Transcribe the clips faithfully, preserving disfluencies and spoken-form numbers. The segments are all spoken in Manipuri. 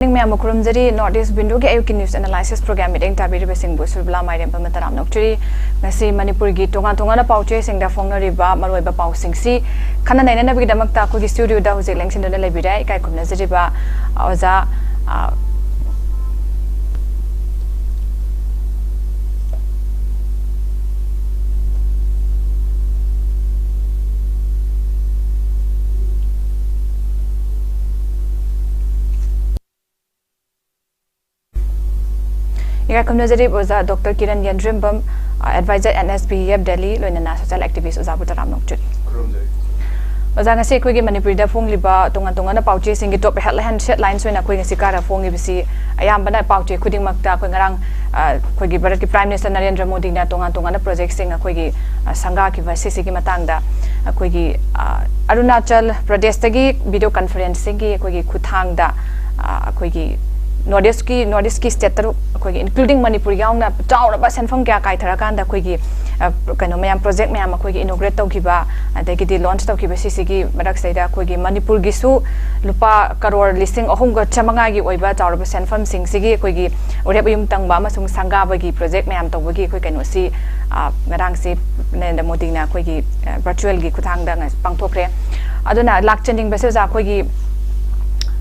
ꯅꯤꯡ ꯃꯌꯥꯝꯕꯨ ꯈꯨꯔꯨꯝꯖꯔꯤ꯫ North East Window-ꯒꯤ ꯑꯌꯨꯛꯀꯤ news analysis program ꯃꯤꯠꯌꯦꯡ ꯇꯥꯕꯤꯔꯤꯕꯁꯤꯡꯕꯨ ꯁꯨꯔꯕꯂꯥ ꯃꯥꯏꯔꯦꯝꯕꯝꯅ ꯇꯔꯥꯝꯅ ꯑꯣꯛꯆꯔꯤ꯫ ꯉꯁꯤ ꯃꯅꯤꯄꯨꯔꯒꯤ ꯇꯣꯉꯥꯟ ꯇꯣꯉꯥꯟꯕ ꯄꯥꯎꯆꯦꯁꯤꯡꯗ ꯐꯣꯡꯅꯔꯤꯕ ꯃꯔꯨꯑꯣꯏꯕ ꯄꯥꯎꯁꯤꯡꯁꯤ ꯈꯟꯅ ꯅꯩꯅꯅꯕꯒꯤꯗꯃꯛꯇ ꯑꯩꯈꯣꯏꯒꯤ studio-ꯗ ꯍꯧꯖꯤꯛ ꯂꯦꯡꯁꯤꯟꯗꯨꯅ ꯂꯩꯕꯤꯔꯦ ꯏꯀꯥꯏ ꯈꯨꯝꯅꯖꯔꯤꯕ ꯑꯣꯖꯥ, ꯑ, ꯏꯀꯥꯏ ꯈꯨꯝꯅꯖꯔꯤ ꯑꯣꯖꯥ ꯗꯣꯛꯇꯔ ꯀꯤꯔꯟ ꯌꯦꯟꯗ꯭ꯔꯤꯝꯕꯝ, ꯑ, advisor N S B F Delhi, ꯂꯣꯏꯅꯅ social activist ꯑꯣꯖꯥꯕꯨ ꯇꯔꯥꯝꯅ ꯑꯣꯛꯆꯔꯤ꯫ ꯑꯣꯖꯥ, ꯉꯁꯤ ꯑꯩꯈꯣꯏꯒꯤ ꯃꯅꯤꯄꯨꯔꯗ ꯐꯣꯡꯂꯤꯕ ꯇꯣꯉꯥꯟ ꯇꯣꯉꯥꯟꯕ ꯄꯥꯎꯆꯦꯁꯤꯡꯒꯤ top headline, headlines ꯑꯣꯏꯅ ꯑꯩꯈꯣꯏ ꯉꯁꯤ ꯀꯥꯔ ꯐꯣꯡꯉꯤꯕꯁꯤ ꯑꯌꯥꯝꯕꯅ ꯄꯥꯎꯆꯦ ꯈꯨꯗꯤꯡꯃꯛꯇ ꯑꯩꯈꯣꯏ ꯉꯔꯥꯡ, ꯑ, ꯑꯩꯈꯣꯏꯒꯤ ꯚꯥꯔꯠꯀꯤ Prime Minister ꯅꯔꯦꯟꯗ꯭ꯔ ꯃꯣꯗꯤꯅ ꯇꯣꯉꯥꯟ ꯇꯣꯉꯥꯟꯕ project-ꯁꯤꯡ ꯑꯩꯈꯣꯏꯒꯤ, ꯑ, ꯁꯪꯒꯥꯈꯤꯕ ꯁꯤꯁꯤꯒꯤ ꯃꯇꯥꯡꯗ ꯑꯩꯈꯣꯏꯒꯤ, ꯑ, ꯑꯔꯨꯅꯥꯆꯜ ꯄ꯭ꯔꯗꯦꯁꯇꯒꯤ video conference-ꯁꯤꯡꯒꯤ ꯑꯩꯈꯣꯏꯒꯤ ꯈꯨꯠꯊꯥꯡꯗ, ꯑ, ꯑꯩꯈꯣꯏꯒꯤ North East-ꯀꯤ, North East-ꯀꯤ state ꯇꯔꯨꯛ, ꯑꯩꯈꯣꯏꯒꯤ including ꯃꯅꯤꯄꯨꯔ ꯌꯥꯎꯅ ꯆꯥꯎꯔꯕ ꯁꯦꯟꯐꯝ ꯀꯌꯥ ꯀꯥꯏꯊꯔꯀꯥꯟꯗ ꯑꯩꯈꯣꯏꯒꯤ, ꯑ, ꯀꯩꯅꯣ ꯃꯌꯥꯝ project ꯃꯌꯥꯝ ꯑꯩꯈꯣꯏꯒꯤ inaugurate ꯇꯧꯈꯤꯕ, ꯑꯗꯒꯤꯗꯤ launch ꯇꯧꯈꯤꯕ ꯁꯤꯁꯤꯒꯤ ꯃꯔꯛꯁꯤꯗꯩꯗ ꯑꯩꯈꯣꯏꯒꯤ ꯃꯅꯤꯄꯨꯔꯒꯤꯁꯨ ꯂꯨꯄꯥ ꯀꯔꯣꯔ ꯂꯤꯁꯤꯡ ꯑꯍꯨꯝꯒ ꯆꯥꯃꯉꯥꯒꯤ ꯑꯣꯏꯕ ꯆꯥꯎꯔꯕ ꯁꯦꯟꯐꯝꯁꯤꯡꯁꯤꯒꯤ ꯑꯩꯈꯣꯏꯒꯤ ꯎꯔꯦꯞ ꯎꯌꯨꯡ ꯇꯪꯕ ꯑꯃꯁꯨꯡ ꯁꯪꯒꯥꯕꯒꯤ project ꯃꯌꯥꯝ ꯇꯧꯕꯒꯤ ꯑꯩꯈꯣꯏ ꯀꯩꯅꯣꯁꯤ, ꯑ, ꯉꯔꯥꯡꯁꯤ ꯅꯔꯦꯟꯗ꯭ꯔ ꯃꯣꯗꯤꯅ ꯑꯩꯈꯣꯏꯒꯤ, ꯑ, virtual-ꯒꯤ ꯈꯨꯠꯊꯥꯡꯗ ꯉ-, ꯄꯥꯡꯊꯣꯛꯈ꯭ꯔꯦ꯫ ꯑꯗꯨꯅ ꯂꯥꯛꯆꯅꯤꯡꯕꯁꯦ ꯑꯣꯖꯥ, ꯑꯩꯈꯣꯏꯒꯤ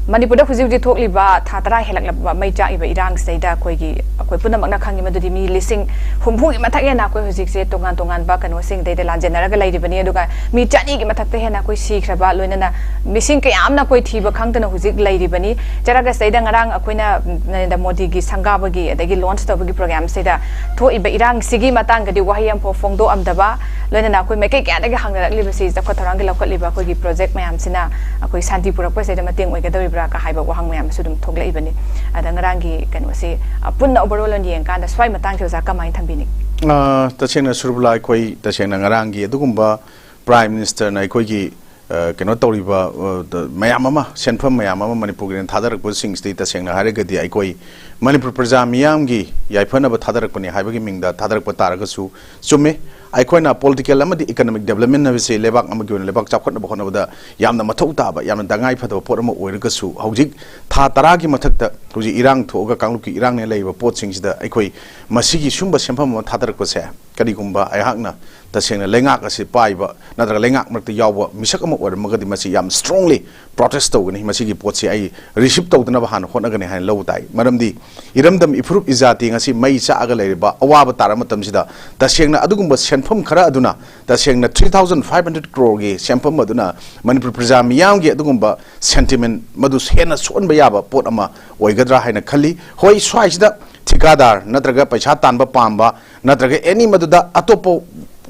ꯃꯅꯤꯄꯨꯔꯗ ꯍꯧꯖꯤꯛ ꯍꯧꯖꯤꯛ ꯊꯣꯛꯂꯤꯕ ꯊꯥ ꯇꯔꯥ ꯍꯦꯜꯂꯛꯂꯕ ꯃꯩ ꯆꯥꯛꯏꯕ ꯏꯔꯥꯡꯁꯤꯗꯩꯗ ꯑꯩꯈꯣꯏꯒꯤ, ꯑꯩꯈꯣꯏ ꯄꯨꯝꯅꯃꯛꯅ ꯈꯪꯉꯤ ꯃꯗꯨꯗꯤ ꯃꯤ ꯂꯤꯁꯤꯡ ꯍꯨꯝꯐꯨꯒꯤ ꯃꯊꯛ ꯍꯦꯟꯅ ꯑꯩꯈꯣꯏ ꯍꯧꯖꯤꯛꯁꯦ ꯇꯣꯉꯥꯟ ꯇꯣꯉꯥꯟꯕ ꯀꯩꯅꯣꯁꯤꯡꯗꯩꯗ ꯂꯥꯟꯖꯦꯟꯅꯔꯒ ꯂꯩꯔꯤꯕꯅꯤ꯫ ꯑꯗꯨꯒ ꯃꯤ ꯆꯅꯤꯒꯤ ꯃꯊꯛꯇ ꯍꯦꯟꯅ ꯑꯩꯈꯣꯏ ꯁꯤꯈ꯭ꯔꯕ, ꯂꯣꯏꯅꯅ ꯃꯤꯁꯤꯡ ꯀꯌꯥ ꯑꯃꯅ ꯑꯩꯈꯣꯏ ꯊꯤꯕ ꯈꯪꯗꯅ ꯍꯧꯖꯤꯛ ꯂꯩꯔꯤꯕꯅꯤ꯫ ꯆꯔꯥꯒ ꯁꯤꯗꯩꯗ ꯉꯔꯥꯡ ꯑꯩꯈꯣꯏꯅ ꯅꯔꯦꯟꯗ꯭ꯔ ꯃꯣꯗꯤꯒꯤ ꯁꯪꯒꯥꯕꯒꯤ ꯑꯗꯒꯤ launch ꯇꯧꯕꯒꯤ program-ꯁꯤꯗ ꯊꯣꯛꯏꯕ ꯏꯔꯥꯡꯁꯤꯒꯤ ꯃꯇꯥꯡꯗꯗꯤ ꯋꯥꯍꯩ ꯑꯃꯐꯥꯎ ꯐꯣꯡꯗꯣꯛꯑꯝꯗꯕ, ꯂꯣꯏꯅꯅ ꯑꯩꯈꯣꯏ ꯃꯥꯏꯀꯩ ꯀꯌꯥꯗꯒꯤ ꯍꯪꯅꯔꯛꯂꯤꯕꯁꯤ ꯆꯥꯎꯈꯠ ꯊꯧꯔꯥꯡꯒꯤ ꯂꯧꯈꯠꯂꯤꯕ ꯑꯩꯈꯣꯏꯒꯤ project ꯃꯌꯥꯝꯁꯤꯅ ꯑꯩꯈꯣꯏ ꯁꯥꯟꯇꯤ ꯄꯨꯔꯛꯄꯁꯤꯗ ꯃꯇꯦꯡ ꯑꯣꯏꯒꯗꯧꯔꯤꯕ꯭ꯔꯥ ꯀ ꯍꯥꯏꯕ ꯋꯥꯍꯪ ꯃꯌꯥꯝꯁꯨ ꯑꯗꯨꯝ ꯊꯣꯛꯂꯛꯏꯕꯅꯤ꯫ ꯑꯗ ꯉꯔꯥꯡꯒꯤ ꯀꯩꯅꯣꯁꯤ, ꯑ, ꯄꯨꯟꯅ overall ꯑꯣꯏꯅ ꯌꯦꯡꯀꯥꯟꯗ ꯁ꯭ꯋꯥꯏ ꯃꯇꯥꯡꯁꯤ ꯑꯣꯖꯥ ꯀꯃꯥꯏꯅ ꯊꯝꯕꯤꯅꯤ? ꯑ, ꯇꯁꯦꯡꯅ ꯁꯨꯔꯕꯂꯥ, ꯑꯩꯈꯣꯏ ꯇꯁꯦꯡꯅ ꯉꯔꯥꯡꯒꯤ ꯑꯗꯨꯒꯨꯝꯕ Prime Minister-ꯅ ꯑꯩꯈꯣꯏꯒꯤ ꯑ, ꯀꯩꯅꯣ ꯇꯧꯔꯤꯕ, ꯑ, ꯗ-, ꯃꯌꯥꯝ ꯑꯃ, ꯁꯦꯟꯐꯝ ꯃꯌꯥꯝ ꯑꯃ ꯃꯅꯤꯄꯨꯔꯒꯤ ꯑꯣꯏꯅ ꯊꯥꯗꯔꯛꯄꯁꯤꯡꯁꯤꯗꯤ ꯇꯁꯦꯡꯅ ꯍꯥꯏꯔꯒꯗꯤ ꯑꯩꯈꯣꯏ ꯃꯅꯤꯄꯨꯔ ꯄ꯭ꯔꯖꯥ ꯃꯤꯌꯥꯝꯒꯤ ꯌꯥꯏꯐꯅꯕ ꯊꯥꯗꯔꯛꯄꯅꯤ ꯍꯥꯏꯕꯒꯤ ꯃꯤꯡꯗ ꯊꯥꯗꯔꯛꯄ ꯇꯥꯔꯒꯁꯨ ꯆꯨꯝꯃꯤ꯫ ꯑꯩꯈꯣꯏꯅ political ꯑꯃꯗꯤ economic development ꯍꯥꯏꯕꯁꯤ ꯂꯩꯕꯥꯛ ꯑꯃꯒꯤ ꯑꯣꯏꯅ ꯂꯩꯕꯥꯛ ꯆꯥꯎꯈꯠꯅꯕ ꯍꯣꯠꯅꯕꯗ ꯌꯥꯝꯅ ꯃꯊꯧ ꯇꯥꯕ, ꯌꯥꯝꯅ ꯇꯉꯥꯏ ꯐꯗꯕ ꯄꯣꯠ ꯑꯃ ꯑꯣꯏꯔꯒꯁꯨ, ꯍꯧꯖꯤꯛ ꯊꯥ ꯇꯔꯥꯒꯤ ꯃꯊꯛꯇ ꯍꯧꯖꯤꯛ ꯏꯔꯥꯡ ꯊꯣꯛꯑꯒ ꯀꯥꯡꯂꯨꯞꯀꯤ ꯏꯔꯥꯡꯅ ꯂꯩꯔꯤꯕ ꯄꯣꯠꯁꯤꯡꯁꯤꯗ ꯑꯩꯈꯣꯏ ꯃꯁꯤꯒꯤ ꯁꯨꯝꯕ ꯁꯦꯟꯐꯝ ꯑꯃ ꯊꯥꯗꯔꯛꯄꯁꯦ, ꯀꯔꯤꯒꯨꯝꯕ ꯑꯩꯍꯥꯛꯅ ꯇꯁꯦꯡꯅ ꯂꯩꯉꯥꯛ ꯑꯁꯤ ꯄꯥꯏꯕ ꯅꯠꯇ꯭ꯔꯒ ꯂꯩꯉꯥꯛ ꯃꯔꯛꯇ ꯌꯥꯎꯕ ꯃꯤꯁꯛ ꯑꯃ ꯑꯣꯏꯔꯝꯃꯒꯗꯤ ꯃꯁꯤ ꯌꯥꯝ strongly protest ꯇꯧꯒꯅꯤ꯫ ꯃꯁꯤꯒꯤ ꯄꯣꯠꯁꯤ ꯑꯩ receive ꯇꯧꯗꯅꯕ ꯍꯥꯟꯅ ꯍꯣꯠꯅꯒꯅꯤ ꯍꯥꯏꯅ ꯂꯧꯕ ꯇꯥꯏ꯫ ꯃꯔꯝꯗꯤ ꯏꯔꯝꯗꯝ ꯏꯐꯨꯔꯨꯞ ꯏꯖꯥꯇꯤ ꯉꯁꯤ ꯃꯩ ꯆꯥꯛꯑꯒ ꯂꯩꯔꯤꯕ ꯑꯋꯥꯕ ꯇꯥꯔꯕ ꯃꯇꯝꯁꯤꯗ ꯇꯁꯦꯡꯅ ꯑꯗꯨꯒꯨꯝꯕ ꯁꯦꯟꯐꯝ ꯈꯔ ꯑꯗꯨꯅ, ꯇꯁꯦꯡꯅ three thousand five hundred crore ꯒꯤ ꯁꯦꯟꯐꯝ ꯑꯗꯨꯅ ꯃꯅꯤꯄꯨꯔ ꯄ꯭ꯔꯖꯥ ꯃꯤꯌꯥꯝꯒꯤ ꯑꯗꯨꯒꯨꯝꯕ sentiment ꯃꯗꯨ ꯍꯦꯟꯅ ꯁꯣꯛꯍꯟꯕ ꯌꯥꯕ ꯄꯣꯠ ꯑꯃ ꯑꯣꯏꯒꯗ꯭ꯔꯥ ꯍꯥꯏꯅ ꯈꯜꯂꯤ꯫ ꯍꯣꯏ, ꯁ꯭ꯋꯥꯏꯁꯤꯗ ꯊꯤꯀꯥꯗꯥꯔ ꯅꯠꯇ꯭ꯔꯒ ꯄꯩꯁꯥ ꯇꯥꯟꯕ ꯄꯥꯝꯕ ꯅꯠꯇ꯭ꯔꯒ any ꯃꯗꯨꯗ ꯑꯇꯣꯞꯄ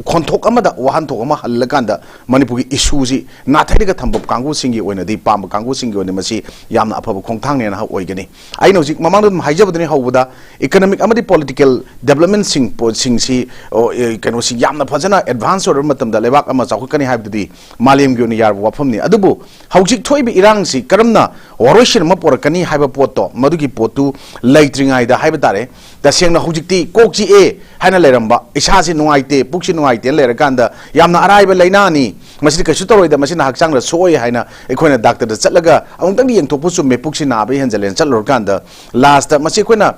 ꯈꯣꯟꯊꯣꯛ ꯑꯃꯗ ꯋꯥꯍꯟꯊꯣꯛ ꯑꯃ ꯍꯜꯂꯀꯥꯟꯗ ꯃꯅꯤꯄꯨꯔꯒꯤ issue ꯁꯤ ꯅꯥꯊꯩꯔꯒ ꯊꯝꯕ ꯀꯥꯡꯕꯨꯁꯤꯡꯒꯤ ꯑꯣꯏꯅꯗꯤ, ꯄꯥꯝꯕ ꯀꯥꯡꯕꯨꯁꯤꯡꯒꯤ ꯑꯣꯏꯅꯗꯤ ꯃꯁꯤ ꯌꯥꯝꯅ ꯑꯐꯕ ꯈꯣꯡꯊꯥꯡꯅꯦꯅ ꯑꯣꯏꯒꯅꯤ꯫ ꯑꯩꯅ ꯍꯧꯖꯤꯛ ꯃꯃꯥꯡꯗ ꯑꯗꯨꯝ ꯍꯥꯏꯖꯕꯗꯨꯅꯤ ꯍꯧꯕꯗ, economic ꯑꯃꯗꯤ political development ꯁꯤꯡ, ꯄꯣꯠꯁꯤꯡꯁꯤ, ꯑꯣ, ꯑꯦ, ꯀꯩꯅꯣꯁꯤ ꯌꯥꯝꯅ ꯐꯖꯅ advance ꯑꯣꯏꯔꯕ ꯃꯇꯝꯗ ꯂꯩꯕꯥꯛ ꯑꯃ ꯆꯥꯎꯈꯠꯀꯅꯤ ꯍꯥꯏꯕꯗꯨꯗꯤ ꯃꯥꯂꯦꯝꯒꯤ ꯑꯣꯏꯅ ꯌꯥꯔꯕ ꯋꯥꯐꯝꯅꯤ꯫ ꯑꯗꯨꯕꯨ ꯍꯧꯖꯤꯛ ꯊꯣꯛꯏꯕ ꯏꯔꯥꯡꯁꯤ ꯀꯔꯝꯅ ꯋꯥꯔꯣꯏꯁꯤꯟ ꯑꯃ ꯄꯨꯔꯛꯀꯅꯤ ꯍꯥꯏꯕ ꯄꯣꯠꯇꯣ, ꯃꯗꯨꯒꯤ ꯄꯣꯠꯇꯨ ꯂꯩꯇ꯭ꯔꯤꯉꯩꯗ ꯍꯥꯏꯕ ꯇꯥꯔꯦ, ꯇꯁꯦꯡꯅ ꯍꯧꯖꯤꯛꯇꯤ ꯀꯣꯛ ꯆꯤꯛꯑꯦ ꯍꯥꯏꯅ ꯂꯩꯔꯝꯕ, ꯏꯁꯥꯁꯤ ꯅꯨꯡꯉꯥꯏꯇꯦ, ꯄꯨꯛꯁꯤ ꯅꯨꯡꯉꯥꯏꯇꯦꯅ ꯂꯩꯔꯀꯥꯟꯗ, ꯌꯥꯝꯅ ꯑꯔꯥꯏꯕ ꯂꯥꯏꯅꯥꯅꯤ, ꯃꯁꯤꯗꯤ ꯀꯩꯁꯨ ꯇꯧꯔꯣꯏꯗ, ꯃꯁꯤꯅ ꯍꯛꯆꯥꯡꯗ ꯁꯣꯛꯑꯣꯏ ꯍꯥꯏꯅ ꯑꯩꯈꯣꯏꯅ ꯗꯥꯛꯇꯔꯗ ꯆꯠꯂꯒ ꯑꯃꯨꯛꯇꯪꯗꯤ ꯌꯦꯡꯊꯣꯛꯄ ꯆꯨꯝꯃꯦ, ꯄꯨꯛꯁꯤ ꯅꯥꯕ ꯍꯦꯟꯖꯜꯂꯦꯅ ꯆꯠꯂꯨꯔꯀꯥꯟꯗ, ꯂꯥꯁꯇ ꯃꯁꯤ ꯑꯩꯈꯣꯏꯅ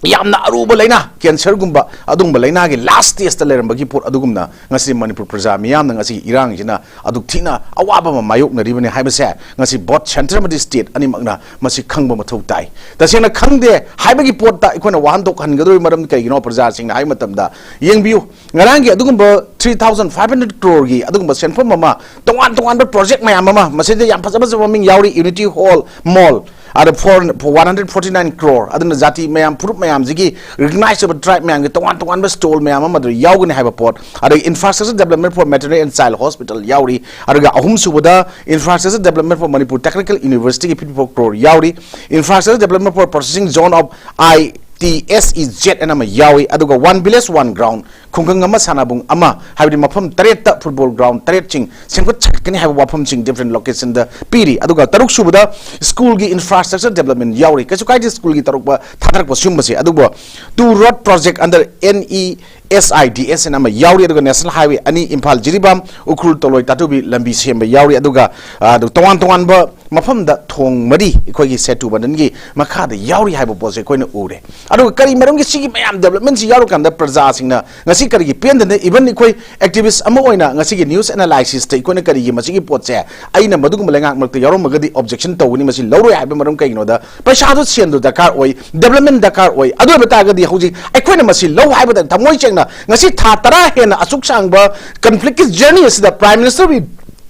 ꯌꯥꯝꯅ ꯑꯔꯨꯕ ꯂꯥꯏꯅꯥ, ꯀꯦꯟꯁꯔꯒꯨꯝꯕ ꯑꯗꯨꯒꯨꯝꯕ ꯂꯥꯏꯅꯥꯒꯤ ꯂꯥꯁ ꯁ꯭ꯇꯦꯖꯇ ꯂꯩꯔꯝꯕꯒꯤ ꯄꯣꯠ ꯑꯗꯨꯒꯨꯝꯅ ꯉꯁꯤ ꯃꯅꯤꯄꯨꯔ ꯄ꯭ꯔꯖꯥ ꯃꯤꯌꯥꯝꯅ ꯉꯁꯤ ꯏꯔꯥꯡꯁꯤꯅ ꯑꯗꯨꯛ ꯊꯤꯅ ꯑꯋꯥꯕ ꯑꯃ ꯃꯥꯌꯣꯛꯅꯔꯤꯕꯅꯤ ꯍꯥꯏꯕꯁꯦ ꯉꯁꯤ both centre ꯑꯃꯗꯤ state ꯑꯅꯤꯃꯛꯅ ꯃꯁꯤ ꯈꯪꯕ ꯃꯊꯧ ꯇꯥꯏ꯫ ꯇꯁꯦꯡꯅ ꯈꯪꯗꯦ ꯍꯥꯏꯕꯒꯤ ꯄꯣꯠꯇ ꯑꯩꯈꯣꯏꯅ ꯋꯥꯍꯟꯊꯣꯛ ꯍꯟꯒꯗꯧꯔꯤꯕ ꯃꯔꯝꯗꯤ ꯀꯩꯒꯤꯅꯣ? ꯄ꯭ꯔꯖꯥꯁꯤꯡꯅ ꯍꯥꯏꯕ ꯃꯇꯝꯗ, ꯌꯦꯡꯕꯤꯌꯨ, ꯉꯔꯥꯡꯒꯤ ꯑꯗꯨꯒꯨꯝꯕ three thousand five hundred crore ꯒꯤ ꯑꯗꯨꯒꯨꯝꯕ ꯁꯦꯟꯐꯝ ꯑꯃ ꯇꯣꯉꯥꯟ ꯇꯣꯉꯥꯟꯕ project ꯃꯌꯥꯝ ꯑꯃ, ꯃꯁꯤꯗ ꯌꯥꯝ ꯐꯖ ꯐꯖꯕ ꯃꯃꯤꯡ ꯌꯥꯎꯔꯤ, Unity Hall Mall, ꯑꯗ four, one hundred forty nine crore, ꯑꯗꯨꯅ ꯖꯥꯇꯤ ꯃꯌꯥꯝ, ꯐꯨꯔꯨꯞ ꯃꯌꯥꯝꯁꯤꯒꯤ recognized ꯑꯣꯏꯕ tribe ꯃꯌꯥꯝꯒꯤ ꯇꯣꯉꯥꯟ ꯇꯣꯉꯥꯟꯕ stall ꯃꯌꯥꯝ ꯑꯃ ꯑꯗꯨꯗ ꯌꯥꯎꯒꯅꯤ ꯍꯥꯏꯕ ꯄꯣꯠ, ꯑꯗꯒꯤ infrastructure development for maternity and child hospital ꯌꯥꯎꯔꯤ, ꯑꯗꯨꯒ ꯑꯍꯨꯝꯁꯨꯕꯗ infrastructure development for Manipur Technical University ꯒꯤ fifty four crore ꯌꯥꯎꯔꯤ, infrastructure development for processing zone of I T S E Z ꯑꯅ ꯑꯃ ꯌꯥꯎꯏ, ꯑꯗꯨꯒ One Village One Ground, ꯈꯨꯡꯒꯪ ꯑꯃ ꯁꯥꯟꯅꯕꯨꯡ ꯑꯃ, ꯍꯥꯏꯕꯗꯤ ꯃꯐꯝ ꯇꯔꯦꯠꯇ ꯐꯨꯠꯕꯣꯜ ꯒ꯭ꯔꯥꯎꯟ ꯇꯔꯦꯠꯁꯤꯡ ꯁꯦꯝꯒꯠ ꯁꯥꯒꯠꯀꯅꯤ ꯍꯥꯏꯕ ꯋꯥꯐꯝꯁꯤꯡ different locationꯗ ꯄꯤꯔꯤ꯫ ꯑꯗꯨꯒ ꯇꯔꯨꯛ ꯁꯨꯕꯗ ꯁ꯭ꯀꯨꯜꯒꯤ ꯏꯟꯐ꯭ꯔꯥꯁ꯭ꯇ꯭ꯔꯛꯆꯔ ꯗꯦꯕꯂꯞꯃꯦꯟ ꯌꯥꯎꯔꯤ꯫ ꯀꯩꯁꯨ ꯀꯥꯏꯗꯦ ꯁ꯭ꯀꯨꯜꯒꯤ ꯇꯧꯔꯛꯄ ꯊꯥꯗꯔꯛꯄ ꯁꯤꯒꯨꯝꯕꯁꯦ꯫ ꯑꯗꯨꯕꯨ two road project under N E S I D S ꯑꯅ ꯑꯃ ꯌꯥꯎꯔꯤ, ꯑꯗꯨꯒ ꯅꯦꯁꯅꯦꯜ ꯍꯥꯏꯋꯦ ꯑꯅꯤ, ꯏꯝꯐꯥꯜ ꯖꯤꯔꯤꯕꯥꯝ ꯎꯈ꯭ꯔꯨꯜ ꯇꯣꯂꯣꯏ ꯇꯥꯇꯨꯕꯤ ꯂꯝꯕꯤ ꯁꯦꯝꯕ ꯌꯥꯎꯔꯤ, ꯑꯗꯨꯒ ꯑ, ꯑꯗꯨ ꯇꯣꯉꯥꯟ ꯇꯣꯉꯥꯟꯕ ꯃꯐꯝꯗ ꯊꯣꯡ ꯃꯔꯤ ꯑꯩꯈꯣꯏꯒꯤ ꯁꯦꯇꯨ ꯕꯟꯗꯟꯒꯤ ꯃꯈꯥꯗ ꯌꯥꯎꯔꯤ ꯍꯥꯏꯕ ꯄꯣꯠꯁꯦ ꯑꯩꯈꯣꯏꯅ ꯎꯔꯦ꯫ ꯑꯗꯨꯒ ꯀꯔꯤ ꯃꯔꯝꯒꯤ ꯁꯤꯒꯤ ꯃꯌꯥꯝ ꯗꯦꯕꯂꯞꯃꯦꯟꯁꯤ ꯌꯥꯎꯔꯀꯥꯟꯗ ꯄ꯭ꯔꯖꯥꯁꯤꯡꯅ ꯉꯁꯤ ꯀꯔꯤꯒꯤ ꯄꯦꯟꯗꯅ, even ꯑꯩꯈꯣꯏ ꯑꯦꯛꯇꯤꯚꯤꯁ ꯑꯃ ꯑꯣꯏꯅ ꯉꯁꯤꯒꯤ ꯅ꯭ꯌꯨꯁ ꯑꯦꯅꯥꯂꯥꯏꯁꯤꯁꯇ ꯑꯩꯈꯣꯏꯅ ꯀꯔꯤꯒꯤ ꯃꯁꯤꯒꯤ ꯄꯣꯠꯁꯦ, ꯑꯩꯅ ꯃꯗꯨꯒꯨꯝꯕ ꯂꯩꯉꯥꯛ ꯃꯔꯛꯇ ꯌꯥꯎꯔꯝꯃꯒꯗꯤ ꯑꯣꯕꯖꯦꯛꯁꯟ ꯇꯧꯒꯅꯤ, ꯃꯁꯤ ꯂꯧꯔꯣꯏ ꯍꯥꯏꯕ ꯃꯔꯝ ꯀꯩꯒꯤꯅꯣꯗ ꯄꯩꯁꯥꯗꯣ, ꯁꯦꯟꯗꯣ ꯗꯔꯀꯥꯔ ꯑꯣꯏ, ꯗꯦꯕꯂꯞꯃꯦꯟ ꯗꯔꯀꯥꯔ ꯑꯣꯏ꯫ ꯑꯗꯨ ꯑꯣꯏꯕ ꯇꯥꯔꯒꯗꯤ ꯍꯧꯖꯤꯛ ꯑꯩꯈꯣꯏꯅ ꯃꯁꯤ ꯂꯧ ꯍꯥꯏꯕꯗ ꯊꯃꯣꯏ ꯁꯦꯡꯅ ꯉꯁꯤ ꯊꯥ ꯇꯔꯥ ꯍꯦꯟꯅ ꯑꯁꯨꯛ ꯁꯥꯡꯕ ꯀꯟꯐ꯭ꯂꯤꯛꯀꯤ ꯖꯔꯅꯤ ꯑꯁꯤꯗ Prime Minister of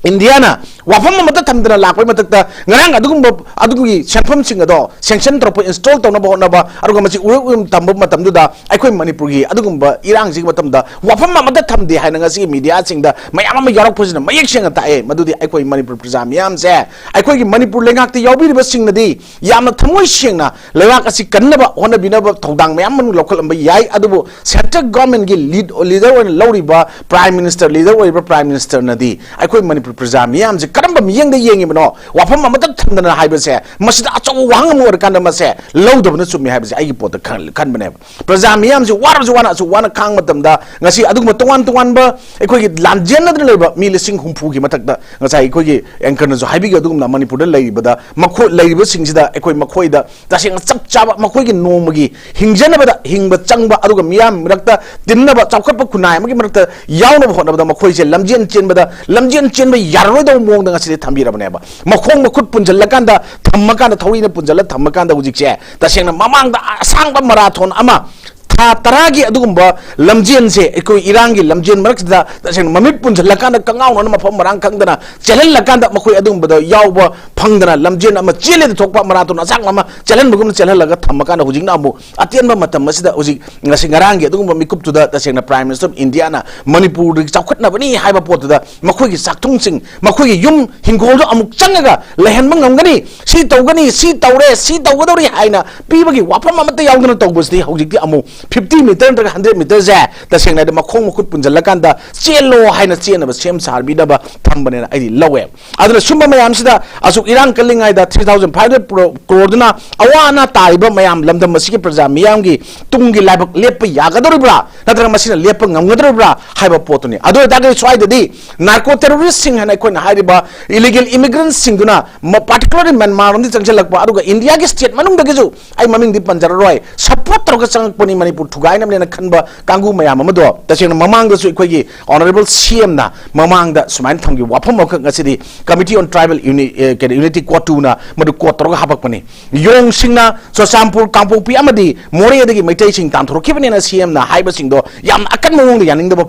Indiaꯅ ꯋꯥꯐꯝ ꯑꯃꯠꯇ ꯊꯝꯗꯅ ꯂꯥꯛꯄꯒꯤ ꯃꯊꯛꯇ ꯉꯔꯥꯡ ꯑꯗꯨꯒꯨꯝꯕ, ꯑꯗꯨꯒꯤ ꯁꯦꯟꯐꯝꯁꯤꯡ ꯑꯗꯣ ꯁꯦꯡꯁꯟ ꯇꯧꯔꯛꯄ, ꯏꯟꯁꯇꯣꯜ ꯇꯧꯅꯕ ꯍꯣꯠꯅꯕ, ꯑꯗꯨꯒ ꯃꯁꯤ ꯎꯔꯛ ꯎꯔꯨꯝ ꯇꯝꯕ ꯃꯇꯝꯗꯨꯗ ꯑꯩꯈꯣꯏ ꯃꯅꯤꯄꯨꯔꯒꯤ ꯑꯗꯨꯒꯨꯝꯕ ꯏꯔꯥꯡꯁꯤꯒꯤ ꯃꯇꯝꯗ ꯋꯥꯐꯝ ꯑꯃꯠꯇ ꯊꯝꯗꯦ ꯍꯥꯏꯅ ꯉꯁꯤꯒꯤ ꯃꯤꯗꯤꯌꯥꯁꯤꯡꯗ ꯃꯌꯥꯝ ꯑꯃ ꯌꯥꯎꯔꯛꯄꯁꯤꯅ ꯃꯌꯦꯛ ꯁꯦꯡꯅ ꯇꯥꯛꯑꯦ꯫ ꯃꯗꯨꯗꯤ ꯑꯩꯈꯣꯏ ꯃꯅꯤꯄꯨꯔ ꯄ꯭ꯔꯖꯥ ꯃꯤꯌꯥꯝꯁꯦ, ꯑꯩꯈꯣꯏꯒꯤ ꯃꯅꯤꯄꯨꯔ ꯂꯩꯉꯥꯛꯇ ꯌꯥꯎꯕꯤꯔꯤꯕꯁꯤꯡꯅꯗꯤ ꯌꯥꯝꯅ ꯊꯃꯣꯏ ꯁꯦꯡꯅ ꯂꯩꯕꯥꯛ ꯑꯁꯤ ꯀꯟꯅꯕ ꯍꯣꯠꯅꯕꯤꯅꯕ ꯊꯧꯗꯥꯡ ꯃꯌꯥꯝ ꯑꯃ ꯂꯧꯈꯠꯂꯝꯕ ꯌꯥꯏ, ꯑꯗꯨꯕꯨ central governmentꯀꯤ ꯂꯤꯗ, ꯂꯤꯗꯔ ꯑꯣꯏꯅ ꯂꯧꯔꯤꯕ Prime Minister, ꯂꯤꯗꯔ ꯑꯣꯏꯔꯤꯕ Prime Ministerꯅꯗꯤ ꯑꯩꯈꯣꯏ ꯃꯅꯤꯄꯨꯔ ꯄ꯭ꯔꯖꯥ ꯃꯤꯌꯥꯝꯁꯦ ꯀꯔꯝꯕ ꯃꯤꯠꯌꯦꯡꯗ ꯌꯦꯡꯉꯤꯕꯅꯣ, ꯋꯥꯐꯝ ꯑꯃꯇ ꯊꯝꯗꯅ ꯍꯥꯏꯕꯁꯦ, ꯃꯁꯤꯗ ꯑꯆꯧꯕ ꯋꯥꯍꯪ ꯑꯃ ꯑꯣꯏꯔꯀꯥꯟꯗ ꯃꯁꯦ ꯂꯧꯗꯕꯅ ꯆꯨꯝꯃꯤ ꯍꯥꯏꯕꯁꯦ ꯑꯩꯒꯤ ꯄꯣꯠꯇ ꯈꯟ-, ꯈꯟꯕꯅꯦꯕ꯫ ꯄ꯭ꯔꯖꯥ ꯃꯤꯌꯥꯝꯁꯦ ꯋꯥꯔꯕꯁꯨ ꯋꯥꯅ ꯑꯁꯨꯛ ꯋꯥꯅ ꯈꯥꯡꯕ ꯃꯇꯝꯗ ꯉꯁꯤ ꯑꯗꯨꯒꯨꯝꯕ ꯇꯣꯉꯥꯟ ꯇꯣꯉꯥꯟꯕ ꯑꯩꯈꯣꯏꯒꯤ ꯂꯥꯟꯖꯦꯟꯅꯗꯅ ꯂꯩꯕ ꯃꯤ ꯂꯤꯁꯤꯡ ꯍꯨꯝꯐꯨꯒꯤ ꯃꯊꯛꯇ, ꯉꯁꯥꯏ ꯑꯩꯈꯣꯏꯒꯤ anchorꯅꯁꯨ ꯍꯥꯏꯕꯤꯈꯤ, ꯑꯗꯨꯒꯨꯝꯅ ꯃꯅꯤꯄꯨꯔꯗ ꯂꯩꯔꯤꯕꯗ ꯃꯈꯣꯏ, ꯂꯩꯔꯤꯕꯁꯤꯡꯁꯤꯗ ꯑꯩꯈꯣꯏ ꯃꯈꯣꯏꯗ ꯇꯁꯦꯡꯅ ꯆꯞ ꯆꯥꯕ ꯃꯈꯣꯏꯒꯤ ꯅꯣꯡꯃꯒꯤ ꯍꯤꯡꯖꯅꯕꯗ ꯍꯤꯡꯕ ꯆꯪꯕ, ꯑꯗꯨꯒ ꯃꯤꯌꯥꯝ ꯃꯔꯛꯇ ꯇꯤꯟꯅꯕ, ꯆꯥꯎꯈꯠꯄ ꯈꯨꯟꯅꯥꯏ ꯑꯃꯒꯤ ꯃꯔꯛꯇ ꯌꯥꯎꯅꯕ ꯍꯣꯠꯅꯕꯗ ꯃꯈꯣꯏꯁꯦ ꯂꯝꯖꯦꯟ ꯆꯦꯟꯕꯗ, ꯂꯝꯖꯦꯟ ꯆꯦꯟꯕ ꯌꯥꯔꯔꯣꯏꯗꯕ ꯃꯑꯣꯡꯗ ꯉꯁꯤꯗꯤ ꯊꯝꯕꯤꯔꯕꯅꯦꯕ꯫ ꯃꯈꯣꯡ ꯃꯈꯨꯠ ꯄꯨꯟꯁꯤꯜꯂꯀꯥꯟꯗ, ꯊꯝꯃꯀꯥꯟꯗ, ꯊꯧꯔꯤꯅ ꯄꯨꯟꯁꯤꯜꯂ ꯊꯝꯃꯀꯥꯟꯗ ꯍꯧꯖꯤꯛꯁꯦ ꯇꯁꯦꯡꯅ ꯃꯃꯥꯡꯗ ꯑꯁꯥꯡꯕ ꯃꯔꯥꯊꯣꯟ ꯑꯃ ꯊꯥ ꯇꯔꯥꯒꯤ ꯑꯗꯨꯒꯨꯝꯕ ꯂꯝꯖꯦꯟꯁꯦ, ꯑꯩꯈꯣꯏ ꯏꯔꯥꯡꯒꯤ ꯂꯝꯖꯦꯟ ꯃꯔꯛꯁꯤꯗ ꯇꯁꯦꯡꯅ ꯃꯃꯤꯠ ꯄꯨꯟꯁꯤꯜꯂꯀꯥꯟꯗ, ꯀꯉꯥꯎꯅꯅ ꯃꯐꯝ ꯃꯔꯥꯡ ꯈꯪꯗꯅ ꯆꯦꯜꯍꯜꯂꯀꯥꯟꯗ, ꯃꯈꯣꯏ ꯑꯗꯨꯒꯨꯝꯕꯗ ꯌꯥꯎꯕ ꯐꯪꯗꯅ ꯂꯝꯖꯦꯟ ꯑꯃ ꯆꯦꯜꯂꯦꯗ ꯊꯣꯛꯄ ꯃꯔꯥꯊꯣꯟ ꯑꯁꯥꯡꯕ ꯑꯃ ꯆꯦꯜꯍꯟꯕꯒꯨꯝꯅ ꯆꯦꯜꯍꯜꯂꯒ ꯊꯝꯃꯀꯥꯟꯗ, ꯍꯧꯖꯤꯛꯅ ꯑꯃꯨꯛ ꯑꯇꯦꯟꯕ ꯃꯇꯝ ꯑꯁꯤꯗ, ꯍꯧꯖꯤꯛ ꯉꯁꯤ ꯉꯔꯥꯡꯒꯤ ꯑꯗꯨꯒꯨꯝꯕ ꯃꯤꯀꯨꯞꯇꯨꯗ ꯇꯁꯦꯡꯅ Prime Minister of India ꯅ ꯃꯅꯤꯄꯨꯔꯗꯒꯤ ꯆꯥꯎꯈꯠꯅꯕꯅꯤ ꯍꯥꯏꯕ ꯄꯣꯠꯇꯨꯗ ꯃꯈꯣꯏꯒꯤ ꯆꯥꯛꯊꯨꯡꯁꯤꯡ, ꯃꯈꯣꯏꯒꯤ ꯌꯨꯝ ꯍꯤꯡꯒꯣꯜꯗꯣ ꯑꯃꯨꯛ ꯆꯪꯉꯒ ꯂꯩꯍꯟꯕ ꯉꯝꯒꯅꯤ, ꯁꯤ ꯇꯧꯒꯅꯤ, ꯁꯤ ꯇꯧꯔꯦ, ꯁꯤ ꯇꯧꯒꯗꯧꯔꯤ ꯍꯥꯏꯅ ꯄꯤꯕꯒꯤ ꯋꯥꯐꯝ ꯑꯃꯠꯇ ꯌꯥꯎꯗꯅ ꯇꯧꯕꯁꯤꯗꯤ ꯍꯧꯖꯤꯛꯇꯤ ꯑꯃꯨꯛ fifty meter ꯅꯠꯇ꯭ꯔꯒ hundred meter ꯁꯦ ꯇꯁꯦꯡꯅ ꯍꯥꯏꯗꯤ ꯃꯈꯣꯡ ꯃꯈꯨꯠ ꯄꯨꯟꯁꯤꯜꯂꯀꯥꯟꯗ ꯆꯦꯜꯂꯣ ꯍꯥꯏꯅ ꯆꯦꯟꯅꯕ ꯁꯦꯝ ꯁꯥꯕꯤꯅꯕ ꯊꯝꯕꯅꯦꯅ ꯑꯩꯗꯤ ꯂꯧꯋꯦ꯫ ꯑꯗꯨꯅ ꯁꯨꯝꯕ ꯃꯌꯥꯝꯁꯤꯗ ꯑꯁꯨꯛ ꯏꯔꯥꯡ ꯀꯜꯂꯤꯉꯩꯗ three thousand five hundred crore ꯗꯨꯅ ꯑꯋꯥ ꯑꯅꯥ ꯇꯥꯔꯤꯕ ꯃꯌꯥꯝ, ꯂꯝꯗꯝ ꯑꯁꯤꯒꯤ ꯄ꯭ꯔꯖꯥ ꯃꯤꯌꯥꯝꯒꯤ ꯇꯨꯡꯒꯤ ꯂꯥꯏꯕꯛ ꯂꯦꯞꯄ ꯌꯥꯒꯗꯧꯔꯤꯕ꯭ꯔꯥ, ꯅꯠꯇ꯭ꯔꯒ ꯃꯁꯤꯅ ꯂꯦꯞꯄ ꯉꯝꯒꯗꯧꯔꯤꯕ꯭ꯔꯥ ꯍꯥꯏꯕ ꯄꯣꯠꯇꯨꯅꯤ꯫ ꯑꯗꯨ ꯑꯣꯏꯇꯥꯔꯒꯗꯤ ꯁ꯭ꯋꯥꯏꯗꯗꯤ narco terrorist ꯁꯤꯡ ꯍꯥꯏꯅ ꯑꯩꯈꯣꯏꯅ ꯍꯥꯏꯔꯤꯕ illegal immigrants ꯁꯤꯡꯗꯨꯅ, ꯃ-, particularly ꯃ꯭ꯌꯥꯟꯃꯥꯔ ꯂꯣꯝꯗꯒꯤ ꯆꯪꯁꯤꯜꯂꯛꯄ, ꯑꯗꯨꯒ ꯏꯟꯗꯤꯌꯥꯒꯤ state ꯃꯅꯨꯡꯗꯒꯤꯁꯨ, ꯑꯩ ꯃꯃꯤꯡꯗꯤ ꯄꯟꯖꯔꯔꯣꯏ, support ꯇꯧꯔꯒ ꯆꯪꯉꯛꯄꯅꯤ ꯃꯅꯤꯄꯨꯔ ꯊꯨꯒꯥꯏꯅꯕꯅꯦꯅ ꯈꯟꯕ ꯀꯥꯡꯕꯨ ꯃꯌꯥꯝ ꯑꯃꯗꯣ, ꯇꯁꯦꯡꯅ ꯃꯃꯥꯡꯗꯁꯨ ꯑꯩꯈꯣꯏꯒꯤ Honourable C M ꯅ ꯃꯃꯥꯡꯗ ꯁꯨꯃꯥꯏꯅ ꯊꯝꯈꯤꯕ ꯋꯥꯐꯝ ꯑꯃꯈꯛ ꯉꯁꯤꯗꯤ Committee on Tribal Uni-, ꯑꯦ, ꯀꯩꯅꯣ, Unity ꯀꯣꯇꯨꯅ ꯃꯗꯨ quote ꯇꯧꯔꯒ ꯍꯥꯄꯛꯄꯅꯤ꯫ ꯌꯣꯡꯁꯤꯡꯅ ꯆꯨꯔꯆꯥꯟꯄꯨꯔ, ꯀꯥꯡꯄꯣꯛꯄꯤ ꯑꯃꯗꯤ ꯃꯣꯔꯦꯗꯒꯤ ꯃꯩꯇꯩꯁꯤꯡ ꯇꯥꯟꯊꯣꯔꯛꯈꯤꯕꯅꯦꯅ C M ꯅ ꯍꯥꯏꯕꯁꯤꯡꯗꯣ ꯌꯥꯝꯅ ꯑꯀꯟꯕ ꯃꯑꯣꯡꯗ ꯌꯥꯅꯤꯡꯗꯕ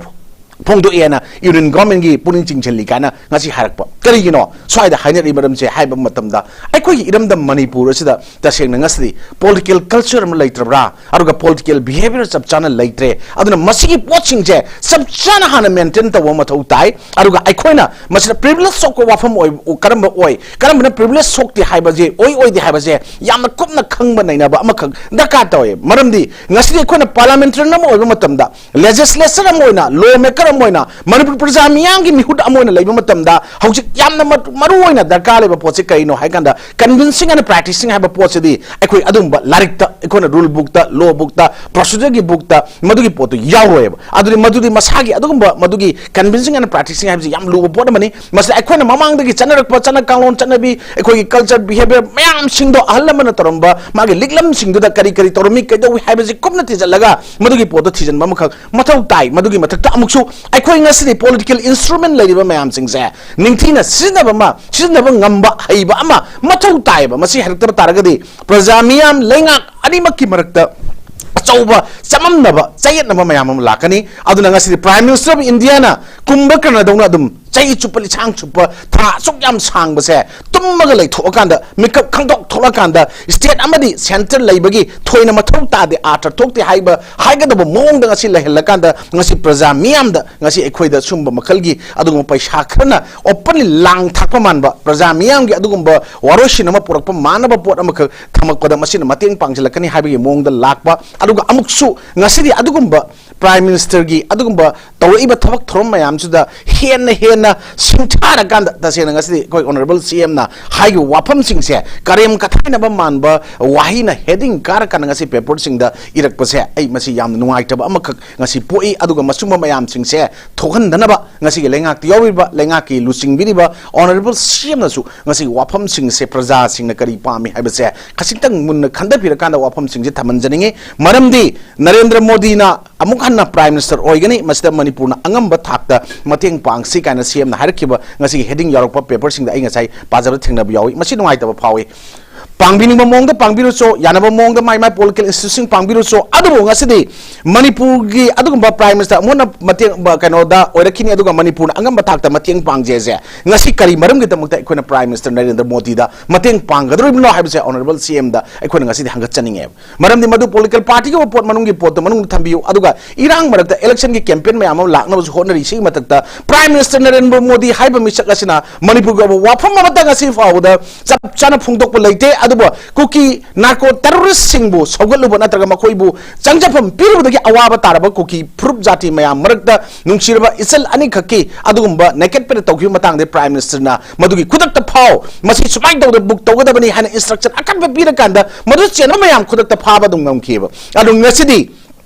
ꯐꯣꯡꯗꯣꯛꯑꯦꯅ Union Government ꯀꯤ ꯄꯨꯛꯅꯤꯡ ꯆꯤꯡꯁꯤꯜꯂꯤ ꯀꯥꯏꯅ ꯉꯁꯤ ꯍꯥꯏꯔꯛꯄ꯫ ꯀꯔꯤꯒꯤꯅꯣ ꯁ꯭ꯋꯥꯏꯗ ꯍꯥꯏꯅꯔꯤ ꯃꯔꯝꯁꯦ ꯍꯥꯏꯕ ꯃꯇꯝꯗ, ꯑꯩꯈꯣꯏꯒꯤ ꯏꯔꯝꯗꯝ ꯃꯅꯤꯄꯨꯔ ꯑꯁꯤꯗ ꯇꯁꯦꯡꯅ ꯉꯁꯤꯗꯤ political culture ꯑꯃ ꯂꯩꯇ꯭ꯔꯕ꯭ꯔꯥ? ꯑꯗꯨꯒ political behaviour ꯆꯞ ꯆꯥꯅ ꯂꯩꯇ꯭ꯔꯦ꯫ ꯑꯗꯨꯅ ꯃꯁꯤꯒꯤ ꯄꯣꯠꯁꯤꯡꯁꯦ ꯆꯞ ꯆꯥꯅ ꯍꯥꯟꯅ maintain ꯇꯧꯕ ꯃꯊꯧ ꯇꯥꯏ꯫ ꯑꯗꯨꯒ ꯑꯩꯈꯣꯏꯅ ꯃꯁꯤꯗ privilege ꯁꯣꯛꯄ ꯋꯥꯐꯝ ꯑꯣꯏ-, ꯀꯔꯝꯕ ꯑꯣꯏ, ꯀꯔꯝꯕꯅ privilege ꯁꯣꯛꯇꯦ ꯍꯥꯏꯕꯁꯦ, ꯑꯣꯏ ꯑꯣꯏꯗꯦ ꯍꯥꯏꯕꯁꯦ ꯌꯥꯝꯅ ꯀꯨꯞꯅ ꯈꯪꯕ ꯅꯩꯅꯕ ꯑꯃꯈꯛ ꯗꯔꯀꯥꯔ ꯇꯧꯋꯦ꯫ ꯃꯔꯝꯗꯤ ꯉꯁꯤꯗꯤ ꯑꯩꯈꯣꯏꯅ parliamentarian ꯑꯃ ꯑꯣꯏꯕ ꯃꯇꯝꯗ, legislator ꯑꯃ ꯑꯣꯏꯅ, law maker ꯑꯃ ꯑꯣꯏꯅ, ꯃꯅꯤꯄꯨꯔ ꯄ꯭ꯔꯖꯥ ꯃꯤꯌꯥꯝꯒꯤ ꯃꯤꯍꯨꯠ ꯑꯃ ꯑꯣꯏꯅ ꯂꯩꯕ ꯃꯇꯝꯗ, ꯍꯧꯖꯤꯛ ꯌꯥꯝꯅ ꯃ-, ꯃꯔꯨ ꯑꯣꯏꯅ ꯗꯔꯀꯥꯔ ꯂꯩꯕ ꯄꯣꯠꯁꯤ ꯀꯔꯤꯅꯣ ꯍꯥꯏ ꯀꯥꯟꯗ, convincing and practicing ꯍꯥꯏꯕ ꯄꯣꯠꯁꯤꯗꯤ ꯑꯩꯈꯣꯏ ꯑꯗꯨꯝꯕ ꯂꯥꯏꯔꯤꯛꯇ, ꯑꯩꯈꯣꯏꯅ rule book ꯇ, law book ꯇ, procedure ꯒꯤ book ꯇ ꯃꯗꯨꯒꯤ ꯄꯣꯠꯇꯨ ꯌꯥꯎꯔꯣꯏꯕ꯫ ꯑꯗꯨꯗꯤ ꯃꯗꯨꯗꯤ ꯃꯁꯥꯒꯤ ꯑꯗꯨꯒꯨꯝꯕ, ꯃꯗꯨꯒꯤ convincing and practicing ꯍꯥꯏꯕꯁꯤ ꯌꯥꯝ ꯂꯨꯕ ꯄꯣꯠ ꯑꯃꯅꯤ꯫ ꯃꯁꯤꯗ ꯑꯩꯈꯣꯏꯅ ꯃꯃꯥꯡꯗꯒꯤ ꯆꯠꯅꯔꯛꯄ ꯆꯠꯅ ꯀꯥꯡꯂꯣꯟ ꯆꯠꯅꯕꯤ, ꯑꯩꯈꯣꯏꯒꯤ culture behaviour ꯃꯌꯥꯝꯁꯤꯡꯗꯣ, ꯑꯍꯜ ꯂꯃꯟꯅ ꯇꯧꯔꯝꯕ ꯃꯥꯒꯤ ꯂꯤꯛꯂꯝꯁꯤꯡꯗꯨꯗ ꯀꯔꯤ ꯀꯔꯤ ꯇꯧꯔꯝꯃꯤ, ꯀꯩꯗꯧꯏ ꯍꯥꯏꯕꯁꯤ ꯀꯨꯞꯅ ꯊꯤꯖꯤꯜꯂꯒ ꯃꯗꯨꯒꯤ ꯄꯣꯠꯇꯣ ꯊꯤꯖꯤꯟꯕ ꯑꯃꯈꯛ ꯃꯊꯧ ꯇꯥꯏ꯫ ꯃꯗꯨꯒꯤ ꯃꯊꯛꯇ ꯑꯃꯨꯛꯁꯨ ꯑꯩꯈꯣꯏ ꯉꯁꯤꯗꯤ political instrument ꯂꯩꯔꯤꯕ ꯃꯌꯥꯝꯁꯤꯡꯁꯦ ꯅꯤꯡꯊꯤꯅ ꯁꯤꯖꯤꯟꯅꯕ ꯑꯃ, ꯁꯤꯖꯤꯟꯅꯕ ꯉꯝꯕ, ꯍꯩꯕ ꯑꯃ ꯃꯊꯧ ꯇꯥꯏꯌꯦꯕ꯫ ꯃꯁꯤ ꯍꯩꯔꯛꯇꯕ ꯇꯥꯔꯒꯗꯤ ꯄ꯭ꯔꯖꯥ ꯃꯤꯌꯥꯝ, ꯂꯩꯉꯥꯛ ꯑꯅꯤꯃꯛꯀꯤ ꯃꯔꯛꯇ ꯑꯆꯧꯕ ꯆꯃꯝꯅꯕ, ꯆꯌꯦꯠꯅꯕ ꯃꯌꯥꯝ ꯑꯃ ꯂꯥꯛꯀꯅꯤ꯫ ꯑꯗꯨꯅ ꯉꯁꯤꯗꯤ Prime Minister of Indiaꯅ ꯀꯨꯝꯚꯀꯔꯅꯗꯧꯅ ꯑꯗꯨꯝ ꯆꯍꯤ ꯆꯨꯞꯄ, ꯂꯤꯁꯥꯡ ꯆꯨꯞꯄ, ꯊꯥ ꯑꯁꯨꯛ ꯌꯥꯝ ꯁꯥꯡꯕꯁꯦ ꯇꯨꯝꯃꯒ ꯂꯩꯊꯣꯛꯑꯀꯥꯟꯗ, ꯃꯤꯀꯞ ꯈꯪꯗꯣꯛ ꯊꯣꯛꯂꯀꯥꯟꯗ, state ꯑꯃꯗꯤ centre ꯂꯩꯕꯒꯤ ꯊꯣꯏꯅ ꯃꯊꯧ ꯇꯥꯗꯦ, ꯑꯥꯔꯊ ꯊꯣꯛꯇꯦ ꯍꯥꯏꯕ, ꯍꯥꯏꯒꯗꯕ ꯃꯑꯣꯡꯗ ꯉꯁꯤ ꯂꯩꯍꯜꯂꯀꯥꯟꯗ, ꯉꯁꯤ ꯄ꯭ꯔꯖꯥ ꯃꯤꯌꯥꯝꯗ, ꯉꯁꯤ ꯑꯩꯈꯣꯏꯗ ꯁꯨꯝꯕ ꯃꯈꯜꯒꯤ ꯑꯗꯨꯒꯨꯝꯕ ꯄꯩꯁꯥ ꯈꯔꯅ openly ꯂꯥꯡ ꯊꯥꯛꯄ ꯃꯥꯟꯕ, ꯄ꯭ꯔꯖꯥ ꯃꯤꯌꯥꯝꯒꯤ ꯑꯗꯨꯒꯨꯝꯕ ꯋꯥꯔꯣꯏꯁꯤꯟ ꯑꯃ ꯄꯨꯔꯛꯄ ꯃꯥꯟꯅꯕ ꯄꯣꯠ ꯑꯃꯈꯛ ꯊꯝꯃꯛꯄꯗ, ꯃꯁꯤꯅ ꯃꯇꯦꯡ ꯄꯥꯡꯁꯤꯜꯂꯛꯀꯅꯤ ꯍꯥꯏꯕꯒꯤ ꯃꯑꯣꯡꯗ ꯂꯥꯛꯄ꯫ ꯑꯗꯨꯒ ꯑꯃꯨꯛꯁꯨ ꯉꯁꯤꯗꯤ ꯑꯗꯨꯒꯨꯝꯕ Prime Ministerꯒꯤ ꯑꯗꯨꯒꯨꯝꯕ ꯇꯧꯔꯛꯏꯕ ꯊꯕꯛ ꯊꯧꯔꯝ ꯃꯌꯥꯝꯁꯤꯗ ꯍꯦꯟꯅ ꯍꯦꯟꯅ ꯁꯤꯡꯊꯥꯔꯀꯥꯟꯗ, ꯇꯁꯦꯡꯅ ꯉꯁꯤꯗꯤ ꯑꯩꯈꯣꯏ Honourable CMꯅ ꯍꯥꯏꯈꯤꯕ ꯋꯥꯐꯝꯁꯤꯡꯁꯦ, ꯀꯔꯦꯝ ꯀꯊꯥꯏꯅꯕ ꯃꯥꯟꯕ ꯋꯥꯍꯩꯅ heading ꯀꯥꯔꯀꯥꯟꯗ ꯉꯁꯤ paperꯁꯤꯡꯗ ꯏꯔꯛꯄꯁꯦ, ꯑꯩ ꯃꯁꯤ ꯌꯥꯝꯅ ꯅꯨꯡꯉꯥꯏꯇꯕ ꯑꯃꯈꯛ ꯉꯁꯤ ꯄꯣꯛꯏ꯫ ꯑꯗꯨꯒ ꯃꯁꯨꯝꯕ ꯃꯌꯥꯝꯁꯤꯡꯁꯦ ꯊꯣꯛꯍꯟꯗꯅꯕ ꯉꯁꯤꯒꯤ ꯂꯩꯉꯥꯛꯇ ꯌꯥꯎꯔꯤꯕ, ꯂꯩꯉꯥꯛꯀꯤ ꯂꯨꯆꯤꯡꯕꯤꯔꯤꯕ Honourable CMꯅꯁꯨ ꯉꯁꯤꯒꯤ ꯋꯥꯐꯝꯁꯤꯡꯁꯦ, ꯄ꯭ꯔꯖꯥꯁꯤꯡꯅ ꯀꯔꯤ ꯄꯥꯝꯃꯤ ꯍꯥꯏꯕꯁꯦ ꯈꯖꯤꯛꯇꯪ ꯃꯨꯟꯅ ꯈꯟꯊꯕꯤꯔꯀꯥꯟꯗ ꯋꯥꯐꯝꯁꯤꯡꯁꯦ ꯊꯝꯍꯟꯖꯅꯤꯡꯉꯤ꯫ ꯃꯔꯝꯗꯤ ꯅꯔꯦꯟꯗ꯭ꯔ ꯃꯣꯗꯤꯅ ꯑꯃꯨꯛ ꯍꯟꯅ Prime Minister ꯑꯣꯏꯒꯅꯤ, ꯃꯁꯤꯗ ꯃꯅꯤꯄꯨꯔꯅ ꯑꯉꯝꯕ ꯊꯥꯛꯇ ꯃꯇꯦꯡ ꯄꯥꯡꯁꯤ ꯀꯥꯏꯅ CMꯅ ꯍꯥꯏꯔꯛꯈꯤꯕ ꯉꯁꯤꯒꯤ heading ꯌꯥꯎꯔꯛꯄ paperꯁꯤꯡꯗ ꯑꯩ ꯉꯁꯥꯏ ꯄꯥꯖꯕ ꯊꯦꯡꯅꯕ ꯌꯥꯎꯏ꯫ ꯃꯁꯤ ꯅꯨꯡꯉꯥꯏꯇꯕ ꯐꯥꯎꯏ꯫ ꯄꯥꯡꯕꯤꯅꯤꯡꯕ ꯃꯑꯣꯡꯗ ꯄꯥꯡꯕꯤꯔꯨꯆꯣ, ꯌꯥꯅꯕ ꯃꯑꯣꯡꯗ ꯃꯥꯏ ꯃꯥꯏ political institutionꯁꯤꯡ ꯄꯥꯡꯕꯤꯔꯨꯆꯣ꯫ ꯑꯗꯨꯕꯨ ꯉꯁꯤꯗꯤ ꯃꯅꯤꯄꯨꯔꯒꯤ ꯑꯗꯨꯒꯨꯝꯕ Prime Minister ꯑꯃꯨꯛ ꯍꯟꯅ ꯃꯇꯦꯡ, ꯀꯩꯅꯣꯗ ꯑꯣꯏꯔꯛꯈꯤꯅꯤ, ꯑꯗꯨꯒ ꯃꯅꯤꯄꯨꯔꯅ ꯑꯉꯝꯕ ꯊꯥꯛꯇ ꯃꯇꯦꯡ ꯄꯥꯡꯖꯦꯁꯦ ꯉꯁꯤ ꯀꯔꯤ ꯃꯔꯝꯒꯤꯗꯃꯛꯇ ꯑꯩꯈꯣꯏꯅ Prime Minister ꯅꯔꯦꯟꯗ꯭ꯔ ꯃꯣꯗꯤꯗ ꯃꯇꯦꯡ ꯄꯥꯡꯒꯗꯧꯔꯤꯕꯅꯣ ꯍꯥꯏꯕꯁꯦ Honourable CMꯗ ꯑꯩꯈꯣꯏꯅ ꯉꯁꯤꯗꯤ ꯍꯪꯒꯠꯆꯅꯤꯡꯉꯦꯕ꯫ ꯃꯔꯝꯗꯤ ꯃꯗꯨ political partyꯒꯤ ꯑꯣꯏꯕ ꯄꯣꯠ, ꯃꯅꯨꯡꯒꯤ ꯄꯣꯠꯇꯨ ꯃꯅꯨꯡꯗ ꯊꯝꯕꯤꯌꯨ, ꯑꯗꯨꯒ ꯏꯔꯥꯡ ꯃꯔꯛꯇ electionꯒꯤ campaign ꯃꯌꯥꯝ ꯑꯃ ꯂꯥꯛꯅꯕꯁꯨ ꯍꯣꯠꯅꯔꯤ꯫ ꯁꯤꯒꯤ ꯃꯊꯛꯇ Prime Minister ꯅꯔꯦꯟꯗ꯭ꯔ ꯃꯣꯗꯤ ꯍꯥꯏꯕ ꯃꯤꯁꯛ ꯑꯁꯤꯅ ꯃꯅꯤꯄꯨꯔꯒꯤ ꯑꯣꯏꯕ ꯋꯥꯐꯝ ꯑꯃꯠꯇ ꯉꯁꯤ ꯐꯥꯎꯕꯗ ꯆꯞ ꯆꯥꯅ ꯐꯣꯡꯗꯣꯛꯄ ꯂꯩꯇꯦ꯫ ꯑꯗꯨꯕꯨ ꯀꯨꯀꯤ narco terroristꯁꯤꯡꯕꯨ ꯁꯧꯒꯠꯂꯨꯕ ꯅꯠꯇ꯭ꯔꯒ ꯃꯈꯣꯏꯕꯨ ꯆꯪꯖꯐꯝ ꯄꯤꯔꯨꯕꯗꯒꯤ ꯑꯋꯥꯕ ꯇꯥꯔꯕ ꯀꯨꯀꯤ ꯐꯨꯔꯨꯞ ꯖꯥꯇꯤ ꯃꯌꯥꯝ ꯃꯔꯛꯇ ꯅꯨꯡꯁꯤꯔꯕ ꯏꯆꯜ ꯑꯅꯤꯈꯛꯀꯤ ꯑꯗꯨꯒꯨꯝꯕ naked parade ꯇꯧꯈꯤꯕ ꯃꯇꯥꯡꯗ Prime Ministerꯅ ꯃꯗꯨꯒꯤ ꯈꯨꯗꯛꯇ ꯐꯥꯎ, ꯃꯁꯤ ꯁꯨꯃꯥꯏꯅ ꯇꯧꯗꯅ book ꯇꯧꯒꯗꯕꯅꯤ ꯍꯥꯏꯅ instruction ꯑꯀꯟꯕ ꯄꯤꯔꯀꯥꯟꯗ ꯃꯗꯨ ꯆꯦꯟꯕ ꯃꯌꯥꯝ ꯈꯨꯗꯛꯇ ꯐꯥꯕ ꯑꯗꯨꯝ ꯉꯝꯈꯤꯑꯕ꯫ ꯑꯗꯨ ꯉꯁꯤꯗꯤ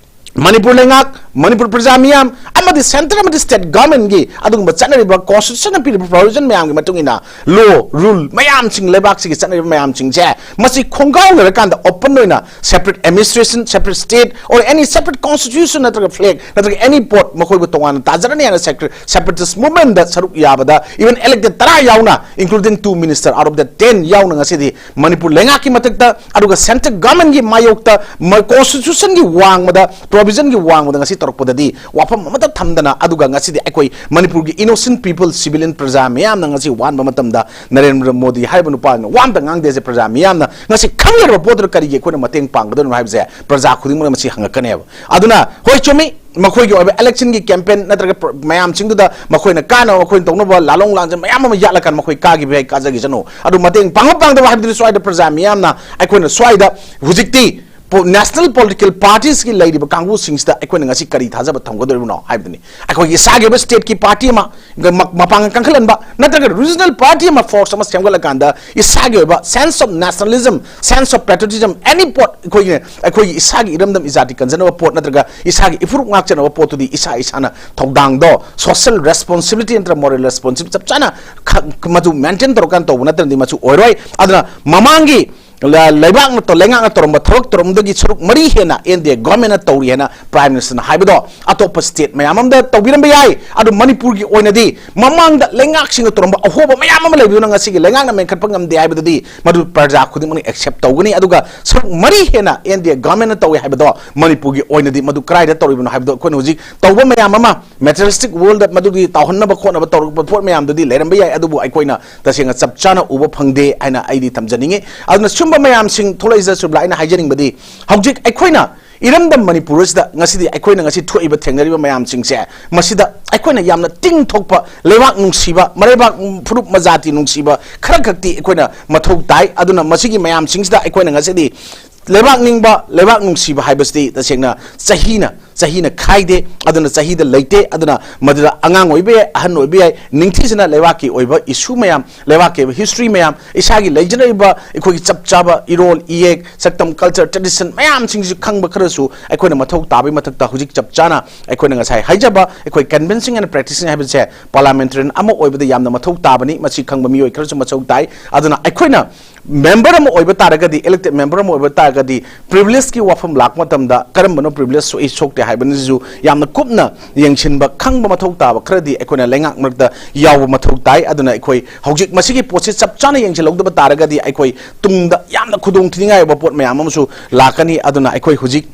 ꯃꯅꯤꯄꯨꯔ ꯂꯩꯉꯥꯛ, ꯃꯅꯤꯄꯨꯔ ꯄ꯭ꯔꯖꯥ ꯃꯤꯌꯥꯝ, ꯑꯃꯗꯤ centre ꯑꯃꯗꯤ state governmentꯀꯤ ꯑꯗꯨꯒꯨꯝꯕ ꯆꯠꯅꯔꯤꯕ constitutionꯅ ꯄꯤꯔꯤꯕ provision ꯃꯌꯥꯝꯒꯤ ꯃꯇꯨꯡ ꯏꯟꯅ law, rule ꯃꯌꯥꯝꯁꯤꯡ, ꯂꯩꯕꯥꯛꯁꯤꯒꯤ ꯆꯠꯅꯔꯤꯕ ꯃꯌꯥꯝꯁꯤꯡꯁꯦ ꯃꯁꯤ ꯈꯣꯡꯒꯥꯎꯅꯔꯀꯥꯟꯗ open ꯑꯣꯏꯅ separate administration, separate state or any separate constitution ꯅꯠꯇ꯭ꯔꯒ flag ꯅꯠꯇ꯭ꯔꯒ any ꯄꯣꯠ ꯃꯈꯣꯏꯕꯨ ꯇꯣꯉꯥꯟꯅ ꯇꯥꯖꯔꯅꯤ ꯍꯥꯏꯅ separate, separatist movementꯗ ꯁꯔꯨꯛ ꯌꯥꯕꯗ even elected ꯇꯔꯥ ꯌꯥꯎꯅ, including two minister out of the ten ꯌꯥꯎꯅ ꯉꯁꯤꯗꯤ ꯃꯅꯤꯄꯨꯔ ꯂꯩꯉꯥꯛꯀꯤ ꯃꯊꯛꯇ ꯑꯗꯨꯒ centre governmentꯀꯤ ꯃꯥꯌꯣꯛꯇ ꯃ-, constitutionꯒꯤ ꯋꯥꯡꯃꯗ, provisionꯒꯤ ꯋꯥꯡꯃꯗ ꯉꯁꯤ ꯇꯧꯔꯛꯄꯗꯗꯤ ꯋꯥꯐꯝ ꯑꯃꯠꯇ ꯊꯝꯗꯅ, ꯑꯗꯨꯒ ꯉꯁꯤꯗꯤ ꯑꯩꯈꯣꯏ ꯃꯅꯤꯄꯨꯔꯒꯤ innocent people, civilian ꯄ꯭ꯔꯖꯥ ꯃꯤꯌꯥꯝꯅ ꯉꯁꯤ ꯋꯥꯍꯟꯕ ꯃꯇꯝꯗ ꯅꯔꯦꯟꯗ꯭ꯔ ꯃꯣꯗꯤ ꯍꯥꯏꯔꯤꯕ ꯅꯨꯄꯥ ꯑꯁꯤꯅ ꯋꯥ ꯑꯝꯇ ꯉꯥꯡꯗꯦꯁꯦ꯫ ꯄ꯭ꯔꯖꯥ ꯃꯤꯌꯥꯝꯅ ꯉꯁꯤ ꯈꯪꯖꯔꯕ ꯄꯣꯠꯇꯨꯗ ꯀꯔꯤꯒꯤ ꯑꯩꯈꯣꯏꯅ ꯃꯇꯦꯡ ꯄꯥꯡꯒꯗꯣꯏꯅꯣ ꯍꯥꯏꯕꯁꯦ ꯄ꯭ꯔꯖꯥ ꯈꯨꯗꯤꯡꯃꯛꯅ ꯃꯁꯤ ꯍꯪꯉꯛꯀꯅꯦꯕ꯫ ꯑꯗꯨꯅ ꯍꯣꯏ, ꯆꯨꯝꯃꯤ, ꯃꯈꯣꯏꯒꯤ ꯑꯣꯏꯕ electionꯒꯤ campaign ꯅꯠꯇ꯭ꯔꯒ ꯄ꯭ꯔ-, ꯃꯌꯥꯝꯁꯤꯡꯗꯨꯗ ꯃꯈꯣꯏꯅ ꯀꯥꯟꯅꯕ, ꯃꯈꯣꯏꯅ ꯇꯧꯅꯕ ꯂꯥꯂꯣꯡ ꯂꯥꯡꯖꯟ ꯃꯌꯥꯝ ꯑꯃ ꯌꯥꯠꯂꯀꯥꯟꯗ ꯃꯈꯣꯏ ꯀꯥꯈꯤꯕ ꯌꯥꯏ, ꯀꯥꯖꯈꯤꯁꯅꯨ꯫ ꯑꯗꯨ ꯃꯇꯦꯡ ꯄꯥꯡꯕ ꯄꯥꯡꯗꯕ ꯍꯥꯏꯕꯗꯨꯗꯤ ꯁ꯭ꯋꯥꯏꯗ ꯄ꯭ꯔꯖꯥ ꯃꯤꯌꯥꯝꯅ, ꯑꯩꯈꯣꯏꯅ ꯁ꯭ꯋꯥꯏꯗ ꯍꯧꯖꯤꯛꯇꯤ ꯄꯣ-, national political partiesꯀꯤ ꯂꯩꯔꯤꯕ ꯀꯥꯡꯕꯨꯁꯤꯡꯁꯤꯗ ꯑꯩꯈꯣꯏꯅ ꯉꯁꯤ ꯀꯔꯤ ꯊꯥꯖꯕ ꯊꯝꯒꯗꯧꯔꯤꯕꯅꯣ ꯍꯥꯏꯕꯗꯨꯅꯤ꯫ ꯑꯩꯈꯣꯏꯒꯤ ꯏꯁꯥꯒꯤ ꯑꯣꯏꯕ stateꯀꯤ party ꯑꯃ ꯒ-, ꯃ-, ꯃꯄꯥꯡꯒꯜ ꯀꯟꯈꯠꯍꯟꯕ ꯅꯠꯇ꯭ꯔꯒ regional party ꯑꯃ force ꯑꯃ ꯁꯦꯝꯒꯠꯂꯀꯥꯟꯗ ꯏꯁꯥꯒꯤ ꯑꯣꯏꯕ sense of nationalism, sense of patriotism, any ꯄꯣꯠ, ꯑꯩꯈꯣꯏꯒꯤ, ꯑꯩꯈꯣꯏꯒꯤ ꯏꯁꯥꯒꯤ ꯏꯔꯝꯗꯝ ꯏꯖꯥꯇꯤ ꯀꯟꯖꯅꯕ ꯄꯣꯠ ꯅꯠꯇ꯭ꯔꯒ ꯏꯁꯥꯒꯤ ꯏꯐꯨꯔꯨꯞ ꯉꯥꯛꯆꯅꯕ ꯄꯣꯠꯇꯨꯗꯤ ꯏꯁꯥ ꯏꯁꯥꯅ ꯊꯧꯗꯥꯡꯗꯣ, social responsibility ꯅꯠꯇ꯭ꯔꯒ moral responsibility ꯆꯞ ꯆꯥꯅ ꯈ-, ꯃꯗꯨ maintain ꯇꯧꯔꯀꯥꯟꯗ ꯇꯧꯕ ꯅꯠꯇ꯭ꯔꯗꯤ ꯃꯁꯤ ꯑꯣꯏꯔꯣꯏ꯫ ꯑꯗꯨꯅ ꯃꯃꯥꯡꯒꯤ ꯂ-, ꯂꯩꯕꯥꯛꯅ ꯇꯧ-, ꯂꯩꯉꯥꯛꯅ ꯇꯧꯔꯝꯕ ꯊꯕꯛ ꯇꯧꯔꯝꯕꯗꯒꯤ ꯁꯔꯨꯛ ꯃꯔꯤ ꯍꯦꯟꯅ N D A governmentꯅ ꯇꯧꯔꯤ ꯍꯥꯏꯅ Prime Ministerꯅ ꯍꯥꯏꯕꯗꯣ ꯑꯇꯣꯞꯄ state ꯃꯌꯥꯝ ꯑꯃꯗ ꯇꯧꯕꯤꯔꯝꯕ ꯌꯥꯏ꯫ ꯑꯗꯨ ꯃꯅꯤꯄꯨꯔꯒꯤ ꯑꯣꯏꯅꯗꯤ ꯃꯃꯥꯡꯗ ꯂꯩꯉꯥꯛꯁꯤꯡꯅ ꯇꯧꯔꯝꯕ ꯑꯍꯣꯕ ꯃꯌꯥꯝ ꯑꯃ ꯂꯩꯕꯗꯨꯅ ꯉꯁꯤꯒꯤ ꯂꯩꯉꯥꯛꯅ ꯃꯦꯟꯈꯠꯄ ꯉꯝꯗꯦ ꯍꯥꯏꯕꯗꯨꯗꯤ ꯃꯗꯨ ꯄ꯭ꯔꯖꯥ ꯈꯨꯗꯤꯡꯃꯛꯅ accept ꯇꯧꯒꯅꯤ꯫ ꯑꯗꯨꯒ ꯁꯔꯨꯛ ꯃꯔꯤ ꯍꯦꯟꯅ N D A governmentꯅ ꯇꯧꯏ ꯍꯥꯏꯕꯗꯣ ꯃꯅꯤꯄꯨꯔꯒꯤ ꯑꯣꯏꯅꯗꯤ ꯃꯗꯨ ꯀꯗꯥꯏꯗ ꯇꯧꯔꯤꯕꯅꯣ ꯍꯥꯏꯕꯗꯣ ꯑꯩꯈꯣꯏꯅ ꯍꯧꯖꯤꯛ ꯇꯧꯕ ꯃꯌꯥꯝ ꯑꯃ materialistic worldꯗ ꯃꯗꯨꯒꯤ ꯇꯧꯍꯟꯅꯕ ꯈꯣꯠꯅꯕ ꯇꯧꯔꯛꯄ ꯄꯣꯠ ꯃꯌꯥꯝꯗꯨꯗꯤ ꯂꯩꯔꯝꯕ ꯌꯥꯏ, ꯑꯗꯨꯕꯨ ꯑꯩꯈꯣꯏꯅ ꯇꯁꯦꯡꯅ ꯆꯞ ꯆꯥꯅ ꯎꯕ ꯐꯪꯗꯦ ꯍꯥꯏꯅ ꯑꯩꯗꯤ ꯊꯝꯖꯅꯤꯡꯉꯤ꯫ ꯑꯗꯨꯅ ꯁꯨꯝꯕ ꯃꯌꯥꯝꯁꯤꯡ ꯊꯣꯛꯂꯛꯏꯁꯦ ꯁꯨꯕ꯭ꯂꯥ, ꯑꯩꯅ ꯍꯥꯏꯖꯅꯤꯡꯕꯗꯤ ꯍꯧꯖꯤꯛ ꯑꯩꯈꯣꯏꯅ ꯏꯔꯝꯗꯝ ꯃꯅꯤꯄꯨꯔ ꯑꯁꯤꯗ ꯉꯁꯤꯗꯤ ꯑꯩꯈꯣꯏꯅ ꯉꯁꯤ ꯊꯣꯛꯏꯕ ꯊꯦꯡꯅꯔꯤꯕ ꯃꯌꯥꯝꯁꯤꯡꯁꯦ ꯃꯁꯤꯗ ꯑꯩꯈꯣꯏꯅ ꯌꯥꯝꯅ ꯇꯤꯡ ꯊꯣꯛꯄ, ꯂꯩꯕꯥꯛ ꯅꯨꯡꯁꯤꯕ, ꯃꯔꯩꯕꯥꯛ ꯐꯨꯔꯨꯞ ꯃꯖꯥꯇꯤ ꯅꯨꯡꯁꯤꯕ ꯈꯔ ꯈꯛꯇꯤ ꯑꯩꯈꯣꯏꯅ ꯃꯊꯧ ꯇꯥꯏ꯫ ꯑꯗꯨꯅ ꯃꯁꯤꯒꯤ ꯃꯌꯥꯝꯁꯤꯡꯁꯤꯗ ꯑꯩꯈꯣꯏꯅ ꯉꯁꯤꯗꯤ ꯂꯩꯕꯥꯛ ꯅꯤꯡꯕ, ꯂꯩꯕꯥꯛ ꯅꯨꯡꯁꯤꯕ ꯍꯥꯏꯕꯁꯤꯗꯤ ꯇꯁꯦꯡꯅ ꯆꯍꯤꯅ ꯆꯍꯤꯅ ꯈꯥꯏꯗꯦ꯫ ꯑꯗꯨꯅ ꯆꯍꯤꯗ ꯂꯩꯇꯦ꯫ ꯑꯗꯨꯅ ꯃꯗꯨꯗ ꯑꯉꯥꯡ ꯑꯣꯏꯕ ꯌꯥꯏ, ꯑꯍꯟ ꯑꯣꯏꯕ ꯌꯥꯏ, ꯅꯤꯡꯊꯤꯖꯅ ꯂꯩꯕꯥꯛꯀꯤ ꯑꯣꯏꯕ issue ꯃꯌꯥꯝ, ꯂꯩꯕꯥꯛꯀꯤ ꯑꯣꯏꯕ history ꯃꯌꯥꯝ, ꯏꯁꯥꯒꯤ ꯂꯩꯖꯔꯛꯏꯕ ꯑꯩꯈꯣꯏꯒꯤ ꯆꯞ ꯆꯥꯕ ꯏꯔꯣꯜ ꯏꯌꯦꯛ, ꯁꯛꯇꯝ, culture, tradition ꯃꯌꯥꯝꯁꯤꯡꯁꯤ ꯈꯪꯕ ꯈꯔꯁꯨ ꯑꯩꯈꯣꯏꯅ ꯃꯊꯧ ꯇꯥꯕꯒꯤ ꯃꯊꯛꯇ, ꯍꯧꯖꯤꯛ ꯆꯞ ꯆꯥꯅ ꯑꯩꯈꯣꯏꯅ ꯉꯁꯥꯏ ꯍꯥꯏꯖꯕ ꯑꯩꯈꯣꯏ convincing and practicing ꯍꯥꯏꯕꯁꯦ parliamentarian ꯑꯃ ꯑꯣꯏꯕꯗ ꯌꯥꯝꯅ ꯃꯊꯧ ꯇꯥꯕꯅꯤ꯫ ꯃꯁꯤ ꯈꯪꯕ ꯃꯤꯑꯣꯏ ꯈꯔꯁꯨ ꯃꯊꯧ ꯇꯥꯏ꯫ ꯑꯗꯨꯅ ꯑꯩꯈꯣꯏꯅ member ꯑꯃ ꯑꯣꯏꯕ ꯇꯥꯔꯒꯗꯤ, elected member ꯑꯃ ꯑꯣꯏꯕ ꯇꯥꯔꯒꯗꯤ, privilegeꯀꯤ ꯋꯥꯐꯝ ꯂꯥꯛꯄ ꯃꯇꯝꯗ ꯀꯔꯝꯕꯅꯣ privilege ꯁꯣꯛꯏ ꯁꯣꯛꯇꯦ ꯍꯥꯏꯕꯅꯤꯁꯨ ꯌꯥꯝꯅ ꯀꯨꯞꯅ ꯌꯦꯡꯁꯤꯟꯕ, ꯈꯪꯕ ꯃꯊꯧ ꯇꯥꯕ ꯈꯔꯗꯤ ꯑꯩꯈꯣꯏꯅ ꯂꯩꯉꯥꯛ ꯃꯔꯛꯇ ꯌꯥꯎꯕ ꯃꯊꯧ ꯇꯥꯏ꯫ ꯑꯗꯨꯅ ꯑꯩꯈꯣꯏ ꯍꯧꯖꯤꯛ ꯃꯁꯤꯒꯤ ꯄꯣꯠꯁꯤ ꯆꯞ ꯆꯥꯅ ꯌꯦꯡꯁꯤꯜꯍꯧꯗꯕ ꯇꯥꯔꯒꯗꯤ, ꯑꯩꯈꯣꯏ ꯇꯨꯡꯗ ꯌꯥꯝꯅ ꯈꯨꯗꯣꯡ ꯊꯤꯅꯤꯡꯉꯥꯏ ꯑꯣꯏꯕ ꯄꯣꯠ ꯃꯌꯥꯝ ꯑꯃꯁꯨ ꯂꯥꯛꯀꯅꯤ꯫ ꯑꯗꯨꯅ ꯑꯩꯈꯣꯏ ꯍꯧꯖꯤꯛ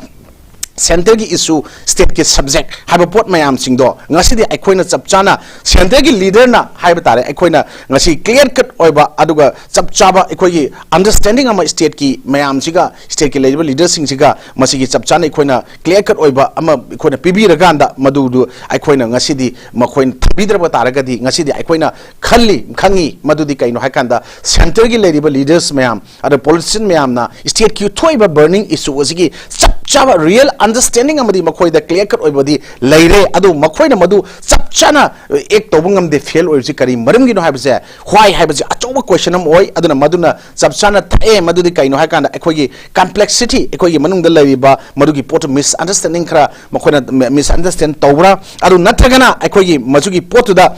centreꯒꯤ issue, stateꯀꯤ subject ꯍꯥꯏꯕ ꯄꯣꯠ ꯃꯌꯥꯝꯁꯤꯡꯗꯣ ꯉꯁꯤꯗꯤ ꯑꯩꯈꯣꯏꯅ ꯆꯞ ꯆꯥꯅ centreꯒꯤ leaderꯅ ꯍꯥꯏꯕ ꯇꯥꯔꯦ, ꯑꯩꯈꯣꯏꯅ ꯉꯁꯤ clear cut ꯑꯣꯏꯕ ꯑꯗꯨꯒ ꯆꯞ ꯆꯥꯕ ꯑꯩꯈꯣꯏꯒꯤ understanding ꯑꯃ stateꯀꯤ ꯃꯌꯥꯝꯁꯤꯒ, stateꯀꯤ ꯂꯩꯔꯤꯕ leaderꯁꯤꯡꯁꯤꯒ ꯃꯁꯤꯒꯤ ꯆꯞ ꯆꯥꯅ ꯑꯩꯈꯣꯏꯅ clear cut ꯑꯣꯏꯕ ꯑꯃ ꯑꯩꯈꯣꯏꯅ ꯄꯤꯕꯤꯔꯀꯥꯟꯗ, ꯃꯗꯨꯗꯨ ꯑꯩꯈꯣꯏꯅ ꯉꯁꯤꯗꯤ ꯃꯈꯣꯏꯅ ꯊꯝꯕꯤꯗ꯭ꯔꯕ ꯇꯥꯔꯒꯗꯤ, ꯉꯁꯤꯗꯤ ꯑꯩꯈꯣꯏꯅ ꯈꯜꯂꯤ, ꯈꯪꯉꯤ, ꯃꯗꯨꯗꯤ ꯀꯩꯅꯣ ꯍꯥꯏꯀꯥꯟꯗ centreꯒꯤ ꯂꯩꯔꯤꯕ leaders ꯃꯌꯥꯝ, ꯑꯗꯣ politician ꯃꯌꯥꯝꯅ stateꯀꯤ ꯊꯣꯛꯏꯕ burning issue ꯑꯁꯤꯒꯤ ꯆꯞ ꯆꯥꯕ real understanding ꯑꯃꯗꯤ ꯃꯈꯣꯏꯗ clear cut ꯑꯣꯏꯕꯗꯤ ꯂꯩꯔꯦ, ꯑꯗꯨ ꯃꯈꯣꯏꯅ ꯃꯗꯨ ꯆꯞ ꯆꯥꯅ act ꯇꯧꯕ ꯉꯝꯗꯦ, fail ꯑꯣꯏꯕꯁꯤ ꯀꯔꯤ ꯃꯔꯝꯒꯤꯅꯣ ꯍꯥꯏꯕꯁꯦ, why ꯍꯥꯏꯕꯁꯤ ꯑꯆꯧꯕ question ꯑꯃ ꯑꯣꯏ꯫ ꯑꯗꯨꯅ ꯃꯗꯨꯅ ꯆꯞ ꯆꯥꯅ ꯊꯛꯑꯦ꯫ ꯃꯗꯨꯗꯤ ꯀꯩꯅꯣ ꯍꯥꯏ ꯀꯥꯟꯗ, ꯑꯩꯈꯣꯏꯒꯤ complexity, ꯑꯩꯈꯣꯏꯒꯤ ꯃꯅꯨꯡꯗ ꯂꯩꯔꯤꯕ ꯃꯗꯨꯒꯤ ꯄꯣꯠꯇꯨ misunderstanding ꯈꯔ ꯃꯈꯣꯏꯅ misunderstand ꯇꯧꯕ꯭ꯔꯥ, ꯑꯗꯨ ꯅꯠꯇ꯭ꯔꯒꯅ ꯑꯩꯈꯣꯏꯒꯤ ꯃꯗꯨꯒꯤ ꯄꯣꯠꯇꯨꯗ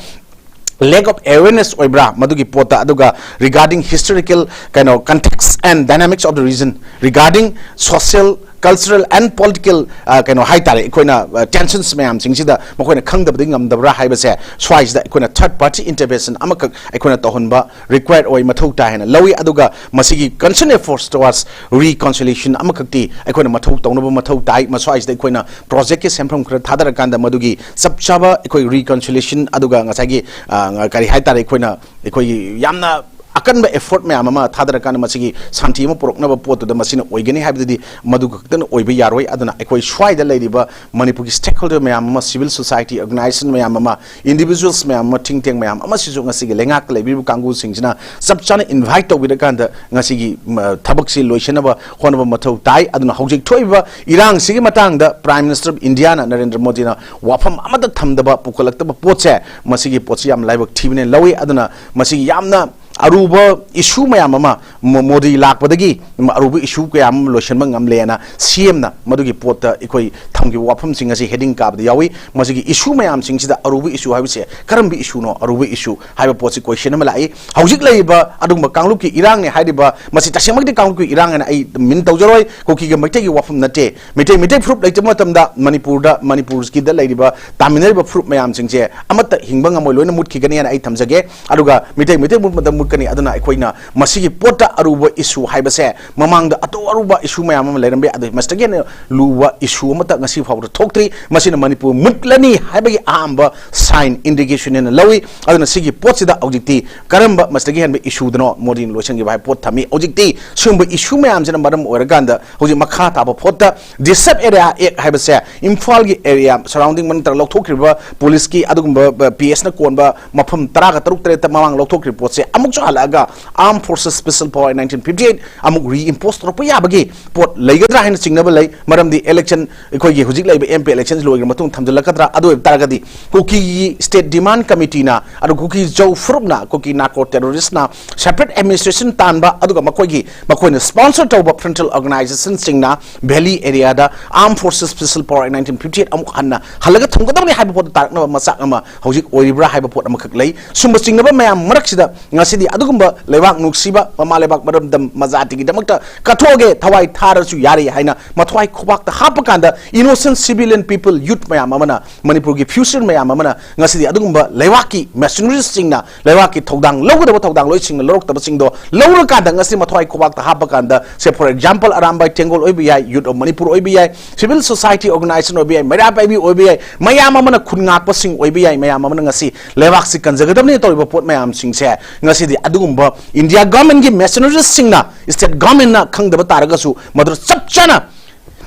lack of awareness ꯑꯣꯏꯕ꯭ꯔꯥ ꯃꯗꯨꯒꯤ ꯄꯣꯠꯇ, ꯑꯗꯨꯒ regarding historical ꯀꯩꯅꯣ context and dynamics of the region, regarding social, cultural and political, ꯑ, ꯀꯩꯅꯣ ꯍꯥꯏꯇꯥꯔꯦ, ꯑꯩꯈꯣꯏꯅ, ꯑ, tensions ꯃꯌꯥꯝꯁꯤꯡꯁꯤꯗ ꯃꯈꯣꯏꯅ ꯈꯪꯗꯕꯗꯤ ꯉꯝꯗꯕ꯭ꯔꯥ ꯍꯥꯏꯕꯁꯦ, ꯁ꯭ꯋꯥꯏꯁꯤꯗ ꯑꯩꯈꯣꯏꯅ third party intervention ꯑꯃꯈꯛ ꯑꯩꯈꯣꯏꯅ ꯇꯧꯍꯟꯕ required ꯑꯣꯏ, ꯃꯊꯧ ꯇꯥꯏ ꯍꯥꯏꯅ ꯂꯧꯏ꯫ ꯑꯗꯨꯒ ꯃꯁꯤꯒꯤ concerned efforts towards reconciliation ꯑꯃꯈꯛꯇꯤ ꯑꯩꯈꯣꯏꯅ ꯃꯊꯧ ꯇꯧꯅꯕ ꯃꯊꯧ ꯇꯥꯏ꯫ ꯃꯁ꯭ꯋꯥꯏꯁꯤꯗ ꯑꯩꯈꯣꯏꯅ projectꯀꯤ ꯁꯦꯟꯐꯝ ꯈꯔ ꯊꯥꯗꯔꯀꯥꯟꯗ ꯃꯗꯨꯒꯤ ꯆꯞ ꯆꯥꯕ ꯑꯩꯈꯣꯏ reconciliation ꯑꯗꯨꯒ ꯉꯁꯥꯏꯒꯤ, ꯑ, ꯀꯔꯤ ꯍꯥꯏꯇꯥꯔꯦ, ꯑꯩꯈꯣꯏꯅ, ꯑꯩꯈꯣꯏꯒꯤ ꯌꯥꯝꯅ ꯑꯀꯟꯕ effort ꯃꯌꯥꯝ ꯑꯃ ꯊꯥꯗꯔꯀꯥꯟꯗ ꯃꯁꯤꯒꯤ ꯁꯥꯟꯇꯤ ꯑꯃ ꯄꯨꯔꯛꯅꯕ ꯄꯣꯠꯇꯨꯗ ꯃꯁꯤꯅ ꯑꯣꯏꯒꯅꯤ ꯍꯥꯏꯕꯗꯨꯗꯤ ꯃꯗꯨ ꯈꯛꯇꯅ ꯑꯣꯏꯕ ꯌꯥꯔꯣꯏ꯫ ꯑꯗꯨꯅ ꯑꯩꯈꯣꯏ ꯁ꯭ꯋꯥꯏꯗ ꯂꯩꯔꯤꯕ ꯃꯅꯤꯄꯨꯔꯒꯤ stakeholder ꯃꯌꯥꯝ ꯑꯃ, civil society organization ꯃꯌꯥꯝ ꯑꯃ, individuals ꯃꯌꯥꯝ ꯑꯃ, think tank ꯃꯌꯥꯝ ꯑꯃꯁꯤꯁꯨ ꯉꯁꯤꯒꯤ ꯂꯩꯉꯥꯛꯇ ꯂꯩꯕꯤꯔꯤꯕ ꯀꯥꯡꯕꯨꯁꯤꯡꯁꯤꯅ ꯆꯞ ꯆꯥꯅ invite ꯇꯧꯕꯤꯔꯀꯥꯟꯗ ꯉꯁꯤꯒꯤ, ꯃ, ꯊꯕꯛꯁꯤ ꯂꯣꯏꯁꯤꯟꯅꯕ ꯍꯣꯠꯅꯕ ꯃꯊꯧ ꯇꯥꯏ꯫ ꯑꯗꯨꯅ ꯍꯧꯖꯤꯛ ꯊꯣꯛꯏꯕ ꯏꯔꯥꯡꯁꯤꯒꯤ ꯃꯇꯥꯡꯗ Prime Minister of Indiaꯅ, ꯅꯔꯦꯟꯗ꯭ꯔ ꯃꯣꯗꯤꯅ ꯋꯥꯐꯝ ꯑꯃꯠꯇ ꯊꯝꯗꯕ ꯄꯨꯈꯠꯂꯛꯇꯕ ꯄꯣꯠꯁꯦ, ꯃꯁꯤꯒꯤ ꯄꯣꯠꯁꯤ ꯌꯥꯝ ꯂꯥꯏꯕꯛ ꯊꯤꯕꯅꯦ ꯂꯧꯏ꯫ ꯑꯗꯨꯅ ꯃꯁꯤꯒꯤ ꯌꯥꯝꯅ ꯑꯔꯨꯕ issue ꯃꯌꯥꯝ ꯑꯃ ꯃꯣ-, ꯃꯣꯗꯤ ꯂꯥꯛꯄꯗꯒꯤ ꯑꯔꯨꯕ issue ꯀꯌꯥ ꯑꯃ ꯂꯣꯏꯁꯤꯟꯕ ꯉꯝꯂꯦꯅ CMꯅ ꯃꯗꯨꯒꯤ ꯄꯣꯠꯇ ꯑꯩꯈꯣꯏ ꯊꯝꯈꯤꯕ ꯋꯥꯐꯝꯁꯤꯡ ꯑꯁꯤ heading ꯀꯥꯕꯗ ꯌꯥꯎꯏ꯫ ꯃꯁꯤꯒꯤ issue ꯃꯌꯥꯝꯁꯤꯡꯁꯤꯗ ꯑꯔꯨꯕ issue ꯍꯥꯏꯕꯁꯦ ꯀꯔꯝꯕ issueꯅꯣ? ꯑꯔꯨꯕ issue ꯍꯥꯏꯕ ꯄꯣꯠꯁꯤ question ꯑꯃ ꯂꯥꯛꯏ꯫ ꯍꯧꯖꯤꯛ ꯂꯩꯔꯤꯕ ꯑꯗꯨꯒꯨꯝꯕ ꯀꯥꯡꯂꯨꯞꯀꯤ ꯏꯔꯥꯡꯅꯦ ꯍꯥꯏꯔꯤꯕ, ꯃꯁꯤ ꯇꯁꯦꯡꯃꯛꯇꯤ ꯀꯥꯡꯂꯨꯞꯀꯤ ꯏꯔꯥꯡ ꯍꯥꯏꯅ ꯑꯩ mean ꯇꯧꯖꯔꯣꯏ꯫ ꯀꯨꯀꯤꯒ ꯃꯩꯇꯩꯒꯤ ꯋꯥꯐꯝ ꯅꯠꯇꯦ꯫ ꯃꯩꯇꯩ, ꯃꯩꯇꯩ ꯐꯨꯔꯨꯞ ꯂꯩꯇꯕ ꯃꯇꯝꯗ ꯃꯅꯤꯄꯨꯔꯗ, ꯃꯅꯤꯄꯨꯔꯒꯤꯗ ꯂꯩꯔꯤꯕ ꯇꯥꯃꯤꯟꯅꯔꯤꯕ ꯐꯨꯔꯨꯞ ꯃꯌꯥꯝꯁꯤꯡꯁꯦ ꯑꯃꯠꯇ ꯍꯤꯡꯕ ꯉꯝꯃꯣꯏ, ꯂꯣꯏꯅ ꯃꯨꯠꯈꯤꯒꯅꯤ ꯍꯥꯏꯅ ꯑꯩ ꯊꯝꯖꯒꯦ꯫ ꯑꯗꯨꯒ ꯃꯤꯇꯩ, ꯃꯤꯇꯩ ꯃꯨꯠꯄꯗ ꯃꯨꯠꯀꯅꯤ꯫ ꯑꯗꯨꯅ ꯑꯩꯈꯣꯏꯅ ꯃꯁꯤꯒꯤ ꯄꯣꯠꯇ ꯑꯔꯨꯕ issue ꯍꯥꯏꯕꯁꯦ, ꯃꯃꯥꯡꯗ ꯑꯇꯣꯞ ꯑꯔꯨꯕ issue ꯃꯌꯥꯝ ꯑꯃ ꯂꯩꯔꯝꯕ ꯌꯥꯏ, ꯑꯗꯨ ꯃꯁꯤꯗꯒꯤ ꯍꯦꯟꯅ ꯂꯨꯕ issue ꯑꯃꯠꯇ ꯉꯁꯤ ꯐꯥꯎꯕꯗ ꯊꯣꯛꯇ꯭ꯔꯤ꯫ ꯃꯁꯤꯅ ꯃꯅꯤꯄꯨꯔ ꯃꯨꯠꯂꯅꯤ ꯍꯥꯏꯕꯒꯤ ꯑꯍꯥꯟꯕ sign, indication ꯍꯥꯏꯅ ꯂꯧꯏ꯫ ꯑꯗꯨꯅ ꯁꯤꯒꯤ ꯄꯣꯠꯁꯤꯗ ꯍꯧꯖꯤꯛꯇꯤ ꯀꯔꯝꯕ ꯃꯁꯤꯗꯒꯤ ꯍꯦꯟꯕ issueꯗꯅꯣ ꯃꯣꯗꯤꯅ ꯂꯣꯏꯁꯤꯟꯈꯤꯕ ꯍꯥꯏꯕ ꯄꯣꯠ ꯊꯝꯃꯤ꯫ ꯍꯧꯖꯤꯛꯇꯤ ꯁꯤꯒꯨꯝꯕ issue ꯃꯌꯥꯝꯁꯤꯅ ꯃꯔꯝ ꯑꯣꯏꯔꯀꯥꯟꯗ ꯍꯧꯖꯤꯛ ꯃꯈꯥ ꯇꯥꯕ ꯄꯣꯠꯇ Disturbed Area Act ꯍꯥꯏꯕꯁꯦ ꯏꯝꯐꯥꯜꯒꯤ area surrounding ꯅꯠꯇ꯭ꯔꯒ ꯂꯧꯊꯣꯛꯈ꯭ꯔꯤꯕ ꯄꯨꯂꯤꯁꯀꯤ ꯑꯗꯨꯒꯨꯝꯕ, ꯄ-, PSꯅ ꯀꯣꯟꯕ ꯃꯐꯝ ꯇꯔꯥꯒ ꯇꯔꯨꯛ ꯇꯔꯦꯠꯇ ꯃꯃꯥꯡ ꯂꯧꯊꯣꯛꯈ꯭ꯔꯤꯕ ꯄꯣꯠꯁꯦ ꯑꯃꯨꯛꯁꯨ ꯍꯜꯂꯛꯑꯒ Armed Forces Special Power Act nineteen fifty eight ꯑꯃꯨꯛ reimpose ꯇꯧꯔꯛꯄ ꯌꯥꯕꯒꯤ ꯄꯣꯠ ꯂꯩꯒꯗ꯭ꯔꯥ ꯍꯥꯏꯅ ꯆꯤꯡꯅꯕ ꯂꯩ꯫ ꯃꯔꯝꯗꯤ election, ꯑꯩꯈꯣꯏꯒꯤ ꯍꯧꯖꯤꯛ ꯂꯩꯔꯤꯕ MP election ꯂꯣꯏꯈ꯭ꯔ ꯃꯇꯨꯡ ꯊꯝꯖꯤꯜꯂꯛꯀꯗ꯭ꯔꯥ? ꯑꯗꯨ ꯑꯣꯏꯕ ꯇꯥꯔꯒꯗꯤ ꯀꯨꯀꯤꯒꯤ State Demand Committeeꯅ, ꯑꯗꯨꯒ ꯀꯨꯀꯤ ꯖꯧ ꯐꯨꯔꯨꯞꯅ, ꯀꯨꯀꯤ narco terroristꯅ separate administration ꯇꯥꯟꯕ, ꯑꯗꯨꯒ ꯃꯈꯣꯏꯒꯤ, ꯃꯈꯣꯏꯅ sponsor ꯇꯧꯕ frontal organizationꯁꯤꯡꯅ valley areaꯗ Armed Forces Special Power Act nineteen fifty eight ꯑꯃꯨꯛ ꯍꯟꯅ ꯍꯜꯂꯒ ꯊꯝꯒꯗꯕꯅꯤ ꯍꯥꯏꯕ ꯄꯣꯠꯇ ꯇꯥꯔꯛꯅꯕ ꯃꯆꯥꯛ ꯑꯃ ꯍꯧꯖꯤꯛ ꯑꯣꯏꯔꯤꯕ꯭ꯔꯥ ꯍꯥꯏꯕ ꯄꯣꯠ ꯑꯃꯈꯛ ꯂꯩ꯫ ꯁꯨꯝꯕ ꯆꯤꯡꯅꯕ ꯃꯌꯥꯝ ꯃꯔꯛꯁꯤꯗ ꯉꯁꯤꯗꯤ ꯑꯗꯨꯒꯨꯝꯕ ꯂꯩꯕꯥꯛ ꯅꯨꯡꯁꯤꯕ ꯃꯃꯥ ꯂꯩꯕꯥꯛ ꯃꯔꯝꯗꯝ ꯃꯖꯥꯇꯤꯒꯤꯗꯃꯛꯇ ꯀꯠꯊꯣꯛꯑꯒꯦ, ꯊꯋꯥꯏ ꯊꯥꯔꯁꯨ ꯌꯥꯔꯦ ꯍꯥꯏꯅ ꯃꯊ꯭ꯋꯥꯏ ꯈꯨꯕꯥꯛꯇ ꯍꯥꯞꯄ ꯀꯥꯟꯗ innocent civilian people, youth ꯃꯌꯥꯝ ꯑꯃꯅ, ꯃꯅꯤꯄꯨꯔꯒꯤ future ꯃꯌꯥꯝ ꯑꯃꯅ ꯉꯁꯤꯗꯤ ꯑꯗꯨꯒꯨꯝꯕ ꯂꯩꯕꯥꯛꯀꯤ mercenariesꯁꯤꯡꯅ ꯂꯩꯕꯥꯛꯀꯤ ꯊꯧꯗꯥꯡ ꯂꯧꯒꯗꯕ ꯊꯧꯗꯥꯡ ꯂꯣꯏꯁꯤꯡꯅ ꯂꯧꯔꯛꯇꯕꯁꯤꯡꯗꯣ ꯂꯧꯔꯀꯥꯟꯗ ꯉꯁꯤ ꯃꯊ꯭ꯋꯥꯏ ꯈꯨꯕꯥꯛꯇ ꯍꯥꯞꯄ ꯀꯥꯟꯗ, say for example, ꯑꯔꯥꯝꯕꯥꯏ ꯇꯦꯡꯒꯣꯜ ꯑꯣꯏꯕ ꯌꯥꯏ, Youth of Manipur ꯑꯣꯏꯕ ꯌꯥꯏ, civil society organization ꯑꯣꯏꯕ ꯌꯥꯏ, ꯃꯩꯔꯥ ꯄꯥꯏꯕꯤ ꯑꯣꯏꯕ ꯌꯥꯏ, ꯃꯌꯥꯝ ꯑꯃꯅ ꯈꯨꯟ ꯉꯥꯛꯄꯁꯤꯡ ꯑꯣꯏꯕ ꯌꯥꯏ, ꯃꯌꯥꯝ ꯑꯃꯅ ꯉꯁꯤ ꯂꯩꯕꯥꯛꯁꯤ ꯀꯟꯖꯒꯗꯕꯅꯤ ꯇꯧꯔꯤꯕ ꯄꯣꯠ ꯃꯌꯥꯝꯁꯤꯡꯁꯦ ꯉꯁꯤꯗꯤ ꯑꯗꯨꯒꯨꯝꯕ ꯏꯟꯗꯤꯌꯥ ꯒꯚꯔꯟꯃꯦꯟꯠꯀꯤ ꯃꯦꯁꯅꯔꯤꯁꯁꯤꯡꯅ, ꯁ꯭ꯇꯦꯠ ꯒꯚꯔꯟꯃꯦꯟꯠꯅ ꯈꯪꯗꯕ ꯇꯥꯔꯒꯁꯨ, ꯃꯗꯨꯗ ꯆꯞ ꯆꯥꯅ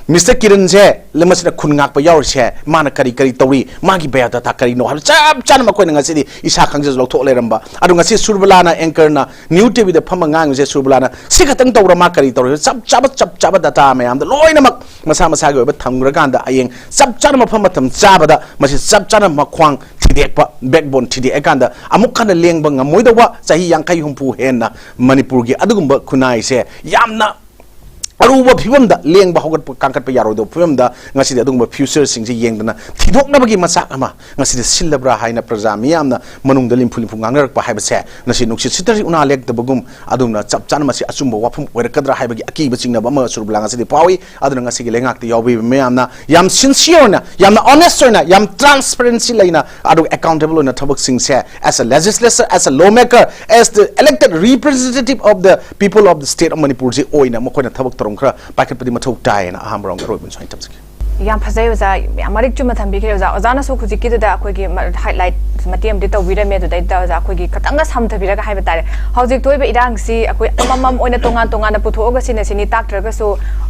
ꯃꯤꯁꯇꯔ ꯀꯤꯔꯟꯁꯦ, ꯃꯁꯤꯗ ꯈꯨꯟ ꯉꯥꯛꯄ ꯌꯥꯎꯔꯤꯁꯦ, ꯃꯥꯅ ꯀꯔꯤ ꯀꯔꯤ ꯇꯧꯔꯤ, ꯃꯥꯒꯤ ꯕꯥꯏꯑꯣꯗꯥꯇꯥ ꯀꯔꯤꯅꯣ ꯍꯥꯏꯕ ꯆꯞ ꯆꯥꯅ ꯃꯈꯣꯏꯅ ꯉꯁꯤꯗꯤ ꯏꯁꯥ ꯈꯪꯖꯁꯨ ꯂꯧꯊꯣꯛ ꯂꯩꯔꯝꯕ꯫ ꯑꯗꯣ ꯉꯁꯤ ꯁꯨꯔꯕꯂꯥꯅ, ꯑꯦꯡꯀꯔꯅ, ꯅ꯭ꯌꯨ ꯇꯤꯚꯤꯗ ꯐꯝꯃ ꯉꯥꯡꯉꯤꯁꯦ, ꯁꯨꯔꯕꯂꯥꯅ ꯁꯤ ꯈꯛꯇꯪ ꯇꯧꯔ ꯃꯥ ꯀꯔꯤ ꯇꯧꯔꯤ? ꯆꯞ ꯆꯥꯕ, ꯆꯞ ꯆꯥꯕ ꯗꯥꯇꯥ ꯃꯌꯥꯝꯗ ꯂꯣꯏꯅꯃꯛ ꯃꯁꯥ ꯃꯁꯥꯒꯤ ꯑꯣꯏꯕ ꯊꯝꯈ꯭ꯔꯀꯥꯟꯗ, ꯍꯌꯦꯡ ꯆꯞ ꯆꯥꯅ ꯃꯐꯝ ꯃꯇꯝ ꯆꯥꯕꯗ ꯃꯁꯤ ꯆꯞ ꯆꯥꯅ ꯃꯈ꯭ꯋꯥꯡ ꯊꯤꯗꯦꯛꯄ, ꯕꯦꯛꯕꯣꯟ ꯊꯤꯗꯦꯛꯑꯀꯥꯟꯗ, ꯑꯃꯨꯛ ꯍꯟꯅ ꯂꯦꯡꯕ ꯉꯝꯃꯣꯏꯗꯧꯕ ꯆꯍꯤ ꯌꯥꯡꯈꯩ ꯍꯨꯝꯐꯨ ꯍꯦꯟꯅ ꯃꯅꯤꯄꯨꯔꯒꯤ ꯑꯗꯨꯒꯨꯝꯕ ꯈꯨꯟꯅꯥꯏꯁꯦ ꯌꯥꯝꯅ ꯑꯔꯨꯕ ꯐꯤꯕꯝꯗ ꯂꯦꯡꯕ ꯍꯧꯒꯠꯄ, ꯀꯥꯡꯈꯠꯄ ꯌꯥꯔꯣꯏꯗꯧꯕ ꯐꯤꯕꯝꯗ ꯉꯁꯤꯗꯤ ꯑꯗꯨꯒꯨꯝꯕ ꯐ꯭ꯌꯨꯆꯔꯁꯤꯡꯁꯦ ꯌꯦꯡꯗꯅ ꯊꯤꯗꯣꯛꯅꯕꯒꯤ ꯃꯆꯥꯛ ꯑꯃ ꯉꯁꯤꯗꯤ ꯁꯤꯜꯂꯕ꯭ꯔꯥ ꯍꯥꯏꯅ ꯄ꯭ꯔꯖꯥ ꯃꯤꯌꯥꯝꯅ ꯃꯅꯨꯡꯗ ꯂꯤꯝꯐꯨ ꯂꯤꯝꯐꯨ ꯉꯥꯡꯅꯔꯛꯄ ꯍꯥꯏꯕꯁꯦ ꯉꯁꯤ ꯅꯨꯡꯁꯤꯠ ꯁꯤꯠꯇ꯭ꯔꯁꯨ ꯎꯅꯥ ꯂꯦꯛꯇꯕꯒꯨꯝ, ꯑꯗꯨꯝꯅ ꯆꯞ ꯆꯥꯅ ꯃꯁꯤ ꯑꯆꯨꯝꯕ ꯋꯥꯐꯝ ꯑꯣꯏꯔꯛꯀꯗ꯭ꯔꯥ ꯍꯥꯏꯕꯒꯤ ꯑꯀꯤꯕ ꯆꯤꯡꯅꯕ ꯑꯃ ꯁꯨꯔꯕꯂꯥ ꯉꯁꯤꯗꯤ ꯐꯥꯎꯏ꯫ ꯑꯗꯨꯅ ꯉꯁꯤꯒꯤ ꯂꯩꯉꯥꯛꯇ ꯌꯥꯎꯕꯤꯕ ꯃꯌꯥꯝꯅ ꯌꯥꯝ ꯁꯤꯟꯁꯤꯌꯔ ꯑꯣꯏꯅ, ꯌꯥꯝꯅ ꯑꯣꯅꯦꯁ ꯑꯣꯏꯅ, ꯌꯥꯝ ꯇ꯭ꯔꯥꯟꯁꯄꯦꯔꯦꯟꯁꯤ ꯂꯩꯅ, ꯑꯗꯨꯒ ꯑꯦꯀꯥꯎꯟꯇꯦꯕꯜ ꯑꯣꯏꯅ ꯊꯕꯛꯁꯤꯡꯁꯦ, as a legislator, as a lawmaker, as the elected representative of the people of the state of Manipur ꯁꯤ ꯑꯣꯏꯅ ꯃꯈꯣꯏꯅ ꯊꯕꯛ ꯊꯧꯔꯝ ꯈꯔ ꯄꯥꯏꯈꯠꯄꯗꯤ ꯃꯊꯧ ꯇꯥꯏꯌꯦꯅ ꯑꯍꯥꯟꯕ ꯔꯥꯎꯟꯒꯤ ꯑꯔꯣꯏꯕ ꯁꯨꯃꯥꯏꯅ ꯊꯝꯖꯒꯦ꯫ ꯌꯥꯝ ꯐꯖꯩ ꯑꯣꯖꯥ, ꯌꯥꯝ ꯃꯔꯤꯛ ꯆꯨꯝꯅ ꯊꯝꯕꯤꯈ꯭ꯔꯦ ꯑꯣꯖꯥ꯫ ꯑꯣꯖꯥꯅꯁꯨ ꯍꯧꯖꯤꯛꯀꯤꯗꯨꯗ ꯑꯩꯈꯣꯏꯒꯤ ꯃ-, ꯍꯥꯏꯂꯥꯏꯠ ꯃꯇꯦꯛ ꯑꯃꯗꯤ ꯇꯧꯕꯤꯔꯝꯃꯦ, ꯑꯗꯨꯗꯩꯗ ꯑꯣꯖꯥ ꯑꯩꯈꯣꯏꯒꯤ ꯈꯇꯪꯒ ꯁꯝꯊꯕꯤꯔꯒ ꯍꯥꯏꯕ ꯇꯥꯔꯦ, ꯍꯧꯖꯤꯛ ꯊꯣꯛꯏꯕ ꯏꯔꯥꯡꯁꯤ ꯑꯩꯈꯣꯏ ꯑꯃꯃꯝ ꯑꯣꯏꯅ ꯇꯣꯉꯥꯟ ꯇꯣꯉꯥꯟꯅ ꯄꯨꯊꯣꯛꯑꯒ ꯁꯤꯅ ꯁꯤꯅꯤ ꯇꯥꯛꯇ꯭ꯔꯒꯁꯨ,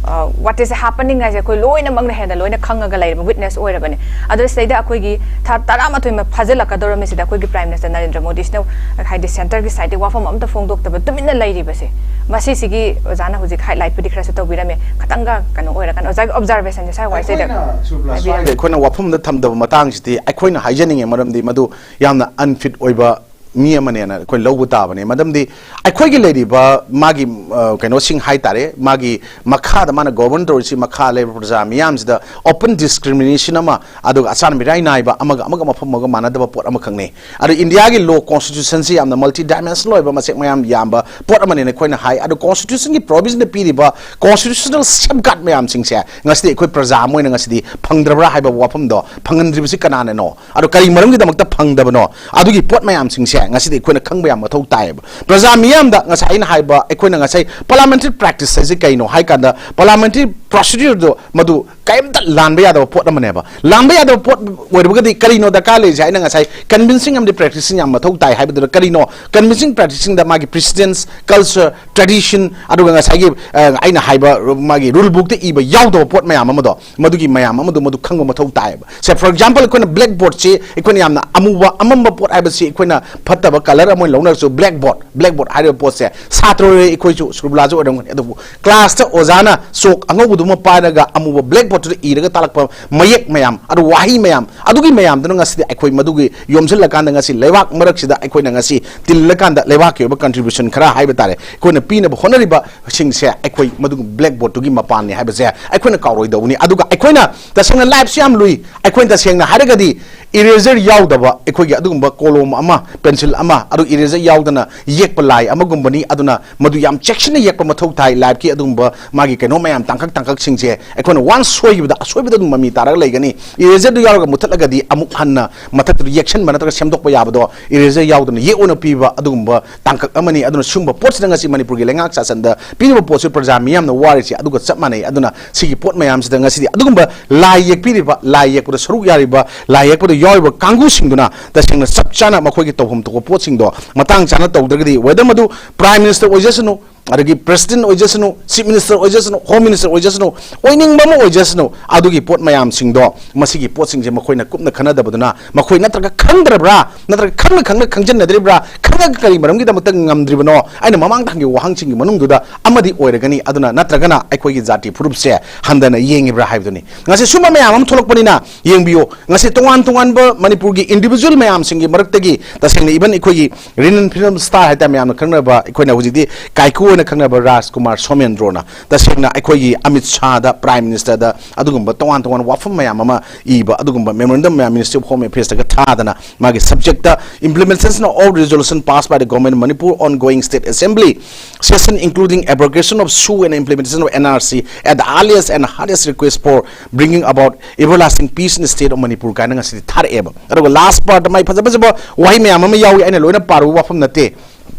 what is happening ꯍꯥꯏꯁꯦ ꯑꯩꯈꯣꯏ ꯂꯣꯏꯅꯃꯛꯅ ꯍꯦꯟꯅ ꯂꯣꯏꯅ ꯈꯪꯉꯒ ꯂꯩꯔꯕ ꯋꯤꯠꯅꯦꯁ ꯑꯣꯏꯔꯕꯅꯤ꯫ ꯑꯗꯣ ꯁꯤꯗꯩꯗ ꯑꯩꯈꯣꯏꯒꯤ ꯊꯥ ꯇꯔꯥꯃꯥꯊꯣꯏ ꯃ-, ꯐꯥꯖꯤꯜꯂꯛꯀꯗꯧꯔꯝꯃꯤ ꯁꯤꯗ ꯑꯩꯈꯣꯏꯒꯤ ꯄ꯭ꯔꯥꯏꯝ ꯃꯤꯅꯤꯁꯇꯔ ꯅꯔꯦꯟꯗ꯭ꯔ ꯃꯣꯗꯤꯁꯤꯅ ꯍꯥꯏꯗꯤ ꯁꯦꯟꯇꯔꯒꯤ ꯁꯥꯏꯠꯇꯒꯤ ꯋꯥꯐꯝ ꯑꯝꯇ ꯐꯣꯡꯗꯣꯛꯇꯕ ꯇꯨꯃꯤꯟꯅ ꯂꯩꯔꯤꯕꯁꯦ, ꯃꯁꯤꯁꯤꯒꯤ ꯑꯣꯖꯥꯅ ꯍꯧꯖꯤꯛ ꯍꯥꯏꯂꯥꯏꯠꯄꯨꯗꯤ ꯈꯔꯁꯨ ꯇꯧꯕꯤꯔꯝꯃꯦ, ꯈꯇꯪꯒ ꯀꯩꯅꯣ ꯑꯣꯏꯔꯀꯥꯟꯗ ꯑꯣꯖꯥꯒꯤ ꯑꯣꯕꯖꯥꯔꯕꯦꯁꯟꯁꯦ ꯁ꯭ꯋꯥꯏ ꯋꯥꯏꯁꯤꯗ ꯑꯩꯈꯣꯏꯅ, ꯁꯨꯔꯕꯂꯥ, ꯍꯥꯏꯕꯤꯔꯝꯃꯦ꯫ ꯁ꯭ꯋꯥꯏꯗ ꯑꯩꯈꯣꯏꯅ ꯋꯥꯐꯝꯗ ꯊꯝꯗꯕ ꯃꯇꯥꯡꯁꯤꯗꯤ ꯑꯩꯈꯣꯏꯅ ꯍꯥꯏꯖꯅꯤꯡꯉꯦ, ꯃꯔꯝꯗꯤ ꯃꯗꯨ ꯌꯥꯝꯅ ꯑꯟꯐꯤꯠ ꯑꯣꯏꯕ ꯃꯤ ꯑꯃꯅꯦꯅ ꯑꯩꯈꯣꯏ ꯂꯧꯕ ꯇꯥꯕꯅꯦ꯫ ꯃꯔꯝꯗꯤ ꯑꯩꯈꯣꯏꯒꯤ ꯂꯩꯔꯤꯕ ꯃꯥꯒꯤ, ꯑ, ꯀꯩꯅꯣꯁꯤꯡ ꯍꯥꯏ ꯇꯥꯔꯦ, ꯃꯥꯒꯤ ꯃꯈꯥꯗ ꯃꯥꯅ ꯒꯣꯕꯔꯟ ꯇꯧꯔꯤꯁꯤ, ꯃꯈꯥ ꯂꯩꯕ ꯄ꯭ꯔꯖꯥ ꯃꯤꯌꯥꯝꯁꯤꯗ ꯑꯣꯄꯟ ꯗꯤꯁꯀ꯭ꯔꯤꯃꯤꯅꯦꯁꯟ ꯑꯃ, ꯑꯗꯨꯒ ꯑꯆꯥꯟ ꯃꯤꯔꯥꯏ ꯅꯥꯏꯕ, ꯑꯃꯒ ꯑꯃꯒ ꯃꯐꯝ ꯑꯃꯒ ꯃꯥꯟꯅꯗꯕ ꯄꯣꯠ ꯑꯃꯈꯛꯅꯤ꯫ ꯑꯗꯣ ꯏꯟꯗꯤꯌꯥꯒꯤ ꯂꯣ ꯀꯣꯟꯁꯇꯤꯇ꯭ꯌꯨꯁꯟꯁꯤ ꯌꯥꯝꯅ ꯃꯜꯇꯤ ꯗꯥꯏꯃꯦꯟꯁꯅꯦꯜ ꯑꯣꯏꯕ, ꯃꯁꯦꯛ ꯃꯌꯥꯝ ꯌꯥꯝꯕ ꯄꯣꯠ ꯑꯃꯅꯦꯅ ꯑꯩꯈꯣꯏꯅ ꯍꯥꯏ꯫ ꯑꯗꯣ ꯀꯣꯟꯁꯇꯤꯇ꯭ꯌꯨꯁꯟꯒꯤ ꯄ꯭ꯔꯣꯚꯤꯖꯟꯗ ꯄꯤꯔꯤꯕ ꯀꯣꯟꯁꯇꯤꯇ꯭ꯌꯨꯁꯅꯦꯜ ꯁꯦꯐꯒꯥꯔꯗ ꯃꯌꯥꯝꯁꯤꯡꯁꯦ ꯉꯁꯤꯗꯤ ꯑꯩꯈꯣꯏ ꯄ꯭ꯔꯖꯥ ꯑꯃ ꯑꯣꯏꯅ ꯉꯁꯤꯗꯤ ꯐꯪꯗ꯭ꯔꯕ꯭ꯔꯥ ꯍꯥꯏꯕ ꯋꯥꯐꯝꯗꯣ, ꯐꯪꯍꯟꯗ꯭ꯔꯤꯕꯁꯤ ꯀꯅꯥꯅꯅꯣ? ꯑꯗꯣ ꯀꯔꯤ ꯃꯔꯝꯒꯤꯗꯃꯛꯇ ꯐꯪꯗꯕꯅꯣ? ꯑꯗꯨꯒꯤ ꯄꯣꯠ ꯃꯌꯥꯝꯁꯤꯡꯁꯦ ꯉꯁꯤꯗꯤ ꯑꯩꯈꯣꯏꯅ ꯈꯪꯕ ꯌꯥꯝ ꯃꯊꯧ ꯇꯥꯏꯌꯦꯕ꯫ ꯄ꯭ꯔꯖꯥ ꯃꯤꯌꯥꯝꯗ ꯉꯁꯥꯏ ꯑꯩꯅ ꯍꯥꯏꯕ, ꯑꯩꯈꯣꯏꯅ ꯉꯁꯥꯏ parliamentary practice ꯍꯥꯏꯁꯦ ꯀꯩꯅꯣ ꯍꯥꯏ ꯀꯥꯟꯗ, parliamentary procedureꯗꯣ ꯃꯗꯨ ꯀꯔꯤꯝꯇ ꯂꯥꯟꯕ ꯌꯥꯗꯕ ꯄꯣꯠ ꯑꯃꯅꯦꯕ꯫ ꯂꯥꯟꯕ ꯌꯥꯗꯕ ꯄꯣꯠ ꯑꯣꯏꯔꯒꯗꯤ ꯀꯔꯤꯅꯣ ꯗꯔꯀꯥꯔ ꯂꯩꯔꯤꯁꯦ? ꯑꯩꯅ ꯉꯁꯥꯏ convincing ꯑꯃꯗꯤ practicing ꯌꯥꯝ ꯃꯊꯧ ꯇꯥꯏ ꯍꯥꯏꯕꯗꯨꯅ ꯀꯔꯤꯅꯣ? Convincing practicingꯗ ꯃꯥꯒꯤ precedence, culture, tradition, ꯑꯗꯨꯒ ꯉꯁꯥꯏꯒꯤ, ꯑ, ꯑꯩꯅ ꯍꯥꯏꯕ ꯃꯥꯒꯤ rule bookꯇ ꯏꯕ ꯌꯥꯎꯗꯕ ꯄꯣꯠ ꯃꯌꯥꯝ ꯑꯃꯗꯣ, ꯃꯗꯨꯒꯤ ꯃꯌꯥꯝ ꯑꯃꯗꯣ ꯃꯗꯨ ꯈꯪꯕ ꯃꯊꯧ ꯇꯥꯏꯌꯦꯕ꯫ ꯁꯦ, for example, ꯑꯩꯈꯣꯏꯅ blackboardꯁꯤ, ꯑꯩꯈꯣꯏꯅ ꯌꯥꯝꯅ ꯑꯃꯨꯕ, ꯑꯃꯝꯕ ꯄꯣꯠ ꯍꯥꯏꯕꯁꯤ ꯑꯩꯈꯣꯏꯅ ꯐꯠꯇꯕ colour ꯑꯃ ꯑꯣꯏꯅ ꯂꯧꯅꯔꯁꯨ, blackboard, blackboard ꯍꯥꯏꯔꯤꯕ ꯄꯣꯠꯁꯦ ꯁꯥꯇ꯭ꯔ ꯑꯣꯏꯔꯦ, ꯑꯩꯈꯣꯏꯁꯨ ꯁ꯭ꯀꯨꯜ ꯑꯣꯖꯥꯁꯨ ꯑꯣꯏꯔꯝꯒꯅꯤ, ꯑꯗꯨꯕꯨ classꯇ ꯑꯣꯖꯥꯅ chalk ꯑꯉꯧꯕꯗꯨꯃ ꯄꯥꯏꯔꯒ ꯑꯃꯨꯕ blackboardꯇꯨꯗ ꯏꯔꯒ ꯇꯥꯛꯂꯛꯄ ꯃꯌꯦꯛ ꯃꯌꯥꯝ, ꯑꯗꯨ ꯋꯥꯍꯩ ꯃꯌꯥꯝ, ꯑꯗꯨꯒꯤ ꯃꯌꯥꯝꯗꯨꯅ ꯉꯁꯤꯗꯤ ꯑꯩꯈꯣꯏ ꯃꯗꯨꯒꯤ ꯌꯣꯝꯁꯤꯜꯂꯀꯥꯟꯗ ꯉꯁꯤ ꯂꯩꯕꯥꯛ ꯃꯔꯛꯁꯤꯗ ꯑꯩꯈꯣꯏꯅ ꯉꯁꯤ ꯇꯤꯜꯂꯀꯥꯟꯗ ꯂꯩꯕꯥꯛꯀꯤ ꯑꯣꯏꯕ contribution ꯈꯔ ꯍꯥꯏꯕ ꯇꯥꯔꯦ, ꯑꯩꯈꯣꯏꯅ ꯄꯤꯅꯕ ꯍꯣꯠꯅꯔꯤꯕꯁꯤꯡꯁꯦ ꯑꯩꯈꯣꯏ ꯃꯗꯨꯒꯤ blackboardꯇꯨꯒꯤ ꯃꯄꯥꯟꯅꯤ ꯍꯥꯏꯕꯁꯦ ꯑꯩꯈꯣꯏꯅ ꯀꯥꯎꯔꯣꯏꯗꯧꯕꯅꯤ꯫ ꯑꯗꯨꯒ ꯑꯩꯈꯣꯏꯅ ꯇꯁꯦꯡꯅ lifeꯁꯤ ꯌꯥꯝ ꯂꯨꯏ꯫ ꯑꯩꯈꯣꯏꯅ ꯇꯁꯦꯡꯅ ꯍꯥꯏꯔꯒꯗꯤ eraser ꯌꯥꯎꯗꯕ ꯑꯩꯈꯣꯏꯒꯤ ꯑꯗꯨꯒꯨꯝꯕ ꯀꯣꯂꯣꯝ ꯑꯃ, pencil ꯑꯃ, ꯑꯗꯨ eraser ꯌꯥꯎꯗꯅ ꯌꯦꯛꯄ ꯂꯥꯏ ꯑꯃꯒꯨꯝꯕꯅꯤ꯫ ꯑꯗꯨꯅ ꯃꯗꯨ ꯌꯥꯝ ꯆꯦꯛꯁꯤꯟꯅ ꯌꯦꯛꯄ ꯃꯊꯧ ꯇꯥꯏ꯫ Lifeꯀꯤ ꯑꯗꯨꯒꯨꯝꯕ ꯃꯥꯒꯤ ꯀꯩꯅꯣ ꯃꯌꯥꯝ, ꯇꯥꯡꯀꯛ ꯇꯥꯡꯀꯛꯁꯤꯡꯁꯦ ꯑꯩꯈꯣꯏꯅ once ꯁꯣꯏꯈꯤꯕꯗ ꯑꯁꯣꯏꯕꯗ ꯑꯗꯨꯝ ꯃꯃꯤ ꯇꯥꯔꯒ ꯂꯩꯒꯅꯤ꯫ Eraserꯗꯨ ꯌꯥꯎꯔꯒ ꯃꯨꯊꯠꯂꯒꯗꯤ ꯑꯃꯨꯛ ꯍꯟꯅ ꯃꯊꯛꯇꯨꯗ ꯌꯦꯛꯁꯟꯕ ꯅꯠꯇ꯭ꯔꯒ ꯁꯦꯝꯗꯣꯛꯄ ꯌꯥꯕꯗꯣ eraser ꯌꯥꯎꯗꯅ ꯌꯦꯛ ꯑꯣꯏꯅ ꯄꯤꯕ ꯑꯗꯨꯒꯨꯝꯕ ꯇꯥꯡꯀꯛ ꯑꯃꯅꯤ꯫ ꯑꯗꯨꯅ ꯁꯤꯒꯨꯝꯕ ꯄꯣꯠꯁꯤꯗ ꯉꯁꯤ ꯃꯅꯤꯄꯨꯔꯒꯤ ꯂꯩꯉꯥꯛ ꯁꯥꯁꯟꯗ ꯄꯤꯔꯤꯕ ꯄꯣꯠꯁꯤ ꯄ꯭ꯔꯖꯥ ꯃꯤꯌꯥꯝꯅ ꯋꯥꯔꯤꯁꯤ ꯑꯗꯨꯒ ꯆꯞ ꯃꯥꯟꯅꯩ꯫ ꯑꯗꯨꯅ ꯁꯤꯒꯤ ꯄꯣꯠ ꯃꯌꯥꯝꯁꯤꯗ ꯉꯁꯤꯗꯤ ꯑꯗꯨꯒꯨꯝꯕ ꯂꯥꯏ ꯌꯦꯛꯄꯤꯔꯤꯕ, ꯂꯥꯏ ꯌꯦꯛꯄꯗ ꯁꯔꯨꯛ ꯌꯥꯔꯤꯕ, ꯂꯥꯏ ꯌꯦꯛꯄꯗ ꯌꯥꯎꯔꯤꯕ ꯀꯥꯡꯕꯨꯁꯤꯡꯗꯨꯅ ꯇꯁꯦꯡꯅ ꯆꯞ ꯆꯥꯅ ꯃꯈꯣꯏꯒꯤ ꯇꯧꯐꯝ ꯊꯣꯛꯄ ꯄꯣꯠꯁꯤꯡꯗꯣ ꯃꯇꯥꯡ ꯆꯥꯅ ꯇꯧꯗ꯭ꯔꯒꯗꯤ, whether ꯃꯗꯨ Prime Minister ꯑꯣꯏꯖꯁꯅꯨ, ꯑꯗꯒꯤ President ꯑꯣꯏꯖꯁꯅꯨ, Chief Minister ꯑꯣꯏꯖꯁꯅꯨ, Home Minister ꯑꯣꯏꯖꯁꯅꯨ, ꯑꯣꯏꯅꯤꯡꯕ ꯑꯃ ꯑꯣꯏꯖꯁꯅꯨ, ꯑꯗꯨꯒꯤ ꯄꯣꯠ ꯃꯌꯥꯝꯁꯤꯡꯗꯣ, ꯃꯁꯤꯒꯤ ꯄꯣꯠꯁꯤꯡꯁꯦ ꯃꯈꯣꯏꯅ ꯀꯨꯞꯅ ꯈꯟꯅꯗꯕꯗꯨꯅ, ꯃꯈꯣꯏ ꯅꯠꯇ꯭ꯔꯒ ꯈꯪꯗ꯭ꯔꯕ꯭ꯔꯥ, ꯅꯠꯇ꯭ꯔꯒ ꯈꯪꯅ ꯈꯪꯅ ꯈꯪꯖꯟꯅꯗ꯭ꯔꯤꯕ꯭ꯔꯥ, ꯈꯪꯉꯒ ꯀꯔꯤ ꯃꯔꯝꯒꯤꯗꯃꯛꯇ ꯉꯝꯗ꯭ꯔꯤꯕꯅꯣ? ꯑꯩꯅ ꯃꯃꯥꯡꯗ ꯍꯪꯈꯤꯕ ꯋꯥꯍꯪꯁꯤꯡꯒꯤ ꯃꯅꯨꯡꯗꯨꯗ ꯑꯃꯗꯤ ꯑꯣꯏꯔꯒꯅꯤ꯫ ꯑꯗꯨꯅ ꯅꯠꯇ꯭ꯔꯒꯅ ꯑꯩꯈꯣꯏꯒꯤ ꯖꯥꯇꯤ ꯐꯨꯔꯨꯞꯁꯦ ꯍꯟꯊꯅ ꯌꯦꯡꯉꯤꯕ꯭ꯔꯥ ꯍꯥꯏꯕꯗꯨꯅꯤ꯫ ꯉꯁꯤ ꯁꯨꯝꯕ ꯃꯌꯥꯝ ꯑꯃ ꯊꯣꯛꯂꯛꯄꯅꯤꯅ ꯌꯦꯡꯕꯤꯌꯨ, ꯉꯁꯤ ꯇꯣꯉꯥꯟ ꯇꯣꯉꯥꯟꯕ ꯃꯅꯤꯄꯨꯔꯒꯤ individual ꯃꯌꯥꯝꯁꯤꯡꯒꯤ ꯃꯔꯛꯇꯒꯤ ꯇꯁꯦꯡꯅ even ꯑꯩꯈꯣꯏꯒꯤ renowned film star ꯍꯥꯏꯇꯥꯔꯦ, ꯃꯌꯥꯝꯅ ꯈꯪꯅꯕ, ꯑꯩꯈꯣꯏꯅ ꯍꯧꯖꯤꯛꯇꯤ ꯀꯥꯏꯀꯨ ꯑꯩꯈꯣꯏꯅ ꯈꯪꯅꯕ ꯔꯥꯖꯀꯨꯃꯥꯔ ꯁꯣꯃꯦꯟꯗ꯭ꯔꯣꯅ ꯇꯁꯦꯡꯅ ꯑꯩꯈꯣꯏꯒꯤ ꯑꯃꯤꯠ ꯁꯥꯍꯗ, Prime Ministerꯗ ꯑꯗꯨꯒꯨꯝꯕ ꯇꯣꯉꯥꯟ ꯇꯣꯉꯥꯟꯕ ꯋꯥꯐꯝ ꯃꯌꯥꯝ ꯑꯃ ꯏꯕ, ꯑꯗꯨꯒꯨꯝꯕ memorandum ꯃꯌꯥꯝ Ministry of Home Affairsꯇꯒ ꯊꯥꯗꯅ ꯃꯥꯒꯤ subjectꯇ implementation of resolution passed by the Government of Manipur ongoing state assembly session including abrogation of SoO and implementation of NRC at the earliest and hardest request for bringing about everlasting peace in the state of Manipur ꯀꯥꯏꯅ ꯉꯁꯤꯗꯤ ꯊꯥꯔꯛꯑꯦꯕ꯫ ꯑꯗꯨꯒ last part ꯃꯥꯏ ꯐꯖ ꯐꯖꯕ ꯋꯥꯍꯩ ꯃꯌꯥꯝ ꯑꯃ ꯌꯥꯎꯏ, ꯑꯩꯅ ꯂꯣꯏꯅ ꯄꯥꯔꯨꯕ ꯋꯥꯐꯝ ꯅꯠꯇꯦ꯫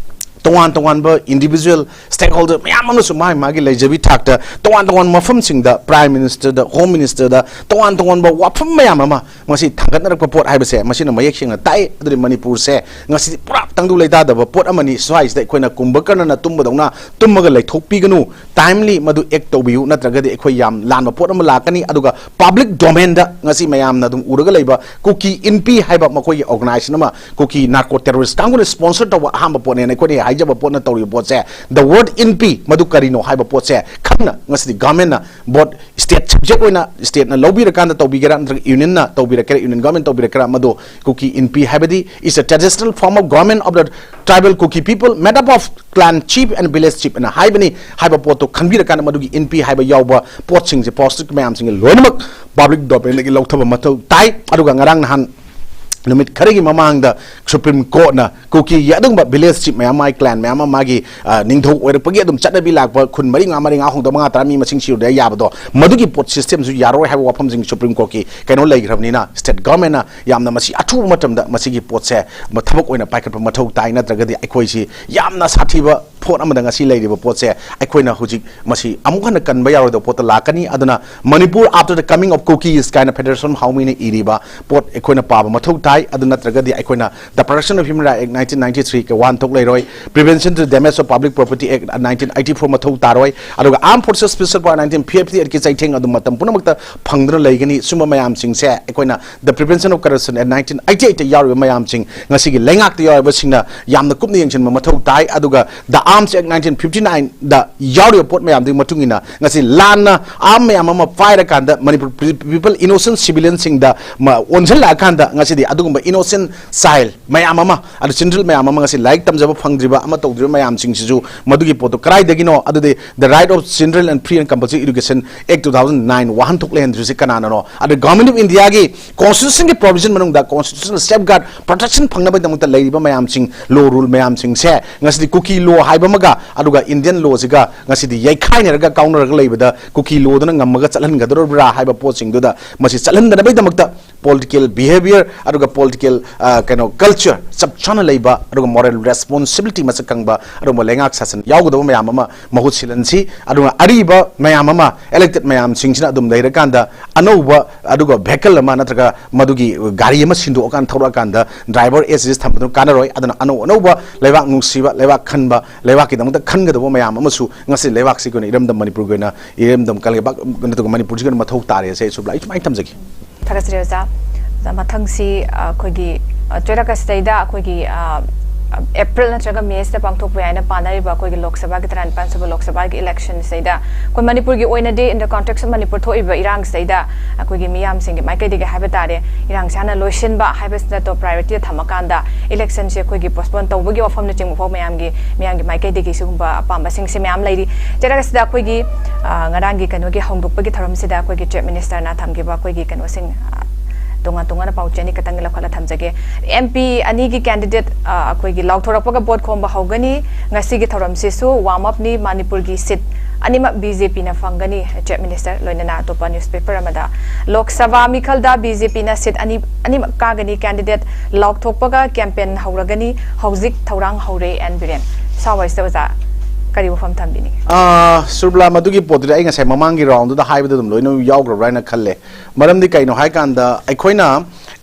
ꯇꯣꯉꯥꯟ ꯇꯣꯉꯥꯟꯕ individual stakeholder ꯃꯌꯥꯝ ꯑꯃꯁꯨ ꯃꯥꯒꯤ ꯃꯥꯒꯤ ꯂꯩꯖꯕꯤ ꯊꯥꯛꯇ ꯇꯣꯉꯥꯟ ꯇꯣꯉꯥꯟꯕ ꯃꯐꯝꯁꯤꯡꯗ Prime Ministerꯗ, Home Ministerꯗ ꯇꯣꯉꯥꯟ ꯇꯣꯉꯥꯟꯕ ꯋꯥꯐꯝ ꯃꯌꯥꯝ ꯑꯃ ꯃꯁꯤ ꯊꯥꯡꯒꯠꯅꯔꯛꯄ ꯄꯣꯠ ꯍꯥꯏꯕꯁꯦ ꯃꯁꯤꯅ ꯃꯌꯦꯛ ꯁꯦꯡꯅ ꯇꯥꯛꯑꯦ꯫ ꯑꯗꯨꯗꯤ ꯃꯅꯤꯄꯨꯔꯁꯦ ꯉꯁꯤꯗꯤ ꯄꯨꯔꯥ ꯇꯪꯗꯨ ꯂꯩꯇꯥꯗꯕ ꯄꯣꯠ ꯑꯃꯅꯤ꯫ ꯁ꯭ꯋꯥꯏꯁꯤꯗ ꯑꯩꯈꯣꯏꯅ ꯀꯨꯝꯚꯀꯔꯅꯅ ꯇꯨꯝꯕꯗꯧꯅ ꯇꯨꯝꯃꯒ ꯂꯩꯊꯣꯛꯄꯤꯒꯅꯨ꯫ Timely ꯃꯗꯨ act ꯇꯧꯕꯤꯌꯨ, ꯅꯠꯇ꯭ꯔꯒꯗꯤ ꯑꯩꯈꯣꯏ ꯌꯥꯝ ꯂꯥꯟꯕ ꯄꯣꯠ ꯑꯃ ꯂꯥꯛꯀꯅꯤ꯫ ꯑꯗꯨꯒ public domainꯗ ꯉꯁꯤ ꯃꯌꯥꯝꯅ ꯑꯗꯨꯝ ꯎꯔꯒ ꯂꯩꯕ ꯀꯨꯀꯤ ꯏꯟꯄꯤ ꯍꯥꯏꯕ ꯃꯈꯣꯏꯒꯤ organization ꯑꯃ ꯀꯨꯀꯤ narco terrorist ꯀꯥꯡꯕꯨꯅ sponsor ꯇꯧꯕ ꯑꯍꯥꯟꯕ ꯄꯣꯠꯅꯦꯅ ꯑꯩꯈꯣꯏꯅ ꯍꯥꯏꯖꯕ ꯄꯣꯠꯅ ꯇꯧꯔꯤꯕ ꯄꯣꯠꯁꯦ, the word ꯏꯟꯄꯤ ꯃꯗꯨ ꯀꯔꯤꯅꯣ ꯍꯥꯏꯕ ꯄꯣꯠꯁꯦ ꯈꯪꯅ ꯉꯁꯤꯗꯤ governmentꯅ both state subject ꯑꯣꯏꯅ stateꯅ ꯂꯧꯕꯤꯔꯀꯥꯟꯗ ꯇꯧꯕꯤꯒꯦꯔꯥ ꯅꯠꯇ꯭ꯔꯒ unionꯅ ꯇꯧꯕꯤꯔꯛꯀꯦꯔꯥ, union government ꯇꯧꯕꯤꯔꯛꯀꯦꯔꯥ, ꯃꯗꯨ ꯀꯨꯀꯤ ꯏꯟꯄꯤ ꯍꯥꯏꯕꯗꯤ is a traditional form of government of the tribal Kuki people made up of clan chief and village chief ꯑꯅ ꯍꯥꯏꯕꯅꯤ꯫ ꯍꯥꯏꯕ ꯄꯣꯠꯇꯣ ꯈꯟꯕꯤꯔꯀꯥꯟꯗ ꯃꯗꯨꯒꯤ ꯏꯟꯄꯤ ꯍꯥꯏꯕ ꯌꯥꯎꯕ ꯄꯣꯠꯁꯤꯡꯁꯦ, post ꯃꯌꯥꯝꯁꯤꯡꯁꯦ ꯂꯣꯏꯅꯃꯛ public domainꯗꯒꯤ ꯂꯧꯊꯕ ꯃꯊꯧ ꯇꯥꯏ꯫ ꯑꯗꯨꯒ ꯉꯔꯥꯡ ꯅꯍꯥꯟ ꯅꯨꯃꯤꯠ ꯈꯔꯒꯤ ꯃꯃꯥꯡꯗ Supreme Courtꯅ ꯀꯨꯀꯤꯒꯤ ꯑꯗꯨꯒꯨꯝꯕ village chief ꯃꯌꯥꯝ, ꯃꯥꯒꯤ clan ꯃꯌꯥꯝ ꯑꯃ, ꯃꯥꯒꯤ ꯑ, ꯅꯤꯡꯊꯧ ꯑꯣꯏꯔꯛꯄꯒꯤ ꯑꯗꯨꯝ ꯆꯠꯅꯕꯤ ꯂꯥꯛꯄ, ꯈꯨꯟ ꯃꯔꯤ ꯃꯉꯥ, ꯃꯔꯤ ꯃꯉꯥ, ꯍꯧꯗ ꯃꯉꯥ, ꯇꯔꯥ, ꯃꯤ ꯃꯁꯤꯡ ꯁꯤꯔꯨꯗ ꯌꯥꯕꯗꯣ, ꯃꯗꯨꯒꯤ ꯄꯣꯠ systemꯁꯨ ꯌꯥꯔꯣꯏ ꯍꯥꯏꯕ ꯋꯥꯐꯝꯁꯤꯡ Supreme Courtꯀꯤ ꯀꯩꯅꯣ ꯂꯩꯈ꯭ꯔꯕꯅꯤꯅ, state governmentꯅ ꯌꯥꯝꯅ ꯃꯁꯤ ꯑꯊꯨꯕ ꯃꯇꯝꯗ ꯃꯁꯤꯒꯤ ꯄꯣꯠꯁꯦ ꯃ-, ꯊꯕꯛ ꯑꯣꯏꯅ ꯄꯥꯏꯈꯠꯄ ꯃꯊꯧ ꯇꯥꯏ꯫ ꯅꯠꯇ꯭ꯔꯒꯗꯤ ꯑꯩꯈꯣꯏꯁꯤ ꯌꯥꯝꯅ ꯁꯥꯊꯤꯕ ꯄꯣꯠ ꯑꯃꯗ ꯉꯁꯤ ꯂꯩꯔꯤꯕ ꯄꯣꯠꯁꯦ ꯑꯩꯈꯣꯏꯅ ꯍꯧꯖꯤꯛ ꯃꯁꯤ ꯑꯃꯨꯛ ꯍꯟꯅ ꯀꯟꯕ ꯌꯥꯔꯣꯏꯗꯕ ꯄꯣꯠꯇ ꯂꯥꯛꯀꯅꯤ꯫ ꯑꯗꯨꯅ Manipur after the coming of Kukis ꯀꯥꯏꯅ Federation of Haomeeꯅ ꯏꯔꯤꯕ ꯄꯣꯠ ꯑꯩꯈꯣꯏꯅ ꯄꯥꯕ ꯃꯊꯧ ꯇꯥꯏ꯫ ꯑꯗꯨ ꯅꯠꯇ꯭ꯔꯒꯗꯤ ꯑꯩꯈꯣꯏꯅ the Protection of Human Rights Act nineteen ninety-three ꯀ ꯋꯥꯍꯟꯊꯣꯛ ꯂꯩꯔꯣꯏ, Prevention to Damage of Public Property Act nineteen eighty-four ꯃꯊꯧ ꯇꯥꯔꯣꯏ, ꯑꯗꯨꯒ Armed Forces Special Power nineteen fifty-eight ꯀꯤ ꯆꯩꯊꯦꯡ ꯑꯗꯨ ꯃꯇꯝ ꯄꯨꯝꯅꯃꯛꯇ ꯐꯪꯗꯨꯅ ꯂꯩꯒꯅꯤ꯫ ꯁꯨꯝꯕ ꯃꯌꯥꯝꯁꯤꯡꯁꯦ ꯑꯩꯈꯣꯏꯅ the Prevention of Corruption Act nineteen eighty-eight ꯇ ꯌꯥꯎꯔꯤꯕ ꯃꯌꯥꯝꯁꯤꯡ, ꯉꯁꯤꯒꯤ ꯂꯩꯉꯥꯛꯇ ꯌꯥꯎꯔꯤꯕꯁꯤꯡꯅ ꯌꯥꯝꯅ ꯀꯨꯞꯅ ꯌꯦꯡꯁꯤꯟꯕ ꯃꯊꯧ ꯇꯥꯏ꯫ ꯑꯗꯨꯒ the Arms Act nineteen fifty nine ꯗ ꯌꯥꯎꯔꯤꯕ ꯄꯣꯠ ꯃꯌꯥꯝꯗꯨꯒꯤ ꯃꯇꯨꯡ ꯏꯟꯅ ꯉꯁꯤ ꯂꯥꯟꯅ ꯑꯥꯔꯝ ꯃꯌꯥꯝ ꯑꯃ ꯄꯥꯏꯔꯀꯥꯟꯗ ꯃꯅꯤꯄꯨꯔ ꯄꯤꯄꯜ, ꯏꯅꯣꯁꯦꯟ ꯁꯤꯚꯤꯂꯤꯌꯟꯁꯤꯡꯗ ꯃ-, ꯑꯣꯟꯁꯤꯜꯂꯛꯑꯀꯥꯟꯗ ꯉꯁꯤꯗꯤ ꯑꯗꯨꯒꯨꯝꯕ ꯏꯅꯣꯁꯦꯟ ꯆꯥꯏꯜ ꯃꯌꯥꯝ ꯑꯃ, ꯑꯗꯨ ꯆꯤꯜꯗ꯭ꯔꯦꯟ ꯃꯌꯥꯝ ꯑꯃ, ꯉꯁꯤ ꯂꯥꯏꯔꯤꯛ ꯇꯝꯖꯕ ꯐꯪꯗ꯭ꯔꯤꯕ ꯑꯃ ꯇꯧꯗ꯭ꯔꯤꯕ ꯃꯌꯥꯝꯁꯤꯡꯁꯤꯁꯨ ꯃꯗꯨꯒꯤ ꯄꯣꯠꯇꯣ ꯀꯗꯥꯏꯗꯒꯤꯅꯣ? ꯑꯗꯨꯗꯤ The Right of Children and Free and Compulsory Education Act two thousand nine ꯋꯥꯍꯟꯊꯣꯛ ꯂꯩꯍꯟꯗ꯭ꯔꯤꯁꯤ ꯀꯅꯥꯅꯅꯣ? ꯑꯗꯨ Government of India ꯒꯤ Constitution ꯒꯤ provision ꯃꯅꯨꯡꯗ constitutional safeguard protection ꯐꯪꯅꯕꯒꯤꯗꯃꯛꯇ ꯂꯩꯔꯤꯕ ꯃꯌꯥꯝꯁꯤꯡ, law rule ꯃꯌꯥꯝꯁꯤꯡꯁꯦ ꯉꯁꯤꯗꯤ ꯀꯨꯀꯤ law ꯍꯥꯏꯕ ꯑꯃꯒ ꯑꯗꯨꯒ Indian law ꯁꯤꯒ ꯉꯁꯤꯗꯤ ꯌꯩꯈꯥꯏꯅꯔꯒ ꯀꯥꯎꯅꯔꯒ ꯂꯩꯕꯗ ꯀꯨꯀꯤ law ꯗꯨꯅ ꯉꯝꯃꯒ ꯆꯠꯍꯟꯒꯗꯧꯔꯤꯕ꯭ꯔꯥ ꯍꯥꯏꯕ ꯄꯣꯠꯁꯤꯡꯗꯨꯗ ꯃꯁꯤ ꯆꯠꯍꯟꯗꯅꯕꯒꯤꯗꯃꯛꯇ political behaviour ꯑꯗꯨꯒ political, ꯑ, ꯀꯩꯅꯣ, culture ꯆꯞ ꯆꯥꯅ ꯂꯩꯕ ꯑꯗꯨꯒ moral responsibility ꯃꯁꯛ ꯈꯪꯕ ꯑꯗꯨꯒꯨꯝꯕ ꯂꯩꯉꯥꯛ ꯁꯥꯁꯟ ꯌꯥꯎꯒꯗꯕ ꯃꯌꯥꯝ ꯑꯃ ꯃꯍꯨꯠ ꯁꯤꯜꯍꯟꯁꯤ꯫ ꯑꯗꯨꯒ ꯑꯔꯤꯕ ꯃꯌꯥꯝ ꯑꯃ, elected ꯃꯌꯥꯝꯁꯤꯡꯁꯤꯅ ꯑꯗꯨꯝ ꯂꯩꯔꯀꯥꯟꯗ ꯑꯅꯧꯕ ꯑꯗꯨꯒ vehicle ꯑꯃ ꯅꯠꯇ꯭ꯔꯒ ꯃꯗꯨꯒꯤ ꯒꯥꯔꯤ ꯑꯃ ꯁꯤꯟꯗꯣꯛꯑꯀꯥꯟꯗ ꯊꯧꯔꯛꯑꯀꯥꯟꯗ driver aid system ꯊꯝꯕꯗꯨꯅ ꯀꯥꯟꯅꯔꯣꯏ꯫ ꯑꯗꯨꯅ ꯑꯅꯧ ꯑꯅꯧꯕ ꯂꯩꯕꯥꯛ ꯅꯨꯡꯁꯤꯕ, ꯂꯩꯕꯥꯛ ꯈꯟꯕ, ꯂꯩꯕꯥꯛꯀꯤꯗꯃꯛꯇ ꯈꯟꯒꯗꯕ ꯃꯌꯥꯝ ꯑꯃꯁꯨ ꯉꯁꯤ ꯂꯩꯕꯥꯛꯁꯤꯒꯤ ꯑꯣꯏꯅ, ꯏꯔꯝꯗꯝ ꯃꯅꯤꯄꯨꯔꯒꯤ ꯑꯣꯏꯅ, ꯏꯔꯝꯗꯝ ꯀꯪꯂꯩꯄꯥꯛ ꯅꯠꯇ꯭ꯔꯒ ꯃꯅꯤꯄꯨꯔꯁꯤꯒꯤ ꯑꯣꯏꯅ ꯃꯊꯧ ꯇꯥꯔꯦ ꯍꯥꯏꯁꯦ ꯑꯩ ꯁꯨꯞꯂꯥ ꯑꯩ ꯁꯨꯃꯥꯏꯅ ꯊꯝꯖꯒꯦ꯫ ꯊꯥꯒꯠꯆꯔꯤ ꯑꯣꯖꯥ꯫ ꯑꯣꯖꯥ, ꯃꯊꯪꯁꯤ, ꯑ, ꯑꯩꯈꯣꯏꯒꯤ, ꯑ, ꯆꯩꯔꯛ ꯑꯁꯤꯗꯩꯗ ꯑꯩꯈꯣꯏꯒꯤ, ꯑ, April ꯅꯠꯇ꯭ꯔꯒ May ꯁꯤꯗ ꯄꯥꯡꯊꯣꯛꯄ ꯌꯥꯏꯅ ꯄꯥꯅꯔꯤꯕ ꯑꯩꯈꯣꯏꯒꯤ ꯂꯣꯛ ꯁꯚꯥꯒꯤ ꯇꯔꯥꯅꯤꯄꯥꯟ ꯁꯨꯕ ꯂꯣꯛ ꯁꯚꯥꯒꯤ election ꯁꯤꯗꯩꯗ ꯑꯩꯈꯣꯏ ꯃꯅꯤꯄꯨꯔꯒꯤ ꯑꯣꯏꯅꯗꯤ, in the context of Manipur ꯊꯣꯛꯏꯕ ꯏꯔꯥꯡꯁꯤꯗꯩꯗ ꯑꯩꯈꯣꯏꯒꯤ ꯃꯤꯌꯥꯝꯁꯤꯡꯒꯤ ꯃꯥꯏꯀꯩꯗꯒꯤ ꯍꯥꯏꯕ ꯇꯥꯔꯦ, ꯏꯔꯥꯡꯁꯤ ꯍꯥꯟꯅ ꯂꯣꯏꯁꯤꯟꯕ ꯍꯥꯏꯕꯁꯤꯅ top priority ꯗ ꯊꯝꯃꯀꯥꯟꯗ election ꯁꯦ ꯑꯩꯈꯣꯏꯒꯤ postpone ꯇꯧꯕꯒꯤ ꯋꯥꯐꯝꯅꯆꯤꯡꯕ ꯐꯥꯎ ꯃꯌꯥꯝꯒꯤ, ꯃꯌꯥꯝꯒꯤ ꯃꯥꯏꯀꯩꯗꯒꯤ ꯁꯤꯒꯨꯝꯕ ꯑꯄꯥꯝꯕꯁꯤꯡꯁꯦ ꯃꯌꯥꯝ ꯂꯩꯔꯤ꯫ ꯆꯩꯔꯛ ꯑꯁꯤꯗ ꯑꯩꯈꯣꯏꯒꯤ, ꯑ, ꯉꯔꯥꯡꯒꯤ ꯀꯩꯅꯣꯒꯤ ꯍꯧꯗꯣꯛꯄꯒꯤ ꯊꯧꯔꯝꯁꯤꯗ ꯑꯩꯈꯣꯏꯒꯤ Chief Minister ꯅ ꯊꯝꯈꯤꯕ ꯑꯩꯈꯣꯏꯒꯤ ꯀꯩꯅꯣꯁꯤꯡ, ꯑ, ꯇꯣꯉꯥꯟ ꯇꯣꯉꯥꯟꯅ ꯄꯥꯎꯆꯦ ꯑꯅꯤ ꯈꯛꯇꯪ ꯂꯧꯈꯠꯂ ꯊꯝꯖꯒꯦ꯫ M P ꯑꯅꯤꯒꯤ candidate, ꯑ, ꯑꯩꯈꯣꯏꯒꯤ ꯂꯥꯎꯊꯣꯔꯛꯄꯒ vote ꯈꯣꯝꯕ ꯍꯧꯒꯅꯤ꯫ ꯉꯁꯤꯒꯤ ꯊꯧꯔꯝꯁꯤꯁꯨ warm up ꯅꯤ꯫ ꯃꯅꯤꯄꯨꯔꯒꯤ seat ꯑꯅꯤꯃꯛ B J P ꯅ ꯐꯪꯒꯅꯤ꯫ Chief Minister ꯂꯣꯏꯅꯅ ꯑꯇꯣꯞꯄ newspaper ꯑꯃꯗ Lok Sabha ꯃꯤꯈꯜꯗ B J P ꯅ seat ꯑꯅꯤ, ꯑꯅꯤꯃꯛ ꯀꯥꯒꯅꯤ꯫ Candidate ꯂꯥꯎꯊꯣꯛꯄꯒ campaign ꯍꯧꯔꯒꯅꯤ꯫ ꯍꯧꯖꯤꯛ ꯊꯧꯔꯥꯡ ꯍꯧꯔꯦ꯫ N ꯕꯤꯔꯦꯟ꯫ ꯁ꯭ꯋꯥꯏꯁꯤꯗ ꯑꯣꯖꯥ ꯀꯔꯤ ꯋꯥꯐꯝ ꯊꯝꯕꯤꯅꯤꯡꯉꯤ? ꯑꯥ, ꯁꯨꯔꯕꯂꯥ, ꯃꯗꯨꯒꯤ ꯄꯣꯠꯇꯨꯗꯤ ꯑꯩ ꯉꯁꯥꯏ ꯃꯃꯥꯡꯒꯤ round ꯗꯨꯗ ꯍꯥꯏꯕꯗ ꯑꯗꯨꯝ ꯂꯣꯏꯅ ꯌꯥꯎꯈ꯭ꯔꯕ꯭ꯔꯥ ꯍꯥꯏꯅ ꯈꯜꯂꯦ꯫ ꯃꯔꯝꯗꯤ ꯀꯩꯅꯣ ꯍꯥꯏꯀꯥꯟꯗ ꯑꯩꯈꯣꯏꯅ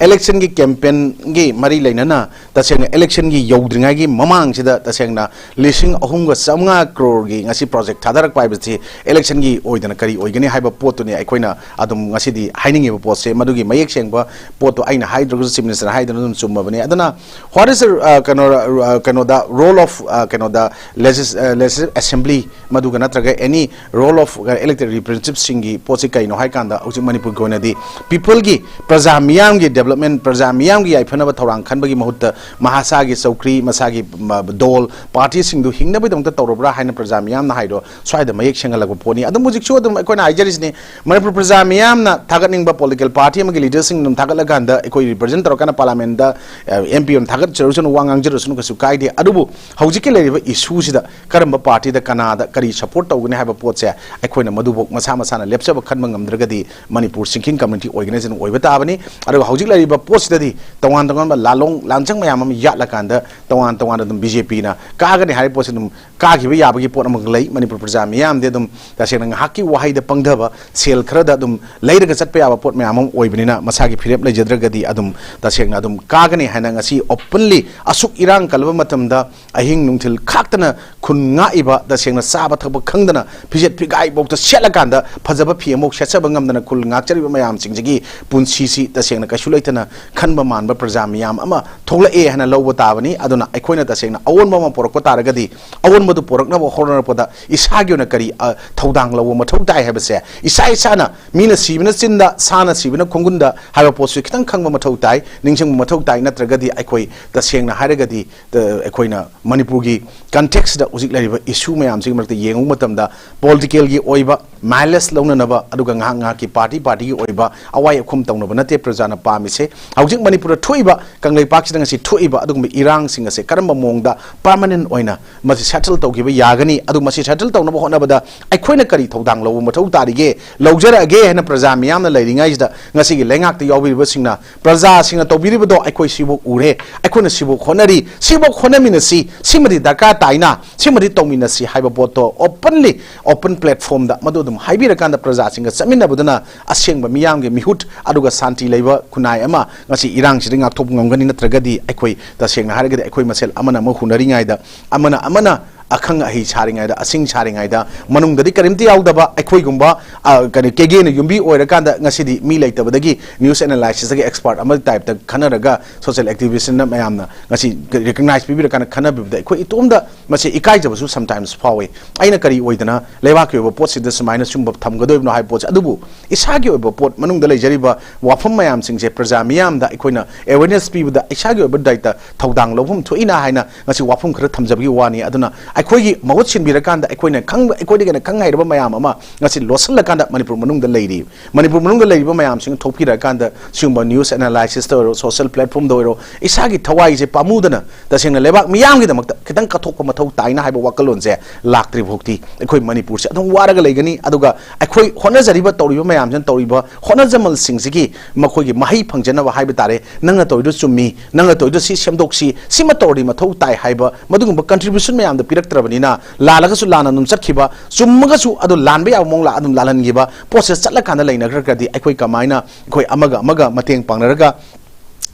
ꯏꯂꯦꯛꯁꯟꯒꯤ ꯀꯦꯝꯄꯦꯟꯒꯤ ꯃꯔꯤ ꯂꯩꯅꯅ ꯇꯁꯦꯡꯅ ꯏꯂꯦꯛꯁꯟꯒꯤ ꯌꯧꯗ꯭ꯔꯤꯉꯩꯒꯤ ꯃꯃꯥꯡꯁꯤꯗ ꯇꯁꯦꯡꯅ ꯂꯤꯁꯤꯡ ꯑꯍꯨꯝꯒ ꯆꯥꯝꯃꯉꯥ ꯀ꯭ꯔꯣꯔꯒꯤ ꯉꯁꯤ ꯄ꯭ꯔꯣꯖꯦꯛ ꯊꯥꯗꯔꯛꯄ ꯍꯥꯏꯕꯁꯤ ꯏꯂꯦꯛꯁꯟꯒꯤ ꯑꯣꯏꯗꯅ ꯀꯔꯤ ꯑꯣꯏꯒꯅꯤ ꯍꯥꯏꯕ ꯄꯣꯠꯇꯨꯅꯤ ꯑꯩꯈꯣꯏꯅ ꯑꯗꯨꯝ ꯉꯁꯤꯗꯤ ꯍꯥꯏꯅꯤꯡꯉꯤꯕ ꯄꯣꯠꯁꯦ꯫ ꯃꯗꯨꯒꯤ ꯃꯌꯦꯛ ꯁꯦꯡꯕ ꯄꯣꯠꯇꯨ ꯑꯩꯅ ꯍꯥꯏꯗ꯭ꯔꯒꯁꯨ ꯆꯤꯐ ꯃꯤꯅꯤꯁꯇꯔꯅ ꯍꯥꯏꯗꯅ ꯑꯗꯨꯝ ꯆꯨꯝꯃꯕꯅꯤ꯫ ꯑꯗꯨꯅ what is the, uh, ꯀꯩꯅꯣ, uh, ꯀꯩꯅꯣꯗ role of, uh, ꯀꯩꯅꯣꯗ legisl-, uh, legislative assembly ꯃꯗꯨꯒ ꯅꯠꯇ꯭ꯔꯒ any role of, uh, elected representativeꯁꯤꯡꯒꯤ ꯄꯣꯠꯁꯤ ꯀꯩꯅꯣ ꯍꯥꯏ ꯀꯥꯟꯗ ꯍꯧꯖꯤꯛ ꯃꯅꯤꯄꯨꯔꯒꯤ ꯑꯣꯏꯅꯗꯤ peopleꯒꯤ, ꯄ꯭ꯔꯖꯥ ꯃꯤꯌꯥꯝꯒꯤ development, ꯄ꯭ꯔꯖꯥ ꯃꯤꯌꯥꯝꯒꯤ ꯌꯥꯏꯐꯅꯕ ꯊꯧꯔꯥꯡ ꯈꯟꯕꯒꯤ ꯃꯍꯨꯠꯇ ꯃꯍꯥꯁꯥꯒꯤ ꯆꯧꯀ꯭ꯔꯤ, ꯃꯁꯥꯒꯤ ꯃ-, ꯗꯣꯜ, ꯄꯥꯔꯇꯤꯁꯤꯡꯗꯨ ꯍꯤꯡꯅꯕꯒꯤꯗꯃꯛꯇ ꯇꯧꯔꯕ꯭ꯔꯥ ꯍꯥꯏꯅ ꯄ꯭ꯔꯖꯥ ꯃꯤꯌꯥꯝꯅ ꯍꯥꯏꯗꯣ ꯁ꯭ꯋꯥꯏꯗ ꯃꯌꯦꯛ ꯁꯦꯡꯍꯜꯂꯛꯄ ꯄꯣꯠꯅꯤ꯫ ꯑꯗꯨꯝ ꯍꯧꯖꯤꯛꯁꯨ ꯑꯗꯨꯝ ꯑꯩꯈꯣꯏꯅ ꯍꯥꯏꯖꯔꯤꯁꯤꯅꯤ, ꯃꯅꯤꯄꯨꯔ ꯄ꯭ꯔꯖꯥ ꯃꯤꯌꯥꯝꯅ ꯊꯥꯒꯠꯅꯤꯡꯕ political party ꯑꯃꯒꯤ leaderꯁꯤꯡ ꯑꯗꯨꯝ ꯊꯥꯒꯠꯂꯀꯥꯟꯗ ꯑꯩꯈꯣꯏ represent ꯇꯧꯔꯀꯥꯟꯗ parliamentꯇ, ꯑ, MP ꯑꯃ ꯊꯥꯒꯠꯆꯔꯨꯁꯅꯨ, ꯋꯥ ꯉꯥꯡꯖꯔꯨꯁꯅꯨ, ꯀꯩꯁꯨ ꯀꯥꯏꯗꯦ꯫ ꯑꯗꯨꯕꯨ ꯍꯧꯖꯤꯛꯀꯤ ꯂꯩꯔꯤꯕ issueꯁꯤꯗ ꯀꯔꯝꯕ partyꯗ ꯀꯅꯥꯗ ꯀꯔꯤ support ꯇꯧꯒꯅꯤ ꯍꯥꯏꯕ ꯄꯣꯠꯁꯦ ꯑꯩꯈꯣꯏꯅ ꯃꯗꯨꯕꯨ ꯃꯁꯥ ꯃꯁꯥꯅ ꯂꯦꯞꯆꯕ ꯈꯟꯕ ꯉꯝꯗ꯭ꯔꯒꯗꯤ ꯃꯅꯤꯄꯨꯔ sinking community ꯑꯣꯏꯒꯅꯤ ꯍꯥꯏꯅ ꯑꯣꯏꯕ ꯇꯥꯕꯅꯤ꯫ ꯑꯗꯨꯒ ꯍꯧꯖꯤꯛ ꯂꯩꯔꯤꯕ ꯄꯣꯠꯁꯤꯗꯗꯤ ꯇꯣꯉꯥꯟ ꯇꯣꯉꯥꯟꯕ ꯂꯥꯂꯣꯡ ꯂꯥꯟꯖꯪ ꯃꯌꯥꯝ ꯑꯃ ꯌꯥꯠꯂꯀꯥꯟꯗ ꯇꯣꯉꯥꯟ ꯇꯣꯉꯥꯟꯅ ꯑꯗꯨꯝ BJPꯅ ꯀꯥꯒꯅꯤ ꯍꯥꯏꯔꯤꯕ ꯄꯣꯠꯁꯤ ꯑꯗꯨꯝ ꯀꯥꯈꯤꯕ ꯌꯥꯕꯒꯤ ꯄꯣꯠ ꯑꯃꯈꯛ ꯂꯩ꯫ ꯃꯅꯤꯄꯨꯔ ꯄ꯭ꯔꯖꯥ ꯃꯤꯌꯥꯝꯗꯤ ꯑꯗꯨꯝ ꯇꯁꯦꯡꯅ ꯉꯥꯏꯍꯥꯛꯀꯤ ꯋꯥꯍꯩꯗ ꯄꯪꯊꯕ, ꯁꯦꯜ ꯈꯔꯗ ꯑꯗꯨꯝ ꯂꯩꯔꯒ ꯆꯠꯄ ꯌꯥꯕ ꯄꯣꯠ ꯃꯌꯥꯝ ꯑꯃ ꯑꯣꯏꯕꯅꯤꯅ ꯃꯁꯥꯒꯤ ꯐꯤꯔꯦꯞ ꯂꯩꯖꯗ꯭ꯔꯒꯗꯤ ꯑꯗꯨꯝ ꯇꯁꯦꯡꯅ ꯑꯗꯨꯝ ꯀꯥꯒꯅꯤ ꯍꯥꯏꯅ ꯉꯁꯤ openly ꯑꯁꯨꯛ ꯏꯔꯥꯡ ꯀꯜꯂꯕ ꯃꯇꯝꯗ ꯑꯍꯤꯡ ꯅꯨꯡꯊꯤꯜ ꯈꯥꯛꯇꯅ ꯈꯨꯟ ꯉꯥꯛꯏꯕ, ꯇꯁꯦꯡꯅ ꯆꯥꯕ ꯊꯛꯄ ꯈꯪꯗꯅ ꯐꯤꯖꯦꯠ ꯐꯤꯒꯥꯏꯐꯥꯎꯗ ꯁꯦꯠꯂꯀꯥꯟꯗ ꯐꯖꯕ ꯐꯤ ꯑꯃꯐꯥꯎ ꯁꯦꯠꯆꯕ ꯉꯝꯗꯅ ꯈꯨꯜ ꯉꯥꯛꯆꯔꯤꯕ ꯃꯌꯥꯝꯁꯤꯡꯁꯤꯒꯤ ꯄꯨꯟꯁꯤꯁꯤ ꯇꯁꯦꯡꯅ ꯀꯩꯁꯨ ꯂꯩꯇꯅ ꯈꯟꯕ ꯃꯥꯟꯕ ꯄ꯭ꯔꯖꯥ ꯃꯤꯌꯥꯝ ꯑꯃ ꯊꯣꯛꯂꯛꯑꯦ ꯍꯥꯏꯅ ꯂꯧꯕ ꯇꯥꯕꯅꯤ꯫ ꯑꯗꯨꯅ ꯑꯩꯈꯣꯏꯅ ꯇꯁꯦꯡꯅ ꯑꯑꯣꯟꯕ ꯑꯃ ꯄꯨꯔꯛꯄ ꯇꯥꯔꯒꯗꯤ ꯑꯑꯣꯟꯕꯗꯨ ꯄꯨꯔꯛꯅꯕ ꯍꯣꯠꯅꯔꯛꯄꯗ ꯏꯁꯥꯒꯤ ꯑꯣꯏꯅ ꯀꯔꯤ, ꯑ, ꯊꯧꯗꯥꯡ ꯂꯧꯕ ꯃꯊꯧ ꯇꯥꯏ ꯍꯥꯏꯕꯁꯦ ꯏꯁꯥ ꯏꯁꯥꯅ, ꯃꯤꯅ ꯁꯤꯕꯅ ꯆꯤꯟꯗ, ꯁꯥꯅ ꯁꯤꯕꯅ ꯈꯣꯡꯒꯨꯟꯗ ꯍꯥꯏꯕ ꯄꯣꯠꯁꯨ ꯈꯤꯇꯪ ꯈꯪꯕ ꯃꯊꯧ ꯇꯥꯏ, ꯅꯤꯡꯁꯤꯡꯕ ꯃꯊꯧ ꯇꯥꯏ꯫ ꯅꯠꯇ꯭ꯔꯒꯗꯤ ꯑꯩꯈꯣꯏ ꯇꯁꯦꯡꯅ ꯍꯥꯏꯔꯒꯗꯤ, ꯑ, ꯑꯩꯈꯣꯏꯅ ꯃꯅꯤꯄꯨꯔꯒꯤ contextꯇ ꯍꯧꯖꯤꯛ ꯂꯩꯔꯤꯕ issue ꯃꯌꯥꯝꯁꯤꯒꯤ ꯃꯔꯛꯇ ꯌꯦꯡꯉꯨꯕ ꯃꯇꯝꯗ politicalꯒꯤ ꯑꯣꯏꯕ mileage ꯂꯧꯅꯅꯕ, ꯑꯗꯨꯒ ꯉꯥꯏꯍꯥꯛ ꯉꯥꯏꯍꯥꯛꯀꯤ party partyꯒꯤ ꯑꯣꯏꯕ ꯑꯋꯥꯏ ꯑꯈꯨꯝ ꯇꯧꯅꯕ ꯅꯠꯇꯦ ꯄ꯭ꯔꯖꯥꯅ ꯄꯥꯝꯃꯤꯁꯦ꯫ ꯍꯧꯖꯤꯛ ꯃꯅꯤꯄꯨꯔꯗ ꯊꯣꯛꯏꯕ, ꯀꯪꯂꯩꯄꯥꯛꯁꯤꯗ ꯉꯁꯤ ꯊꯣꯛꯏꯕ ꯑꯗꯨꯒꯨꯝꯕ ꯏꯔꯥꯡꯁꯤꯡ ꯑꯁꯦ ꯀꯔꯝꯕ ꯃꯑꯣꯡꯗ permanent ꯑꯣꯏꯅ ꯃꯁꯤ settle ꯇꯧꯈꯤꯕ ꯌꯥꯒꯅꯤ, ꯑꯗꯨ ꯃꯁꯤ settle ꯇꯧꯅꯕ ꯍꯣꯠꯅꯕꯗ ꯑꯩꯈꯣꯏꯅ ꯀꯔꯤ ꯊꯧꯗꯥꯡ ꯂꯧꯕ ꯃꯊꯧ ꯇꯥꯔꯤꯒꯦ, ꯂꯧꯖꯔꯛꯑꯒꯦ ꯍꯥꯏꯅ ꯄ꯭ꯔꯖꯥ ꯃꯤꯌꯥꯝꯅ ꯂꯩꯔꯤꯉꯩꯁꯤꯗ ꯉꯁꯤꯒꯤ ꯂꯩꯉꯥꯛꯇ ꯌꯥꯎꯕꯤꯔꯤꯕꯁꯤꯡꯅ, ꯄ꯭ꯔꯖꯥꯁꯤꯡꯅ ꯇꯧꯕꯤꯔꯤꯕꯗꯣ ꯑꯩꯈꯣꯏ ꯁꯤꯐꯥꯎ ꯎꯔꯦ, ꯑꯩꯈꯣꯏꯅ ꯁꯤꯐꯥꯎ ꯍꯣꯠꯅꯔꯤ, ꯁꯤꯐꯥꯎ ꯍꯣꯠꯅꯃꯤꯟꯅꯁꯤ, ꯁꯤꯃꯗꯤ ꯗꯔꯀꯥꯔ ꯇꯥꯏꯅ, ꯁꯤꯃꯗꯤ ꯇꯧꯃꯤꯟꯅꯁꯤ ꯍꯥꯏꯕ ꯄꯣꯠꯇꯣ openly, open platformꯗ ꯃꯗꯨ ꯑꯗꯨꯝ ꯍꯥꯏꯕꯤꯔꯀꯥꯟꯗ ꯄ꯭ꯔꯖꯥꯁꯤꯡꯒ ꯆꯠꯃꯤꯟꯅꯕꯗꯨꯅ ꯑꯁꯦꯡꯕ ꯃꯤꯌꯥꯝꯒꯤ ꯃꯤꯍꯨꯠ ꯑꯗꯨꯒ ꯁꯥꯟꯇꯤ ꯂꯩꯕ ꯈꯨꯟꯅꯥꯏ ꯑꯃ ꯉꯁꯤ ꯏꯔꯥꯡꯁꯤꯗ ꯉꯥꯛꯊꯣꯛꯄ ꯉꯝꯒꯅꯤ, ꯅꯠꯇ꯭ꯔꯒꯗꯤ ꯑꯩꯈꯣꯏ ꯇꯁꯦꯡꯅ ꯍꯥꯏꯔꯒꯗꯤ ꯑꯩꯈꯣꯏ ꯃꯁꯦꯜ ꯑꯃꯅ ꯑꯃ ꯍꯨꯅꯔꯤꯉꯩꯗ, ꯑꯃꯅ ꯑꯃꯅ ꯑꯈꯪ ꯑꯍꯩ ꯁꯥꯔꯤꯉꯩꯗ, ꯑꯁꯤꯡ ꯁꯥꯔꯤꯉꯩꯗ, ꯃꯅꯨꯡꯗꯗꯤ ꯀꯔꯤꯝꯇ ꯌꯥꯎꯗꯕ ꯑꯩꯈꯣꯏꯒꯨꯝꯕ, ꯑ, ꯀꯔꯤ, ꯀꯦꯒꯦꯅ ꯌꯨꯝꯕꯤ ꯑꯣꯏꯔꯀꯥꯟꯗ ꯉꯁꯤꯗꯤ ꯃꯤ ꯂꯩꯇꯕꯗꯒꯤ news analysisꯇꯒꯤ expert ꯑꯃꯒꯤ typeꯇ ꯈꯟꯅꯔꯒ social activistꯅ ꯃꯌꯥꯝꯅ ꯉꯁꯤ recognize ꯄꯤꯕꯤꯔꯀꯥꯟꯗ ꯈꯟꯅꯕꯤꯕꯗ ꯑꯩꯈꯣꯏ ꯏꯇꯣꯝꯗ ꯃꯁꯤ ꯏꯀꯥꯏꯖꯕꯁꯨ sometimes ꯐꯥꯎꯏ꯫ ꯑꯩꯅ ꯀꯔꯤ ꯑꯣꯏꯗꯅ ꯂꯩꯕꯥꯛꯀꯤ ꯑꯣꯏꯕ ꯄꯣꯠꯁꯤꯗ ꯁꯨꯃꯥꯏꯅ ꯁꯨꯝꯕ ꯊꯝꯒꯗꯣꯏꯕꯅꯣ ꯍꯥꯏꯕ ꯄꯣꯠꯁꯦ꯫ ꯑꯗꯨꯕꯨ ꯏꯁꯥꯒꯤ ꯑꯣꯏꯕ ꯄꯣꯠ, ꯃꯅꯨꯡꯗ ꯂꯩꯖꯔꯤꯕ ꯋꯥꯐꯝ ꯃꯌꯥꯝꯁꯤꯡꯁꯦ ꯄ꯭ꯔꯖꯥ ꯃꯤꯌꯥꯝꯗ ꯑꯩꯈꯣꯏꯅ awareness ꯄꯤꯕꯗ ꯏꯁꯥꯒꯤ ꯑꯣꯏꯕ ꯗꯥꯏꯇ ꯊꯧꯗꯥꯡ ꯂꯧꯐꯝ ꯊꯣꯛꯏꯅ ꯍꯥꯏꯅ ꯉꯁꯤ ꯋꯥꯐꯝ ꯈꯔ ꯊꯝꯖꯕꯒꯤ ꯋꯥꯅꯤ꯫ ꯑꯗꯨꯅ ꯑꯩꯈꯣꯏꯒꯤ ꯃꯍꯨꯠ ꯁꯤꯟꯕꯤꯔꯀꯥꯟꯗ ꯑꯩꯈꯣꯏꯅ ꯈꯪꯕ, ꯑꯩꯈꯣꯏꯗꯒꯤ ꯍꯦꯟꯅ ꯈꯪ ꯍꯩꯔꯕ ꯃꯌꯥꯝ ꯑꯃ ꯉꯁꯤ ꯂꯣꯠꯁꯤꯜꯂꯀꯥꯟꯗ ꯃꯅꯤꯄꯨꯔ ꯃꯅꯨꯡꯗ ꯂꯩꯔꯤ꯫ ꯃꯅꯤꯄꯨꯔ ꯃꯅꯨꯡꯗ ꯂꯩꯔꯤꯕ ꯃꯌꯥꯝꯁꯤꯡ ꯊꯣꯛꯄꯤꯔꯀꯥꯟꯗ ꯁꯤꯒꯨꯝꯕ news analysisꯇ ꯑꯣꯏꯔꯣ, social platformꯗ ꯑꯣꯏꯔꯣ, ꯏꯁꯥꯒꯤ ꯊꯋꯥꯏꯁꯦ ꯄꯥꯝꯃꯨꯗꯅ ꯇꯁꯦꯡꯅ ꯂꯩꯕꯥꯛ ꯃꯤꯌꯥꯝꯒꯤꯗꯃꯛꯇ ꯈꯤꯇꯪ ꯀꯠꯊꯣꯛꯄ ꯃꯊꯧ ꯇꯥꯏꯅ ꯍꯥꯏꯕ ꯋꯥꯈꯜꯂꯣꯟꯁꯦ ꯂꯥꯛꯇ꯭ꯔꯤ ꯐꯥꯎꯗꯤ ꯑꯩꯈꯣꯏ ꯃꯅꯤꯄꯨꯔꯁꯦ ꯑꯗꯨꯝ ꯋꯥꯔꯒ ꯂꯩꯒꯅꯤ꯫ ꯑꯗꯨꯒ ꯑꯩꯈꯣꯏ ꯍꯣꯠꯅꯖꯔꯤꯕ, ꯇꯧꯔꯤꯕ ꯃꯌꯥꯝꯁꯤꯅ, ꯇꯧꯔꯤꯕ ꯍꯣꯠꯅꯖꯃꯜꯁꯤꯡꯁꯤꯒꯤ ꯃꯈꯣꯏꯒꯤ ꯃꯍꯩ ꯐꯪꯖꯅꯕ ꯍꯥꯏꯕ ꯇꯥꯔꯦ, ꯅꯪꯅ ꯇꯧꯔꯤꯗꯨ ꯆꯨꯝꯃꯤ, ꯅꯪꯅ ꯇꯧꯔꯤꯗꯨ ꯁꯤ ꯁꯦꯝꯗꯣꯛꯁꯤ, ꯁꯤꯃ ꯇꯧꯔꯗꯤ ꯃꯊꯧ ꯇꯥꯏ ꯍꯥꯏꯕ ꯃꯗꯨꯒꯨꯝꯕ contribution ꯃꯌꯥꯝꯗꯣ ꯄꯤꯔꯛꯇ꯭ꯔꯕꯅꯤꯅ, ꯂꯥꯜꯂꯒꯁꯨ ꯂꯥꯟꯅ ꯑꯗꯨꯝ ꯆꯠꯈꯤꯕ, ꯆꯨꯝꯃꯒꯁꯨ ꯑꯗꯨ ꯂꯥꯟꯕ ꯌꯥꯕ ꯃꯑꯣꯡ ꯂꯥ-, ꯑꯗꯨꯝ ꯂꯥꯜꯍꯟꯈꯤꯕ ꯄꯣꯠꯁꯦ ꯆꯠꯂꯀꯥꯟꯗ ꯂꯩꯅꯈ꯭ꯔꯒꯗꯤ ꯑꯩꯈꯣꯏ ꯀꯃꯥꯏꯅ ꯑꯩꯈꯣꯏ ꯑꯃꯒ ꯑꯃꯒ ꯃꯇꯦꯡ ꯄꯥꯡꯅꯔꯒ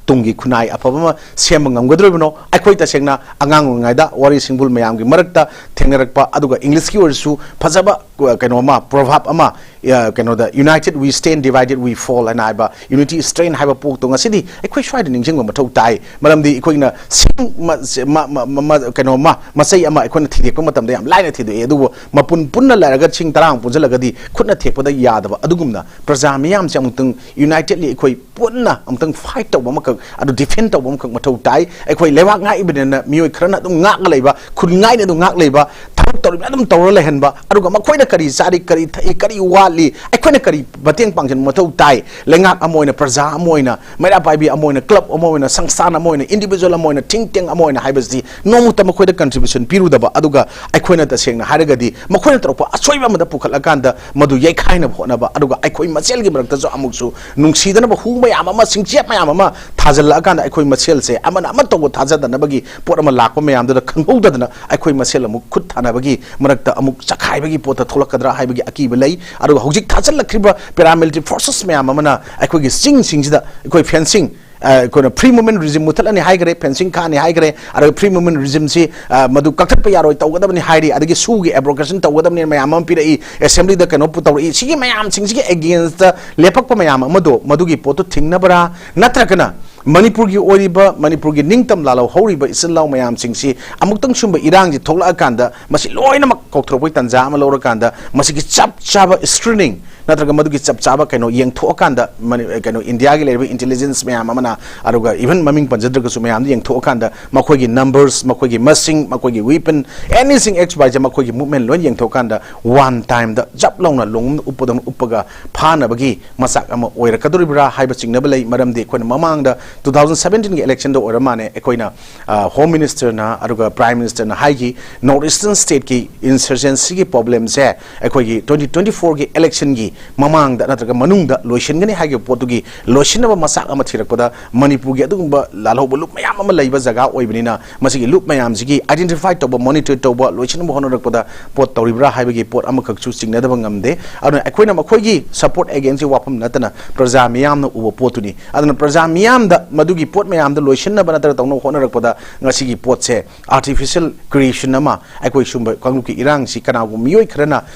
ꯇꯨꯡꯒꯤ ꯈꯨꯟꯅꯥꯏ ꯑꯐꯕ ꯑꯃ ꯁꯦꯝꯕ ꯉꯝꯒꯗꯧꯔꯤꯕꯅꯣ? ꯑꯩꯈꯣꯏ ꯇꯁꯦꯡꯅ ꯑꯉꯥꯡ ꯑꯣꯏꯔꯤꯉꯩꯗ ꯋꯥꯔꯤ ꯁꯤꯡꯕꯨꯜ ꯃꯌꯥꯝꯒꯤ ꯃꯔꯛꯇ ꯊꯦꯡꯅꯔꯛꯄ, ꯑꯗꯨꯒ Englishꯀꯤ ꯑꯣꯏꯔꯁꯨ ꯐꯖꯕ, ꯑ, ꯀꯩꯅꯣ ꯑꯃ, proverb ꯑꯃ, ꯑ, ꯀꯩꯅꯣꯗ, "United we stand, divided we fall" ꯍꯥꯏꯅ ꯍꯥꯏꯕ, unity is strength ꯍꯥꯏꯕ ꯄꯣꯠꯇꯣ ꯉꯁꯤꯗꯤ ꯑꯩꯈꯣꯏ ꯁ꯭ꯋꯥꯏꯗ ꯅꯤꯡꯁꯤꯡꯕ ꯃꯊꯧ ꯇꯥꯏ꯫ ꯃꯔꯝꯗꯤ ꯑꯩꯈꯣꯏꯅ ꯁꯤꯡ ꯃ-, ꯃ-, ꯃ-, ꯃ-, ꯀꯩꯅꯣ ꯑꯃ, ꯃꯆꯩ ꯑꯃ ꯑꯩꯈꯣꯏꯅ ꯊꯤꯗꯦꯛꯄ ꯃꯇꯝꯗ ꯌꯥꯝ ꯂꯥꯏꯅ ꯊꯤꯗꯣꯛꯑꯦ, ꯑꯗꯨꯕꯨ ꯃꯄꯨꯟ ꯄꯨꯟꯅ ꯂꯩꯔꯒ ꯁꯤꯡ ꯇꯔꯥ ꯑꯃ ꯄꯨꯟꯁꯤꯜꯂꯒꯗꯤ ꯈꯨꯠꯅ ꯊꯦꯛꯄꯗ ꯌꯥꯗꯕ, ꯑꯗꯨꯒꯨꯝꯅ ꯄ꯭ꯔꯖꯥ ꯃꯤꯌꯥꯝꯁꯦ ꯑꯃꯨꯛꯇꯪ unitedly ꯑꯩꯈꯣꯏ ꯄꯨꯟꯅ ꯑꯃꯨꯛꯇꯪ fight ꯇꯧꯕ ꯑꯃꯈꯛ, ꯑꯗꯨ defend ꯇꯧꯕ ꯑꯃꯈꯛ ꯃꯊꯧ ꯇꯥꯏ꯫ ꯑꯩꯈꯣꯏ ꯂꯩꯕꯥꯛ ꯉꯥꯛꯏꯕꯅꯤꯅ ꯃꯤꯑꯣꯏ ꯈꯔꯅ ꯑꯗꯨꯝ ꯉꯥꯛꯂ ꯂꯩꯕ, ꯈꯨꯟ ꯉꯥꯛꯏꯅ ꯑꯗꯨꯝ ꯉꯥꯛ ꯂꯩꯕ, ꯊꯕꯛ ꯇꯧꯔꯤꯕꯅ ꯑꯗꯨꯝ ꯇꯧꯔ ꯂꯩꯍꯟꯕ, ꯑꯗꯨꯒ ꯃꯈꯣꯏꯅ ꯀꯔꯤ ꯆꯥꯔꯤ, ꯀꯔꯤ ꯊꯛꯏ, ꯀꯔꯤ ꯋꯥꯠꯂꯤ, ꯑꯩꯈꯣꯏꯅ ꯀꯔꯤ ꯃꯇꯦꯡ ꯄꯥꯡꯁꯤꯟꯕ ꯃꯊꯧ ꯇꯥꯏ, ꯂꯩꯉꯥꯛ ꯑꯃ ꯑꯣꯏꯅ, ꯄ꯭ꯔꯖꯥ ꯑꯃ ꯑꯣꯏꯅ, ꯃꯩꯔꯥ ꯄꯥꯏꯕꯤ ꯑꯃ ꯑꯣꯏꯅ, club ꯑꯃ ꯑꯣꯏꯅ, ꯁꯪꯁꯊꯥꯟ ꯑꯃ ꯑꯣꯏꯅ, individual ꯑꯃ ꯑꯣꯏꯅ, think tank ꯑꯃ ꯑꯣꯏꯅ ꯍꯥꯏꯕꯁꯤ ꯅꯣꯡꯃꯇ ꯃꯈꯣꯏꯗ contribution ꯄꯤꯔꯨꯗꯕ, ꯑꯗꯨꯒ ꯑꯩꯈꯣꯏꯅ ꯇꯁꯦꯡꯅ ꯍꯥꯏꯔꯒꯗꯤ ꯃꯈꯣꯏꯅ ꯇꯧꯔꯛꯄ ꯑꯁꯣꯏꯕ ꯑꯃꯗ ꯄꯨꯈꯠꯂꯀꯥꯟꯗ ꯃꯗꯨ ꯌꯩꯈꯥꯏꯅꯕ ꯍꯣꯠꯅꯕ, ꯑꯗꯨꯒ ꯑꯩꯈꯣꯏ ꯃꯁꯦꯜꯒꯤ ꯃꯔꯛꯇꯁꯨ ꯑꯃꯨꯛꯁꯨ ꯅꯨꯡꯁꯤꯗꯅꯕ ꯍꯨ ꯃꯌꯥꯝ ꯑꯃ, ꯁꯤꯡꯆꯦꯞ ꯃꯌꯥꯝ ꯑꯃ ꯊꯥꯖꯤꯜꯂꯛꯑꯀꯥꯟꯗ ꯑꯩꯈꯣꯏ ꯃꯁꯦꯜꯁꯦ ꯑꯃꯅ ꯑꯃ ꯇꯧꯕ ꯊꯥꯖꯗꯅꯕꯒꯤ ꯄꯣꯠ ꯑꯃ ꯂꯥꯛꯄ ꯃꯌꯥꯝꯗꯨꯗ ꯈꯪꯍꯧꯗꯗꯅ ꯑꯩꯈꯣꯏ ꯃꯁꯦꯜ ꯑꯃꯨꯛ ꯈꯨꯠ ꯊꯥꯅꯕꯒꯤ ꯃꯔꯛꯇ ꯑꯃꯨꯛ ꯆꯈꯥꯏꯕꯒꯤ ꯄꯣꯠꯇ ꯊꯣꯛꯂꯛꯀꯗ꯭ꯔꯥ ꯍꯥꯏꯕꯒꯤ ꯑꯀꯤꯕ ꯂꯩ꯫ ꯑꯗꯨꯒ ꯍꯧꯖꯤꯛ ꯊꯥꯖꯤꯜꯂꯛꯈ꯭ꯔꯤꯕ paramilitary forces ꯃꯌꯥꯝ ꯑꯃꯅ ꯑꯩꯈꯣꯏꯒꯤ ꯆꯤꯡꯁꯤꯡꯁꯤꯗ ꯑꯩꯈꯣꯏ fencing, ꯑ, ꯑꯩꯈꯣꯏꯅ free movement regime ꯃꯨꯊꯠꯂꯅꯤ ꯍꯥꯏꯈ꯭ꯔꯦ, fencing ꯈꯥꯛꯑꯅꯤ ꯍꯥꯏꯈ꯭ꯔꯦ, ꯑꯗꯨꯒ free movement regimeꯁꯤ, ꯑ, ꯃꯗꯨ ꯀꯛꯊꯠꯄ ꯌꯥꯔꯣꯏ, ꯇꯧꯒꯗꯕꯅꯤ ꯍꯥꯏꯔꯤ, ꯑꯗꯒꯤ ꯁꯨꯒꯤ abrogation ꯇꯧꯒꯗꯕꯅꯤ ꯃꯌꯥꯝ ꯑꯃ ꯄꯤꯔꯛꯏ, assemblyꯗ ꯀꯩꯅꯣ ꯄꯨ-, ꯇꯧꯔꯛꯏ꯫ ꯁꯤꯒꯤ ꯃꯌꯥꯝꯁꯤꯡꯁꯤꯒꯤ againstꯇ ꯂꯦꯞꯄꯛꯄ ꯃꯌꯥꯝ ꯑꯃꯗꯣ ꯃꯗꯨꯒꯤ ꯄꯣꯠꯇꯨ ꯊꯤꯡꯅꯕ꯭ꯔꯥ, ꯅꯠꯇ꯭ꯔꯒꯅ ꯃꯅꯤꯄꯨꯔꯒꯤ ꯑꯣꯏꯔꯤꯕ, ꯃꯅꯤꯄꯨꯔꯒꯤ ꯅꯤꯡꯇꯝ ꯂꯥꯜꯍꯧ ꯍꯧꯔꯤꯕ ꯏꯆꯤꯜ ꯏꯅꯥꯎ ꯃꯌꯥꯝꯁꯤꯡꯁꯤ ꯑꯃꯨꯛꯇꯪ ꯁꯨꯝꯕ ꯏꯔꯥꯡꯁꯤ ꯊꯣꯛꯂꯛꯑꯀꯥꯟꯗ ꯃꯁꯤ ꯂꯣꯏꯅꯃꯛ ꯀꯧꯊꯣꯔꯛꯄꯒꯤ ꯇꯥꯟꯖꯥ ꯑꯃ ꯂꯧꯔꯀꯥꯟꯗ ꯃꯁꯤꯒꯤ ꯆꯞ ꯆꯥꯕ screening ꯅꯠꯇ꯭ꯔꯒ ꯃꯗꯨꯒꯤ ꯆꯞ ꯆꯥꯕ ꯀꯩꯅꯣ ꯌꯦꯡꯊꯣꯛꯑꯀꯥꯟꯗ ꯃꯅꯤ-, ꯀꯩꯅꯣ, ꯏꯟꯗꯤꯌꯥꯒꯤ ꯂꯩꯔꯤꯕ intelligence ꯃꯌꯥꯝ ꯑꯃꯅ, ꯑꯗꯨꯒ even ꯃꯃꯤꯡ ꯄꯟꯖꯗ꯭ꯔꯒꯁꯨ ꯃꯌꯥꯝꯗ ꯌꯦꯡꯊꯣꯛꯑꯀꯥꯟꯗ ꯃꯈꯣꯏꯒꯤ numbers, ꯃꯈꯣꯏꯒꯤ ꯃꯁꯤꯡ, ꯃꯈꯣꯏꯒꯤ weapon, anything X Y Z, ꯃꯈꯣꯏꯒꯤ movement ꯂꯣꯏ ꯌꯦꯡꯊꯣꯛꯑꯀꯥꯟꯗ one timeꯗ ꯖꯞ ꯂꯥꯎꯅ ꯂꯣꯡ ꯑꯃꯗ ꯎꯞꯄꯗꯧꯅ ꯎꯞꯄꯒ ꯐꯥꯅꯕꯒꯤ ꯃꯆꯥꯛ ꯑꯃ ꯑꯣꯏꯔꯛꯀꯗꯧꯔꯤꯕ꯭ꯔꯥ ꯍꯥꯏꯕ ꯆꯤꯡꯅꯕ ꯂꯩ꯫ ꯃꯔꯝꯗꯤ ꯑꯩꯈꯣꯏꯅ ꯃꯃꯥꯡꯗ two thousand seventeenꯒꯤ electionꯗ ꯑꯣꯏꯔ ꯃꯥꯜꯂꯦ, ꯑꯩꯈꯣꯏꯅ, ꯑ, Home Ministerꯅ ꯑꯗꯨꯒ Prime Ministerꯅ ꯍꯥꯏꯈꯤ, North Eastern stateꯀꯤ insurgencyꯒꯤ problemꯁꯦ ꯑꯩꯈꯣꯏꯒꯤ twenty twenty-fourꯒꯤ electionꯒꯤ ꯃꯃꯥꯡꯗ ꯅꯠꯇ꯭ꯔꯒ ꯃꯅꯨꯡꯗ ꯂꯣꯏꯁꯤꯟꯒꯅꯤ ꯍꯥꯏꯈꯤꯕ ꯄꯣꯠꯇꯨꯒꯤ ꯂꯣꯏꯁꯤꯟꯅꯕ ꯃꯆꯥꯛ ꯑꯃ ꯊꯤꯔꯛꯄꯗ ꯃꯅꯤꯄꯨꯔꯒꯤ ꯑꯗꯨꯒꯨꯝꯕ ꯂꯥꯜꯍꯧꯕ ꯂꯨꯞ ꯃꯌꯥꯝ ꯑꯃ ꯂꯩꯕ ꯖꯒꯥ ꯑꯣꯏꯕꯅꯤꯅ ꯃꯁꯤꯒꯤ ꯂꯨꯞ ꯃꯌꯥꯝꯁꯤꯒꯤ identify ꯇꯧꯕ, monitor ꯇꯧꯕ, ꯂꯣꯏꯁꯤꯟꯅꯕ ꯍꯣꯠꯅꯔꯛꯄꯗ ꯄꯣꯠ ꯇꯧꯔꯤꯕ꯭ꯔꯥ ꯍꯥꯏꯕꯒꯤ ꯄꯣꯠ ꯑꯃꯈꯛꯁꯨ ꯆꯤꯡꯅꯗꯕ ꯉꯝꯗꯦ꯫ ꯑꯗꯨꯅ ꯑꯩꯈꯣꯏꯅ ꯃꯈꯣꯏꯒꯤ support againstꯁꯤ ꯋꯥꯐꯝ ꯅꯠꯇꯅ ꯄ꯭ꯔꯖꯥ ꯃꯤꯌꯥꯝꯅ ꯎꯕ ꯄꯣꯠꯇꯨꯅꯤ꯫ ꯑꯗꯨꯅ ꯄ꯭ꯔꯖꯥ ꯃꯤꯌꯥꯝꯗ ꯃꯗꯨꯒꯤ ꯄꯣꯠ ꯃꯌꯥꯝꯗ ꯂꯣꯏꯁꯤꯟꯅꯕ ꯅꯠꯇ꯭ꯔꯒ ꯇꯧꯅꯕ ꯍꯣꯠꯅꯔꯛꯄꯗ ꯉꯁꯤꯒꯤ ꯄꯣꯠꯁꯦ artificial creation ꯑꯃ ꯑꯩꯈꯣꯏ ꯁꯨꯝꯕ ꯀꯥꯡꯂꯨꯞꯀꯤ ꯏꯔꯥꯡꯁꯤ ꯀꯅꯥꯒꯨꯝꯕ ꯃꯤꯑꯣꯏ ꯈꯔꯅ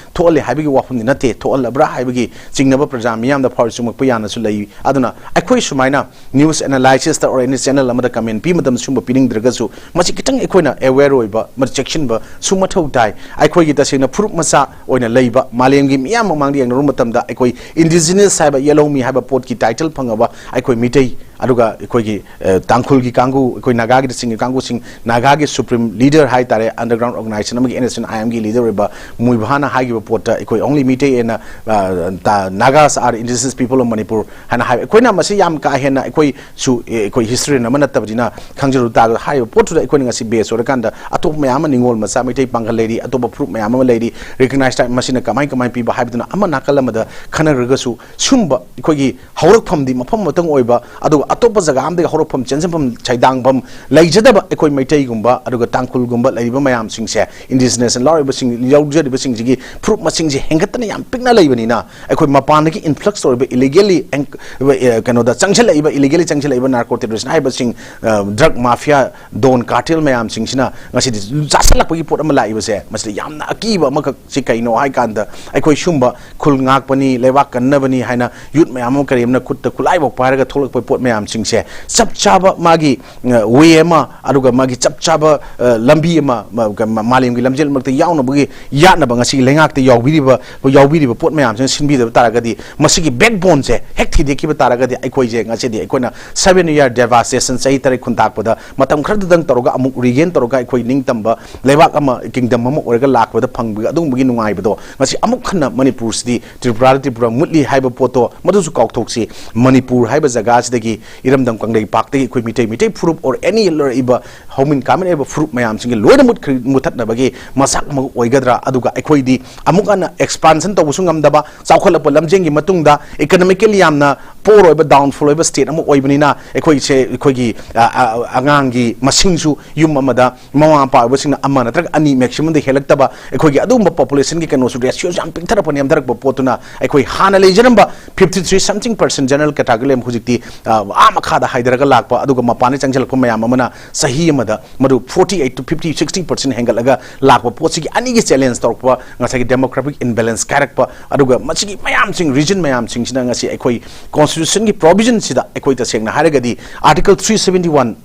ꯊꯣꯛꯍꯜꯂꯦ ꯍꯥꯏꯕꯒꯤ ꯋꯥꯐꯝꯗꯤ ꯅꯠꯇꯦ, ꯊꯣꯛꯍꯜꯂꯕ꯭ꯔꯥ ꯍꯥꯏꯕꯒꯤ ꯆꯤꯡꯅꯕ ꯄ꯭ꯔꯖꯥ ꯃꯤꯌꯥꯝꯗ ꯐꯥꯎꯔꯤ ꯆꯨꯝꯃꯛꯄ ꯌꯥꯅꯁꯨ ꯂꯩ꯫ ꯑꯗꯨꯅ ꯑꯩꯈꯣꯏ ꯁꯨꯃꯥꯏꯅ news analysisꯇ or any channel ꯑꯃꯗ comment ꯄꯤ ꯃꯇꯝꯗ ꯁꯨꯝꯕ ꯄꯤꯅꯤꯡꯗ꯭ꯔꯒꯁꯨ ꯃꯁꯤ ꯈꯤꯇꯪ ꯑꯩꯈꯣꯏꯅ aware ꯑꯣꯏꯕ, ꯃ-, ꯆꯦꯛꯁꯤꯟꯕ ꯁꯨ ꯃꯊꯧ ꯇꯥꯏ꯫ ꯑꯩꯈꯣꯏꯒꯤ ꯇꯁꯦꯡꯅ ꯐꯨꯔꯨꯞ ꯃꯆꯥ ꯑꯣꯏꯅ ꯂꯩꯕ, ꯃꯥꯂꯦꯝꯒꯤ ꯃꯤꯌꯥꯝ ꯃꯃꯥꯡꯗ ꯌꯦꯡꯅꯔꯨꯕ ꯃꯇꯝꯗ ꯑꯩꯈꯣꯏ indigenous ꯍꯥꯏꯕ, ꯌꯦꯜꯍꯧꯃꯤ ꯍꯥꯏꯕ ꯄꯣꯠꯀꯤ title ꯐꯪꯉꯕ ꯑꯩꯈꯣꯏ ꯃꯤꯇꯩ, ꯑꯗꯨꯒ ꯑꯩꯈꯣꯏꯒꯤ, ꯑ, ꯇꯥꯡꯈꯨꯜꯒꯤ ꯀꯥꯡꯕꯨ, ꯑꯩꯈꯣꯏ ꯅꯥꯒꯥꯒꯤ ꯆꯤꯡꯒꯤ ꯀꯥꯡꯕꯨꯁꯤꯡ, ꯅꯥꯒꯥꯒꯤ supreme leader ꯍꯥꯏ ꯇꯥꯔꯦ, underground organization ꯑꯃꯒꯤ NSCN-IMꯒꯤ leader ꯑꯣꯏꯕ ꯃꯨꯏꯚꯥꯅ ꯍꯥꯏꯈꯤꯕ ꯄꯣꯠꯇ ꯑꯩꯈꯣꯏ only ꯃꯤꯇꯩ ꯑꯦꯟꯅ, ꯑ, ꯇ-, Nagas are indigenous people of Manipur ꯍꯥꯏꯅ ꯍꯥꯏ꯫ ꯑꯩꯈꯣꯏꯅ ꯃꯁꯤ ꯌꯥꯝ ꯀꯥ ꯍꯦꯟꯅ ꯑꯩꯈꯣꯏꯁꯨ, ꯑꯦ, ꯑꯩꯈꯣꯏ historian ꯑꯃ ꯅꯠꯇꯕꯅꯤꯅ ꯈꯪꯖꯔꯨ ꯇꯥꯔꯒ ꯍꯥꯏꯔꯤꯕ ꯄꯣꯠꯇꯨꯗ ꯑꯩꯈꯣꯏꯅ ꯉꯁꯤ base ꯑꯣꯏꯔꯀꯥꯟꯗ ꯑꯇꯣꯞꯄ ꯃꯌꯥꯝ ꯑꯃ ꯅꯤꯡꯉꯣꯜ ꯃꯆꯥ ꯃꯩꯇꯩ ꯄꯥꯡꯒꯜ ꯂꯩꯔꯤ, ꯑꯇꯣꯞꯄ ꯐꯨꯔꯨꯞ ꯃꯌꯥꯝ ꯑꯃ ꯂꯩꯔꯤ, recognize type ꯃꯁꯤꯅ ꯀꯃꯥꯏ ꯀꯃꯥꯏ ꯄꯤꯕ ꯍꯥꯏꯕꯗꯨꯅ ꯑꯃ ꯅꯥꯀꯜ ꯑꯃꯗ ꯈꯟꯅꯔꯒꯁꯨ ꯁꯨꯝꯕ ꯑꯩꯈꯣꯏꯒꯤ ꯍꯧꯔꯛꯐꯝꯗꯤ ꯃꯐꯝ ꯑꯃꯇꯪ ꯑꯣꯏꯕ, ꯑꯗꯨꯒ ꯑꯇꯣꯞꯄ ꯖꯒꯥ ꯑꯃꯗꯒꯤ ꯍꯧꯔꯛꯐꯝ, ꯆꯦꯟꯁꯤꯟꯐꯝ, ꯁꯩꯗꯥꯡꯐꯝ ꯂꯩꯖꯗꯕ ꯑꯩꯈꯣꯏ ꯃꯩꯇꯩꯒꯨꯝꯕ, ꯑꯗꯨꯒ ꯇꯥꯡꯈꯨꯜꯒꯨꯝꯕ ꯂꯩꯔꯤꯕ ꯃꯌꯥꯝꯁꯤꯡꯁꯦ, indigenous ꯂꯥꯎꯔꯤꯕꯁꯤꯡ, ꯌꯥꯎꯖꯔꯤꯕꯁꯤꯡꯁꯤꯒꯤ ꯐꯨꯔꯨꯞ ꯃꯁꯤꯡꯁꯦ ꯍꯦꯟꯒꯠꯇꯅ ꯌꯥꯝ ꯄꯤꯛꯅ ꯂꯩꯕꯅꯤꯅ, ꯑꯩꯈꯣꯏ ꯃꯄꯥꯟꯗꯒꯤ influx ꯇꯧꯔꯤꯕ illegally ꯑꯦꯡ-, ꯑꯦ, ꯀꯩꯅꯣꯗ ꯆꯪꯁꯤꯜꯂꯛꯏꯕ, illegally ꯆꯪꯁꯤꯜꯂꯛꯏꯕ narco terrorist ꯍꯥꯏꯕꯁꯤꯡ, ꯑ, drug mafia, don cartel ꯃꯌꯥꯝꯁꯤꯡꯁꯤꯅ ꯉꯁꯤꯗꯤ ꯆꯥꯁꯤꯜꯂꯛꯄꯒꯤ ꯄꯣꯠ ꯑꯃ ꯂꯥꯛꯏꯕꯁꯦ, ꯃꯁꯤꯗ ꯌꯥꯝꯅ ꯑꯀꯤꯕ ꯑꯃꯈꯛ ꯁꯤ ꯀꯩꯅꯣ ꯍꯥꯏ ꯀꯥꯟꯗ, ꯑꯩꯈꯣꯏ ꯁꯨꯝꯕ ꯈꯨꯜ ꯉꯥꯛꯄꯅꯤ, ꯂꯩꯕꯥꯛ ꯀꯟꯅꯕꯅꯤ ꯍꯥꯏꯅ youth ꯃꯌꯥꯝ ꯑꯃ, ꯀꯔꯤ ꯑꯃꯅ ꯈꯨꯠꯇ ꯈꯨꯠꯂꯥꯏꯐꯥꯎ ꯄꯥꯏꯔꯒ ꯊꯣꯛꯂꯛꯄ ꯄꯣꯠ ꯃꯌꯥꯝꯁꯤꯡꯁꯦ, ꯆꯞ ꯆꯥꯕ ꯃꯥꯒꯤ, ꯑ, way ꯑꯃ, ꯑꯗꯨꯒ ꯃꯥꯒꯤ ꯆꯞ ꯆꯥꯕ, ꯑ, ꯂꯝꯕꯤ ꯑꯃ, ꯃ-, ꯃ-, ꯃꯥꯂꯦꯝꯒꯤ ꯂꯝꯖꯦꯜ ꯃꯔꯛꯇ ꯌꯥꯎꯅꯕꯒꯤ ꯌꯥꯠꯅꯕ ꯉꯁꯤꯒꯤ ꯂꯩꯉꯥꯛꯇ ꯌꯥꯎꯕꯤꯔꯤꯕ, ꯌꯥꯎꯕꯤꯔꯤꯕ ꯄꯣꯠ ꯃꯌꯥꯝꯁꯤꯅ ꯁꯤꯟꯕꯤꯗꯕ ꯇꯥꯔꯒꯗꯤ, ꯃꯁꯤꯒꯤ backbone ꯁꯦ ꯍꯦꯛ ꯊꯤꯗꯦꯛꯈꯤꯕ ꯇꯥꯔꯒꯗꯤ, ꯑꯩꯈꯣꯏꯁꯦ ꯉꯁꯤꯗꯤ ꯑꯩꯈꯣꯏꯅ seven year devastation, ꯆꯍꯤ ꯇꯔꯦꯠ ꯈꯨꯟꯇꯥꯛꯄꯗ ꯃꯇꯝ ꯈꯔꯗꯨꯗꯪ ꯇꯧꯔꯒ ꯑꯃꯨꯛ regain ꯇꯧꯔꯒ ꯑꯩꯈꯣꯏ ꯅꯤꯡꯇꯝꯕ ꯂꯩꯕꯥꯛ ꯑꯃ, kingdom ꯑꯃ ꯑꯣꯏꯔꯒ ꯂꯥꯛꯄꯗ ꯐꯪꯕꯒꯤ ꯑꯗꯨꯒꯨꯝꯕꯒꯤ ꯅꯨꯡꯉꯥꯏꯕꯗꯣ, ꯉꯁꯤ ꯑꯃꯨꯛ ꯍꯟꯅ ꯃꯅꯤꯄꯨꯔꯁꯤꯗꯤ ꯇ꯭ꯔꯤꯄꯨꯔꯥꯗ ꯇ꯭ꯔꯤꯄꯨꯔꯥ ꯃꯨꯠꯂꯤ ꯍꯥꯏꯕ ꯄꯣꯠꯇꯣ ꯃꯗꯨꯁꯨ ꯀꯥꯎꯊꯣꯛꯁꯤ꯫ ꯃꯅꯤꯄꯨꯔ ꯍꯥꯏꯕ ꯖꯒꯥꯁꯤꯗꯒꯤ, ꯏꯔꯝꯗꯝ ꯀꯪꯂꯩꯄꯥꯛꯇꯒꯤ ꯑꯩꯈꯣꯏ ꯃꯤꯇꯩ, ꯃꯤꯇꯩ ꯐꯨꯔꯨꯞ or any ꯂꯩꯔꯛꯏꯕ ꯍꯧꯃꯤꯟ ꯀꯥꯃꯤꯟꯅꯔꯤꯕ ꯐꯨꯔꯨꯞ ꯃꯌꯥꯝꯁꯤꯡꯒꯤ ꯂꯣꯏꯅ ꯃꯨꯠꯈ꯭ꯔ-, ꯃꯨꯠꯊꯠꯅꯕꯒꯤ ꯃꯆꯥꯛ ꯑꯃ ꯑꯣꯏꯒꯗ꯭ꯔꯥ? ꯑꯗꯨꯒ ꯑꯩꯈꯣꯏꯗꯤ ꯑꯃꯨꯛ ꯍꯟꯅ expansion ꯇꯧꯕꯁꯨ ꯉꯝꯗꯕ, ꯆꯥꯎꯈꯠꯂꯛꯄ ꯂꯝꯖꯦꯟꯒꯤ ꯃꯇꯨꯡꯗ economically ꯌꯥꯝꯅ poor ꯑꯣꯏꯕ, downfall ꯑꯣꯏꯕ state ꯑꯃ ꯑꯣꯏꯕꯅꯤꯅ, ꯑꯩꯈꯣꯏꯁꯦ, ꯑꯩꯈꯣꯏꯒꯤ, ꯑ, ꯑ, ꯑꯉꯥꯡꯒꯤ ꯃꯁꯤꯡꯁꯨ ꯌꯨꯝ ꯑꯃꯗ ꯃꯃꯥ ꯃꯄꯥ ꯑꯣꯏꯕꯁꯤꯡꯅ ꯑꯃ ꯅꯠꯇ꯭ꯔꯒ ꯑꯅꯤ maximum ꯗ ꯍꯦꯜꯂꯛꯇꯕ, ꯑꯩꯈꯣꯏꯒꯤ ꯑꯗꯨꯒꯨꯝꯕ population ꯒꯤ ꯀꯩꯅꯣꯁꯨ, ratio ꯁꯨ ꯌꯥꯝ ꯄꯤꯛꯊꯔꯛꯄ, ꯅꯦꯝꯊꯔꯛꯄ ꯄꯣꯠꯇꯨꯅ ꯑꯩꯈꯣꯏ ꯍꯥꯟꯅ ꯂꯩꯖꯔꯝꯕ fifty three something percent general category ꯑꯃ ꯍꯧꯖꯤꯛꯇꯤ, ꯑ, ꯑꯥ ꯃꯈꯥꯗ ꯍꯥꯏꯊꯔꯒ ꯂꯥꯛꯄ, ꯑꯗꯨꯒ ꯃꯄꯥꯟꯗ ꯆꯪꯁꯤꯜꯂꯛꯄ ꯃꯌꯥꯝ ꯑꯃꯅ ꯆꯍꯤ ꯑꯃꯗ ꯃꯗꯨ forty eight to fifty, sixty percent ꯍꯦꯟꯒꯠꯂꯒ ꯂꯥꯛꯄ ꯄꯣꯠꯁꯤꯒꯤ ꯑꯅꯤꯒꯤ challenge ꯇꯧꯔꯛꯄ, ꯉꯁꯥꯏꯒꯤ demographic imbalance ꯀꯥꯏꯔꯛꯄ, ꯑꯗꯨꯒ ꯃꯁꯤꯒꯤ ꯃꯌꯥꯝꯁꯤꯡ, reason ꯃꯌꯥꯝꯁꯤꯡꯁꯤꯅ ꯉꯁꯤ ꯑꯩꯈꯣꯏ constitution ꯒꯤ provision ꯁꯤꯗ, ꯑꯩꯈꯣꯏ ꯇꯁꯦꯡꯅ ꯍꯥꯏꯔꯒꯗꯤ article three seventy one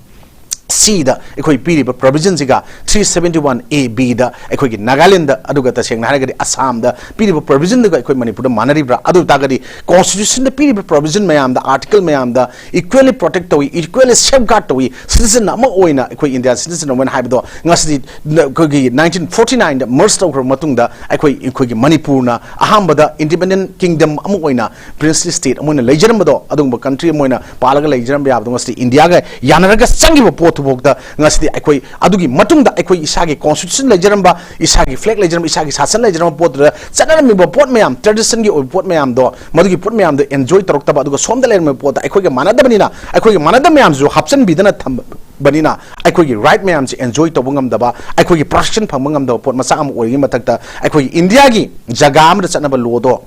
C ꯗ ꯑꯩꯈꯣꯏ ꯄꯤꯔꯤꯕ provision ꯁꯤꯒ three seventy one A B ꯗ ꯑꯩꯈꯣꯏꯒꯤ ꯅꯥꯒꯥꯂꯦꯟꯗ, ꯑꯗꯨꯒ ꯇꯁꯦꯡꯅ ꯍꯥꯏꯔꯒꯗꯤ ꯑꯁꯥꯝꯗ ꯄꯤꯔꯤꯕ provision ꯗꯨꯒ ꯑꯩꯈꯣꯏ ꯃꯅꯤꯄꯨꯔꯗ ꯃꯥꯟꯅꯔꯤꯕ꯭ꯔꯥ? ꯑꯗꯨ ꯑꯣꯏ ꯇꯥꯔꯒꯗꯤ constitution ꯗ ꯄꯤꯔꯤꯕ provision ꯃꯌꯥꯝꯗ, article ꯃꯌꯥꯝꯗ equally protect ꯇꯧꯏ, equally safeguard ꯇꯧꯏ, citizen ꯑꯃ ꯑꯣꯏꯅ, ꯑꯩꯈꯣꯏ India citizen ꯑꯃ ꯑꯣꯏꯅ ꯍꯥꯏꯕꯗꯣ ꯉꯁꯤꯗꯤ ꯅ-, ꯑꯩꯈꯣꯏꯒꯤ nineteen forty nine ꯗ merge ꯇꯧꯈ꯭ꯔꯕ ꯃꯇꯨꯡꯗ ꯑꯩꯈꯣꯏ, ꯑꯩꯈꯣꯏꯒꯤ ꯃꯅꯤꯄꯨꯔꯅ ꯑꯍꯥꯟꯕꯗ independent kingdom ꯑꯃ ꯑꯣꯏꯅ, princely state ꯑꯃ ꯑꯣꯏꯅ ꯂꯩꯖꯔꯝꯕꯗꯣ, ꯑꯗꯨꯒꯨꯝꯕ country ꯑꯃ ꯑꯣꯏꯅ ꯄꯥꯜꯂꯒ ꯂꯩꯖꯔꯝꯕ ꯌꯥꯕꯗꯣ ꯉꯁꯤꯗꯤ India ꯒ ꯌꯥꯅꯔꯒ ꯆꯪꯈꯤꯕ ꯄꯣꯠꯇꯣ, ꯐꯥꯎꯗ ꯉꯁꯤꯗꯤ ꯑꯩꯈꯣꯏ ꯑꯗꯨꯒꯤ ꯃꯇꯨꯡꯗ ꯑꯩꯈꯣꯏ ꯏꯁꯥꯒꯤ constitution ꯂꯩꯖꯔꯝꯕ, ꯏꯁꯥꯒꯤ flag ꯂꯩꯖꯔꯝꯕ, ꯏꯁꯥꯒꯤ ꯁꯥꯁꯟ ꯂꯩꯖꯔꯝꯕ ꯄꯣꯠꯇꯨꯗ ꯆꯠꯅꯔꯝꯃꯤꯕ ꯄꯣꯠ ꯃꯌꯥꯝ, traditionꯒꯤ ꯑꯣꯏꯕ ꯄꯣꯠ ꯃꯌꯥꯝꯗꯣ, ꯃꯗꯨꯒꯤ ꯄꯣꯠ ꯃꯌꯥꯝꯗꯣ enjoy ꯇꯧꯔꯛꯇꯕ, ꯑꯗꯨꯒ ꯁꯣꯝꯗ ꯂꯩꯔꯝꯃꯤꯕ ꯄꯣꯠꯇ ꯑꯩꯈꯣꯏꯒ ꯃꯥꯟꯅꯗꯕꯅꯤꯅ, ꯑꯩꯈꯣꯏꯒ ꯃꯥꯟꯅꯗꯕ ꯃꯌꯥꯝꯁꯤꯁꯨ ꯍꯥꯞꯆꯤꯟꯕꯤꯗꯅ ꯊꯝꯕꯅꯤꯅ, ꯑꯩꯈꯣꯏꯒꯤ right ꯃꯌꯥꯝꯁꯦ enjoy ꯇꯧꯕ ꯉꯝꯗꯕ, ꯑꯩꯈꯣꯏꯒꯤ protection ꯐꯪꯕ ꯉꯝꯗꯕ ꯄꯣꯠ ꯃꯆꯥ ꯑꯃ ꯑꯣꯏꯔꯤꯉꯩ ꯃꯊꯛꯇ, ꯑꯩꯈꯣꯏꯒꯤ ꯏꯟꯗꯤꯌꯥꯒꯤ ꯖꯒꯥ ꯑꯃꯗ ꯆꯠꯅꯕ lawꯗꯣ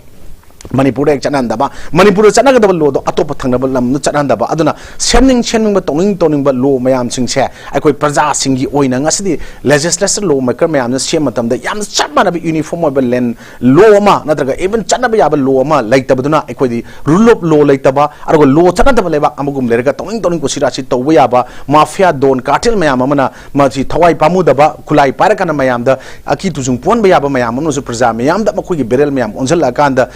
ꯃꯅꯤꯄꯨꯔꯗ ꯍꯦꯛ ꯆꯠꯅꯍꯟꯗꯕ, ꯃꯅꯤꯄꯨꯔꯗ ꯆꯠꯅꯒꯗꯕ lawꯗꯣ ꯑꯇꯣꯞꯄ ꯊꯪꯅꯕ ꯂꯝꯗ ꯆꯠꯅꯍꯟꯗꯕ, ꯑꯗꯨꯅ ꯁꯦꯝꯅꯤꯡ ꯁꯦꯝꯅꯤꯡꯕ, ꯇꯧꯅꯤꯡ ꯇꯧꯅꯤꯡꯕ law ꯃꯌꯥꯝꯁꯤꯡꯁꯦ ꯑꯩꯈꯣꯏ ꯄ꯭ꯔꯖꯥꯁꯤꯡꯒꯤ ꯑꯣꯏꯅ ꯉꯁꯤꯗꯤ legislature, law maker ꯃꯌꯥꯝꯅ ꯁꯦꯝꯕ ꯃꯇꯝꯗ ꯌꯥꯝꯅ ꯆꯞ ꯃꯥꯟꯅꯕ uniform ꯑꯣꯏꯕ land law ꯑꯃ ꯅꯠꯇ꯭ꯔꯒ even ꯆꯠꯅꯕ ꯌꯥꯕ law ꯑꯃ ꯂꯩꯇꯕꯗꯨꯅ ꯑꯩꯈꯣꯏꯗꯤ rule of law ꯂꯩꯇꯕ, ꯑꯗꯨꯒ law ꯆꯠꯅꯗꯕ ꯂꯩꯕꯥꯛ ꯑꯃꯒꯨꯝ ꯂꯩꯔꯒ ꯇꯧꯅꯤꯡ ꯇꯧꯅꯤꯡ ꯀꯨꯁꯤ ꯔꯥꯁꯤ ꯇꯧꯕ ꯌꯥꯕ mafia, don, cartel ꯃꯌꯥꯝ ꯑꯃꯅ ꯃꯁꯤ ꯊꯋꯥꯏ ꯄꯥꯝꯃꯨꯗꯕ, ꯈꯨꯠꯂꯥꯏ ꯄꯥꯏꯔꯀꯥꯟꯗ ꯃꯌꯥꯝꯗ ꯑꯀꯤ ꯇꯨꯖꯨꯡ ꯄꯣꯟꯕ ꯌꯥꯕ ꯃꯌꯥꯝ ꯑꯃꯁꯨ ꯄ꯭ꯔꯖꯥ ꯃꯌꯥꯝꯗ ꯃꯈꯣꯏꯒꯤ barrel ꯃꯌꯥꯝ ꯑꯣꯟꯁꯤꯜꯂꯛꯑꯀꯥꯟꯗ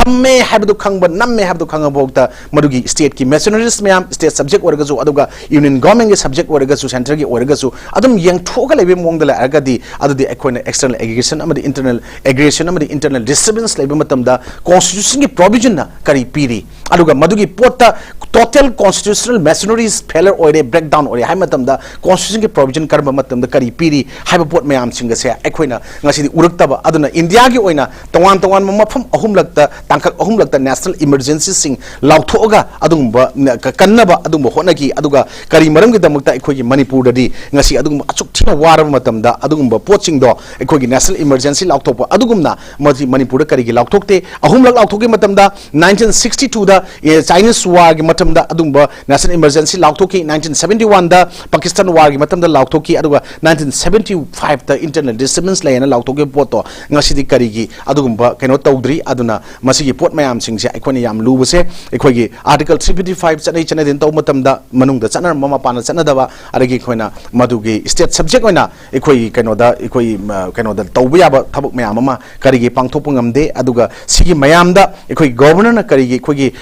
ꯊꯝꯃꯦ ꯍꯥꯏꯕꯗꯨ ꯈꯪꯕ, ꯅꯝꯃꯦ ꯍꯥꯏꯕꯗꯨ ꯈꯪꯉꯐꯥꯎꯗ ꯃꯗꯨꯒꯤ stateꯀꯤ machineries ꯃꯌꯥꯝ, state subject ꯑꯣꯏꯔꯒꯁꯨ, ꯑꯗꯨꯒ union governmentꯀꯤ subject ꯑꯣꯏꯔꯒꯁꯨ, centreꯒꯤ ꯑꯣꯏꯔꯒꯁꯨ, ꯑꯗꯨꯝ ꯌꯦꯡꯊꯣꯛꯑꯒ ꯂꯩꯕꯒꯤ ꯃꯑꯣꯡꯗ ꯂꯩꯔꯒꯗꯤ, ꯑꯗꯨꯗꯤ ꯑꯩꯈꯣꯏꯅ external aggression ꯑꯃꯗꯤ internal aggression ꯑꯃꯗꯤ internal disturbance ꯂꯩꯕ ꯃꯇꯝꯗ constitutionꯒꯤ provisionꯅ ꯀꯔꯤ ꯄꯤꯔꯤ, ꯑꯗꯨꯒ ꯃꯗꯨꯒꯤ ꯄꯣꯠꯇ total constitutional machineries failure ꯑꯣꯏꯔꯦ, breakdown ꯑꯣꯏꯔꯦ ꯍꯥꯏꯕ ꯃꯇꯝꯗ constitutionꯒꯤ provision ꯀꯔꯝꯕ ꯃꯇꯝꯗ ꯀꯔꯤ ꯄꯤꯔꯤ ꯍꯥꯏꯕ ꯄꯣꯠ ꯃꯌꯥꯝꯁꯤꯡ ꯑꯁꯦ ꯑꯩꯈꯣꯏꯅ ꯉꯁꯤꯗꯤ ꯎꯔꯛꯇꯕ꯫ ꯑꯗꯨꯅ ꯏꯟꯗꯤꯌꯥꯒꯤ ꯑꯣꯏꯅ ꯇꯣꯉꯥꯟ ꯇꯣꯉꯥꯟꯕ ꯃꯐꯝ ꯑꯍꯨꯝꯂꯛꯇ, ꯇꯥꯡꯀꯛ ꯑꯍꯨꯝꯂꯛꯇ national emergencyꯁꯤꯡ ꯂꯥꯎꯊꯣꯛꯑꯒ ꯑꯗꯨꯒꯨꯝꯕ ꯀ-, ꯀꯟꯅꯕ ꯑꯗꯨꯒꯨꯝꯕ ꯍꯣꯠꯅꯈꯤ꯫ ꯑꯗꯨꯒ ꯀꯔꯤ ꯃꯔꯝꯒꯤꯗꯃꯛꯇ ꯑꯩꯈꯣꯏꯒꯤ ꯃꯅꯤꯄꯨꯔꯗꯗꯤ ꯉꯁꯤ ꯑꯗꯨꯒꯨꯝꯕ ꯑꯁꯨꯛ ꯊꯤꯅ ꯋꯥꯔꯕ ꯃꯇꯝꯗ ꯑꯗꯨꯒꯨꯝꯕ ꯄꯣꯠꯁꯤꯡꯗꯣ, ꯑꯩꯈꯣꯏꯒꯤ national emergency ꯂꯥꯎꯊꯣꯛꯄ ꯑꯗꯨꯒꯨꯝꯅ ꯃꯁꯤ ꯃꯅꯤꯄꯨꯔꯗ ꯀꯔꯤꯒꯤ ꯂꯥꯎꯊꯣꯛꯇꯦ? ꯑꯍꯨꯝꯂꯛ ꯂꯥꯎꯊꯣꯛꯈꯤꯕ ꯃꯇꯝꯗ, nineteen sixty twoꯗ, ꯑꯦ, Chinese warꯒꯤ ꯃꯇꯝꯗ ꯑꯗꯨꯒꯨꯝꯕ national emergency ꯂꯥꯎꯊꯣꯛꯈꯤ, nineteen seventy oneꯗ Pakistan warꯒꯤ ꯃꯇꯝꯗ ꯂꯥꯎꯊꯣꯛꯈꯤ, ꯑꯗꯨꯒ nineteen seventy fiveꯇ internal disturbance ꯂꯩꯌꯦꯅ ꯂꯥꯎꯊꯣꯛꯈꯤꯕ ꯄꯣꯠꯇꯣ ꯉꯁꯤꯗꯤ ꯀꯔꯤꯒꯤ ꯑꯗꯨꯒꯨꯝꯕ ꯀꯩꯅꯣ ꯇꯧꯗ꯭ꯔꯤ? ꯑꯗꯨꯅ ꯃꯁꯤꯒꯤ ꯄꯣꯠ ꯃꯌꯥꯝꯁꯤꯡꯁꯦ ꯑꯩꯈꯣꯏꯅ ꯌꯥꯝ ꯂꯨꯕꯁꯦ, ꯑꯩꯈꯣꯏꯒꯤ Article three fifty five ꯆꯠꯅꯩ ꯆꯠꯅꯗꯦꯅ ꯇꯧꯕ ꯃꯇꯝꯗ, ꯃꯅꯨꯡꯗ ꯆꯠꯅꯔꯝꯕ, ꯃꯄꯥꯟꯗ ꯆꯠꯅꯗꯕ, ꯑꯗꯒꯤ ꯑꯩꯈꯣꯏꯅ ꯃꯗꯨꯒꯤ state subject ꯑꯣꯏꯅ ꯑꯩꯈꯣꯏꯒꯤ ꯀꯩꯅꯣꯗ, ꯑꯩꯈꯣꯏ, ꯃ, ꯀꯩꯅꯣꯗ ꯇꯧꯕ ꯌꯥꯕ ꯊꯕꯛ ꯃꯌꯥꯝ ꯑꯃ ꯀꯔꯤꯒꯤ ꯄꯥꯡꯊꯣꯛꯄ ꯉꯝꯗꯦ? ꯑꯗꯨꯒ ꯁꯤꯒꯤ ꯃꯌꯥꯝꯗ ꯑꯩꯈꯣꯏ governorꯅ ꯀꯔꯤꯒꯤ ꯑꯩꯈꯣꯏꯒꯤ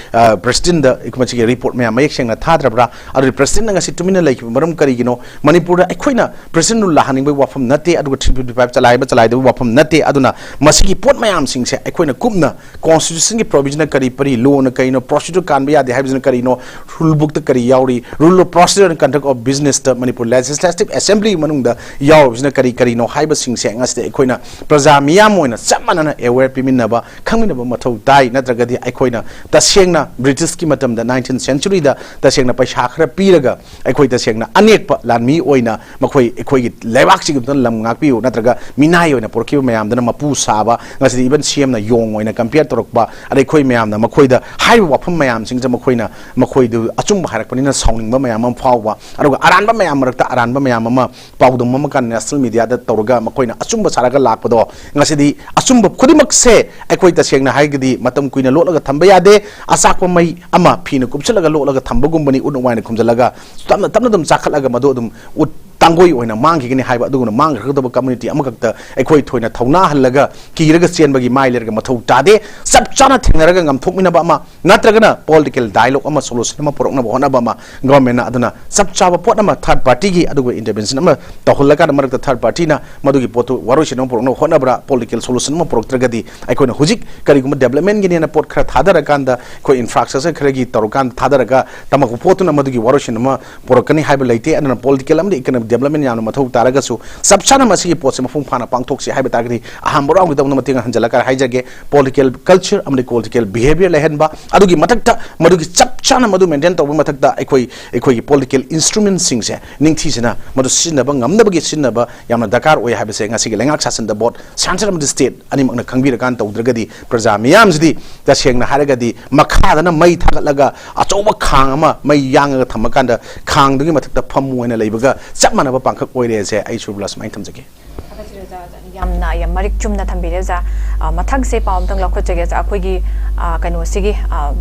ꯄ꯭ꯔꯦꯁꯤꯗꯦꯟꯗ ꯃꯁꯤꯒꯤ ꯔꯤꯄꯣꯔꯠ ꯃꯌꯥꯝ ꯃꯌꯦꯛ ꯁꯦꯡꯅ ꯊꯥꯗ꯭ꯔꯕ꯭ꯔꯥ? ꯑꯗꯨꯗꯤ ꯄ꯭ꯔꯦꯁꯤꯗꯦꯟꯅ ꯉꯁꯤ ꯇꯨꯃꯤꯟꯅ ꯂꯩꯈꯤꯕ ꯃꯔꯝ ꯀꯔꯤꯒꯤꯅꯣ? ꯃꯅꯤꯄꯨꯔꯗ ꯑꯩꯈꯣꯏꯅ ꯄ꯭ꯔꯦꯁꯤꯗꯦꯟ ꯔꯨꯜ ꯂꯥꯛꯍꯟꯅꯤꯡꯕꯒꯤ ꯋꯥꯐꯝ ꯅꯠꯇꯦ, ꯑꯗꯨꯒ ꯊ꯭ꯔꯤ ꯐꯤꯐꯇꯤ ꯐꯥꯏꯚ ꯆꯂꯥꯏꯕ ꯆꯂꯥꯏꯗꯕꯒꯤ ꯋꯥꯐꯝ ꯅꯠꯇꯦ꯫ ꯑꯗꯨꯅ ꯃꯁꯤꯒꯤ ꯄꯣꯠ ꯃꯌꯥꯝꯁꯤꯡꯁꯦ ꯑꯩꯈꯣꯏꯅ ꯀꯨꯞꯅ ꯀꯣꯟꯁꯇꯤꯇ꯭ꯌꯨꯁꯟꯒꯤ ꯄ꯭ꯔꯣꯚꯤꯖꯟꯅ ꯀꯔꯤ, ꯄꯔꯤ ꯂꯣꯅ ꯀꯩꯅꯣ, ꯄ꯭ꯔꯣꯁꯤꯗ꯭ꯌꯨꯔ ꯀꯥꯟꯕ ꯌꯥꯗꯦ ꯍꯥꯏꯕꯁꯤꯅ ꯀꯔꯤꯅꯣ, ꯔꯨꯜ ꯕꯨꯛꯇ ꯀꯔꯤ ꯌꯥꯎꯔꯤ, rule of procedure and conduct of ꯕꯤꯖꯤꯅꯦꯁꯇ ꯃꯅꯤꯄꯨꯔ ꯂꯦꯖꯤꯁꯂꯦꯇꯤꯚ ꯑꯦꯁꯦꯝꯕ꯭ꯂꯤ ꯃꯅꯨꯡꯗ ꯌꯥꯎꯔꯤꯕꯁꯤꯅ ꯀꯔꯤ ꯀꯔꯤꯅꯣ ꯍꯥꯏꯕꯁꯤꯡꯁꯦ ꯉꯁꯤꯗꯤ ꯑꯩꯈꯣꯏꯅ ꯄ꯭ꯔꯖꯥ ꯃꯤꯌꯥꯝ ꯑꯣꯏꯅ ꯆꯞ ꯃꯥꯟꯅꯅ ꯑꯦꯋꯦꯌꯔ ꯄꯤꯃꯤꯟꯅꯕ, ꯈꯪꯃꯤꯟꯅꯕ ꯃꯊꯧ ꯇꯥꯏ꯫ ꯅꯠꯇ꯭ꯔꯒꯗꯤ ꯑꯩꯈꯣꯏꯅ ꯇꯁꯦꯡꯅ ꯕ꯭ꯔꯤꯇꯤꯁꯀꯤ ꯃꯇꯝꯗ, ꯅꯥꯏꯟꯇꯤꯟ ꯁꯦꯟꯆꯨꯔꯤꯗ ꯇꯁꯦꯡꯅ ꯄꯩꯁꯥ ꯈꯔ ꯄꯤꯔꯒ ꯑꯩꯈꯣꯏ ꯇꯁꯦꯡꯅ ꯑꯅꯦꯛꯄ ꯂꯥꯟꯃꯤ ꯑꯣꯏꯅ ꯃꯈꯣꯏ ꯑꯩꯈꯣꯏꯒꯤ ꯂꯩꯕꯥꯛꯁꯤꯒꯤ ꯑꯃꯨꯛꯇꯪ ꯂꯝ ꯉꯥꯛꯄꯤꯌꯨ, ꯅꯠꯇ꯭ꯔꯒ ꯃꯤꯅꯥꯏ ꯑꯣꯏꯅ ꯄꯨꯔꯛꯈꯤꯕ ꯃꯌꯥꯝꯗꯨꯅ ꯃꯄꯨ ꯁꯥꯕ, ꯉꯁꯤꯗꯤ ꯏꯚꯟ ꯁꯤ ꯑꯦꯝꯅ ꯌꯣꯡ ꯑꯣꯏꯅ ꯀꯝꯄꯤꯌꯔ ꯇꯧꯔꯛꯄ, ꯑꯗꯩ ꯑꯩꯈꯣꯏ ꯃꯌꯥꯝꯅ ꯃꯈꯣꯏꯗ ꯍꯥꯏꯔꯤꯕ ꯋꯥꯐꯝ ꯃꯌꯥꯝꯁꯤꯡꯁꯦ ꯃꯈꯣꯏꯅ ꯃꯈꯣꯏꯗꯨ ꯑꯆꯨꯝꯕ ꯍꯥꯏꯔꯛꯄꯅꯤꯅ ꯁꯥꯎꯅꯤꯡꯕ ꯃꯌꯥꯝ ꯑꯃ ꯐꯥꯎꯕ, ꯑꯗꯨꯒ ꯑꯔꯥꯟꯕ ꯃꯌꯥꯝ ꯃꯔꯛꯇ ꯑꯔꯥꯟꯕ ꯃꯌꯥꯝ ꯑꯃ ꯄꯥꯎꯗꯝ ꯑꯃ ꯀꯥꯟ ꯅꯦꯁꯅꯦꯜ ꯃꯤꯗꯤꯌꯥꯗ ꯇꯧꯔꯒ ꯃꯈꯣꯏꯅ ꯑꯆꯨꯝꯕ ꯁꯥꯔꯒ ꯂꯥꯛꯄꯗꯣ, ꯉꯁꯤꯗꯤ ꯑꯆꯨꯝꯕ ꯈꯨꯗꯤꯡꯃꯛꯁꯦ ꯑꯩꯈꯣꯏ ꯇꯁꯦꯡꯅ ꯍꯥꯏꯔꯒꯗꯤ ꯃꯇꯝ ꯀꯨꯏꯅ ꯂꯣꯠꯂꯒ ꯊꯝꯕ ꯌꯥꯗꯦ꯫ ꯑꯆꯥꯛꯄ ꯃꯩ ꯑꯃ ꯐꯤꯅ ꯀꯨꯞꯁꯤꯜꯂꯒ ꯂꯣꯠꯂꯒ ꯊꯝꯕꯒꯨꯝꯕꯅꯤ, ꯎꯠ ꯅꯨꯡꯋꯥꯏꯅ ꯈꯨꯝꯖꯤꯜꯂꯒ ꯇꯞꯅ ꯇꯞꯅ ꯑꯗꯨꯝ ꯆꯥꯈꯠꯂꯒ ꯃꯗꯨ ꯑꯗꯨꯝ ꯎꯠ ꯇꯥꯡꯒꯣꯏ ꯑꯣꯏꯅ ꯃꯥꯡꯈꯤꯒꯅꯤ ꯍꯥꯏꯕ ꯑꯗꯨꯒꯨꯝꯅ ꯃꯥꯡꯈ꯭ꯔꯒꯗꯕ ꯀꯝꯃꯨꯅꯤꯇꯤ ꯑꯃꯈꯛꯇ ꯑꯩꯈꯣꯏ ꯊꯣꯏꯅ ꯊꯧꯅꯥ ꯍꯜꯂꯒ ꯀꯤꯔꯒ ꯆꯦꯟꯕꯒꯤ ꯃꯥꯏ ꯂꯩꯔꯒ ꯃꯊꯧ ꯇꯥꯗꯦ꯫ ꯆꯞ ꯆꯥꯅ ꯊꯦꯡꯅꯔꯒ ꯉꯝꯊꯣꯛꯃꯤꯟꯅꯕ ꯑꯃ ꯅꯠꯇ꯭ꯔꯒꯅ ꯄꯣꯂꯤꯇꯤꯀꯦꯜ ꯗꯥꯏꯂꯣꯒ ꯑꯃ, ꯁꯣꯂꯨꯁꯟ ꯑꯃ ꯄꯨꯔꯛꯅꯕ ꯍꯣꯠꯅꯕ ꯑꯃ ꯒꯚꯔꯟꯃꯦꯟꯠꯅ ꯑꯗꯨꯅ ꯆꯞ ꯆꯥꯕ ꯄꯣꯠ ꯑꯃ ꯊꯥꯔꯠ ꯄꯥꯔꯇꯤꯒꯤ ꯑꯗꯨꯒ ꯏꯟꯇꯔꯚꯦꯟꯁꯟ ꯑꯃ ꯇꯧꯍꯜꯂꯀꯥꯟꯗ ꯃꯔꯛꯇ ꯊꯥꯔꯠ ꯄꯥꯔꯇꯤꯅ ꯃꯗꯨꯒꯤ ꯄꯣꯠꯇꯨ ꯋꯥꯔꯣꯏꯁꯤꯟ ꯑꯃ ꯄꯨꯔꯛꯅꯕ ꯍꯣꯠꯅꯕ꯭ꯔꯥ? ꯄꯣꯂꯤꯇꯤꯀꯦꯜ ꯁꯣꯂꯨꯁꯟ ꯑꯃ ꯄꯨꯔꯛꯇ꯭ꯔꯒꯗꯤ ꯑꯩꯈꯣꯏꯅ ꯍꯧꯖꯤꯛ ꯀꯔꯤꯒꯨꯝꯕ ꯗꯦꯕꯂꯞꯃꯦꯟꯠꯀꯤꯅꯦꯅ ꯄꯣꯠ ꯈꯔ ꯊꯥꯗꯔꯀꯥꯟꯗ ꯑꯩꯈꯣꯏ ꯏꯟꯐ꯭ꯔꯥꯁ꯭ꯇ꯭ꯔꯛꯆꯔ ꯈꯔꯒꯤ ꯇꯧꯔꯀꯥꯟꯗ ꯊꯥꯗꯔꯒ ꯇꯝꯃꯛꯄ ꯄꯣꯠꯇꯨꯅ ꯃꯗꯨꯒꯤ ꯋꯥꯔꯣꯏꯁꯤꯟ ꯑꯃ ꯄꯨꯔꯛꯀꯅꯤ ꯍꯥꯏꯕ ꯂꯩꯇꯦ꯫ ꯑꯗꯨꯅ ꯄꯣꯂꯤꯇꯤꯀꯦꯜ ꯑꯃꯗꯤ ꯏꯀꯣꯅꯣꯃꯤꯛ ꯗꯦꯕꯂꯞꯃꯦꯟꯠ ꯌꯥꯝꯅ ꯃꯊꯧ ꯇꯥꯔꯒꯁꯨ ꯆꯞ ꯆꯥꯅ ꯃꯁꯤꯒꯤ ꯄꯣꯠꯁꯦ ꯃꯄꯨꯡ ꯐꯥꯅ ꯄꯥꯡꯊꯣꯛꯁꯤ ꯍꯥꯏꯕ ꯇꯥꯔꯒꯗꯤ ꯑꯍꯥꯟꯕ ꯔꯥꯎꯟꯒꯤꯗꯃꯛꯇ ꯃꯇꯦꯡ ꯍꯟꯖꯤꯜꯂꯒ ꯍꯥꯏꯖꯒꯦ, ꯄꯣꯂꯤꯇꯤꯀꯦꯜ ꯀꯜꯆꯔ ꯑꯃꯗꯤ ꯄꯣꯂꯤꯇꯤꯀꯦꯜ ꯕꯤꯍꯦꯕꯤꯌꯔ ꯂꯩꯍꯟꯕ, ꯑꯗꯨꯒꯤ ꯃꯊꯛꯇ ꯃꯗꯨꯒꯤ ꯆꯞ ꯆꯥꯅ ꯃꯗꯨ ꯃꯦꯟꯇꯦꯟ ꯇꯧꯕꯒꯤ ꯃꯊꯛꯇ ꯑꯩꯈꯣꯏ ꯑꯩꯈꯣꯏꯒꯤ ꯄꯣꯂꯤꯇꯤꯀꯦꯜ ꯏꯟꯁꯇ꯭ꯔꯨꯃꯦꯟꯁꯤꯡꯁꯦ ꯅꯤꯡꯊꯤꯖꯅ ꯃꯗꯨ ꯁꯤꯖꯤꯟꯅꯕ ꯉꯝꯅꯕꯒꯤ ꯁꯤꯖꯤꯟꯅꯕ ꯌꯥꯝꯅ ꯗꯔꯀꯥꯔ ꯑꯣꯏ ꯍꯥꯏꯕꯁꯦ ꯉꯁꯤꯒꯤ ꯂꯩꯉꯥꯛ ꯁꯥꯁꯟꯗ ꯕꯣꯠ, ꯁꯦꯟꯇꯔ ꯑꯃꯗꯤ ꯁ꯭ꯇꯦꯠ ꯑꯅꯤꯃꯛꯅ ꯈꯪꯕꯤꯔꯀꯥꯟꯗ ꯇꯧꯗ꯭ꯔꯒꯗꯤ ꯄ꯭ꯔꯖꯥ ꯃꯤꯌꯥꯝꯁꯤꯗꯤ ꯇꯁꯦꯡꯅ ꯍꯥꯏꯔꯒꯗꯤ ꯃꯈꯥꯗꯅ ꯃꯩ ꯊꯥꯒꯠꯂꯒ ꯑꯆꯧꯕ ꯈꯥꯡ ꯑꯃ ꯃꯩ ꯌꯥꯡꯉꯒ ꯊꯝꯃꯀꯥꯟꯗ ꯈꯥꯡꯗꯨꯒꯤ ꯃꯊꯛꯇ ꯐꯝꯃꯨ ꯍꯥꯏꯅ ꯂꯩꯕꯒ ꯆꯞ ꯃꯥꯟꯅꯕ ꯄꯥꯡꯈꯛ ꯑꯣꯏꯔꯦꯁꯦ ꯑꯩ ꯁꯨꯔꯕꯤꯂꯥ ꯁꯨꯃꯥꯏꯅ ꯊꯝꯖꯒꯦ꯫ ꯊꯥꯒꯠꯆꯔꯤ ꯑꯣꯖꯥ, ꯌꯥꯝꯅ ꯌꯥꯝ ꯃꯔꯤꯛ ꯆꯨꯝꯅ ꯊꯝꯕꯤꯔꯦ ꯑꯣꯖꯥ꯫ ꯑ, ꯃꯊꯪꯁꯦ ꯄꯥꯎ ꯑꯝꯇꯪ ꯂꯧꯈꯠꯆꯒꯦ ꯑꯣꯖꯥ꯫ ꯑꯩꯈꯣꯏꯒꯤ, ꯑ, ꯀꯩꯅꯣꯁꯤꯒꯤ, ꯑ,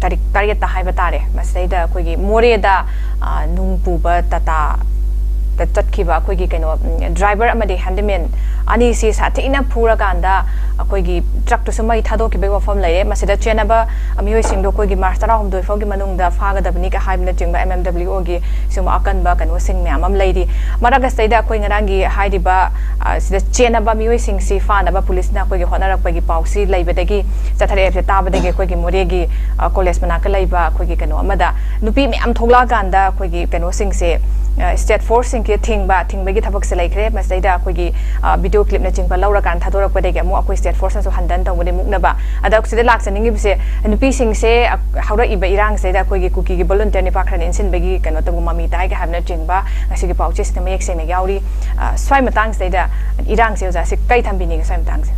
ꯇꯥꯔꯤꯛ ꯇꯔꯦꯠꯇ ꯍꯥꯏꯕ ꯇꯥꯔꯦ, ꯃꯁꯤꯗꯩꯗ ꯑꯩꯈꯣꯏꯒꯤ ꯃꯣꯔꯦꯗ, ꯑ, ꯅꯨꯡ ꯄꯨꯕ ꯇꯥꯇꯥ ꯆꯠꯈꯤꯕ ꯑꯩꯈꯣꯏꯒꯤ ꯀꯩꯅꯣ ꯗ꯭ꯔꯥꯏꯚꯔ ꯑꯃꯗꯤ ꯍꯦꯟꯗꯤꯃꯦꯟ ꯑꯅꯤꯁꯤ ꯁꯥꯊꯤꯅ ꯐꯨꯔꯀꯥꯟꯗ ꯑꯩꯈꯣꯏꯒꯤ ꯇ꯭ꯔꯛꯇꯨꯁꯨ ꯃꯩ ꯊꯥꯗꯣꯛꯈꯤꯕꯒꯤ ꯋꯥꯐꯝ ꯂꯩꯔꯦ꯫ ꯃꯁꯤꯗ ꯆꯦꯟꯅꯕ ꯃꯤꯑꯣꯏꯁꯤꯡꯗꯣ ꯑꯩꯈꯣꯏꯒꯤ ꯃꯥꯔꯆ ꯇꯔꯥꯍꯨꯝꯗꯣꯏ ꯐꯥꯎꯒꯤ ꯃꯅꯨꯡꯗ ꯐꯥꯒꯗꯕꯅꯤ ꯀ ꯍꯥꯏꯕꯅꯆꯤꯡꯕ ꯑꯦꯝ ꯑꯦꯝ ꯗꯕ꯭ꯂꯤꯎ ꯑꯣꯒꯤ ꯁꯤꯒꯨꯝꯕ ꯑꯀꯟꯕ ꯀꯩꯅꯣꯁꯤꯡ ꯃꯌꯥꯝ ꯑꯃ ꯂꯩꯔꯤ꯫ ꯃꯔꯛ ꯑꯁꯤꯗꯩꯗ ꯑꯩꯈꯣꯏ ꯉꯔꯥꯡꯒꯤ ꯍꯥꯏꯔꯤꯕ, ꯑ, ꯁꯤꯗ ꯆꯦꯟꯅꯕ ꯃꯤꯑꯣꯏꯁꯤꯡꯁꯤ ꯐꯥꯅꯕ ꯄꯨꯂꯤꯁꯅ ꯑꯩꯈꯣꯏꯒꯤ ꯍꯣꯠꯅꯔꯛꯄꯒꯤ ꯄꯥꯎꯁꯤ ꯂꯩꯕꯗꯒꯤ ꯆꯠꯊꯔꯛꯑꯦ ꯍꯥꯏꯕꯁꯦ ꯇꯥꯕꯗꯒꯤ ꯑꯩꯈꯣꯏꯒꯤ ꯃꯣꯔꯦꯒꯤ, ꯑ, ꯀꯣꯂꯦꯖ ꯃꯅꯥꯛꯇ ꯂꯩꯕ ꯑꯩꯈꯣꯏꯒꯤ ꯀꯩꯅꯣ ꯑꯃꯗ ꯅꯨꯄꯤ ꯃꯌꯥꯝ ꯊꯣꯛꯂꯛꯑꯀꯥꯟꯗ ꯑꯩꯈꯣꯏꯒꯤ ꯀꯩꯅꯣꯁꯤꯡꯁꯦ, ꯑ, ꯁ꯭ꯇꯦꯠ ꯐꯣꯔꯁꯁꯤꯡꯁꯦ ꯊꯤꯡꯕ, ꯊꯤꯡꯕꯒꯤ ꯊꯕꯛꯁꯦ ꯂꯩꯈ꯭ꯔꯦ꯫ ꯃꯁꯤꯗꯩꯗ ꯑꯩꯈꯣꯏꯒꯤ, ꯑ, ꯚꯤꯗꯤꯑꯣ ꯀ꯭ꯂꯤꯞꯅꯆꯤꯡꯕ ꯂꯧꯔꯀꯥꯟꯗ ꯊꯥꯗꯣꯔꯛꯄꯗꯒꯤ ꯑꯃꯨꯛ ꯑꯩꯈꯣꯏ ꯁ꯭ꯇꯦꯠ ꯐꯣꯔꯁꯅꯁꯨ ꯍꯟꯗꯟ ꯇꯧꯕꯗꯤ ꯃꯨꯛꯅꯕ꯫ ꯑꯗ ꯁꯤꯗ ꯂꯥꯛꯆꯅꯤꯡꯉꯤꯕꯁꯦ ꯅꯨꯄꯤꯁꯤꯡꯁꯦ, ꯑ, ꯍꯧꯔꯛꯏꯕ ꯏꯔꯥꯡꯁꯤꯗꯩꯗ ꯑꯩꯈꯣꯏꯒꯤ ꯀꯨꯀꯤꯒꯤ ꯚꯣꯂꯨꯟꯇꯤꯌꯔ ꯅꯤꯄꯥ ꯈꯔꯅ ꯏꯟꯁꯤꯟꯕꯒꯤ ꯀꯩꯅꯣ ꯇꯧꯕ ꯃꯃꯤ ꯇꯥꯏꯒ ꯍꯥꯏꯕꯅꯆꯤꯡꯕ ꯉꯁꯤꯒꯤ ꯄꯥꯎꯆꯦꯁꯤꯗ ꯃꯌꯦꯛ ꯁꯦꯡꯅ ꯌꯥꯎꯔꯤ꯫ ꯑ, ꯁ꯭ꯋꯥꯏ ꯃꯇꯥꯡꯁꯤꯗꯩꯗ ꯏꯔꯥꯡꯁꯦ ꯑꯣꯖꯥꯁꯤ ꯀꯩ ꯊꯝꯕꯤꯅꯤꯡꯉꯤ ꯁ꯭ꯋꯥꯏ ꯃꯇꯥꯡꯁꯦ?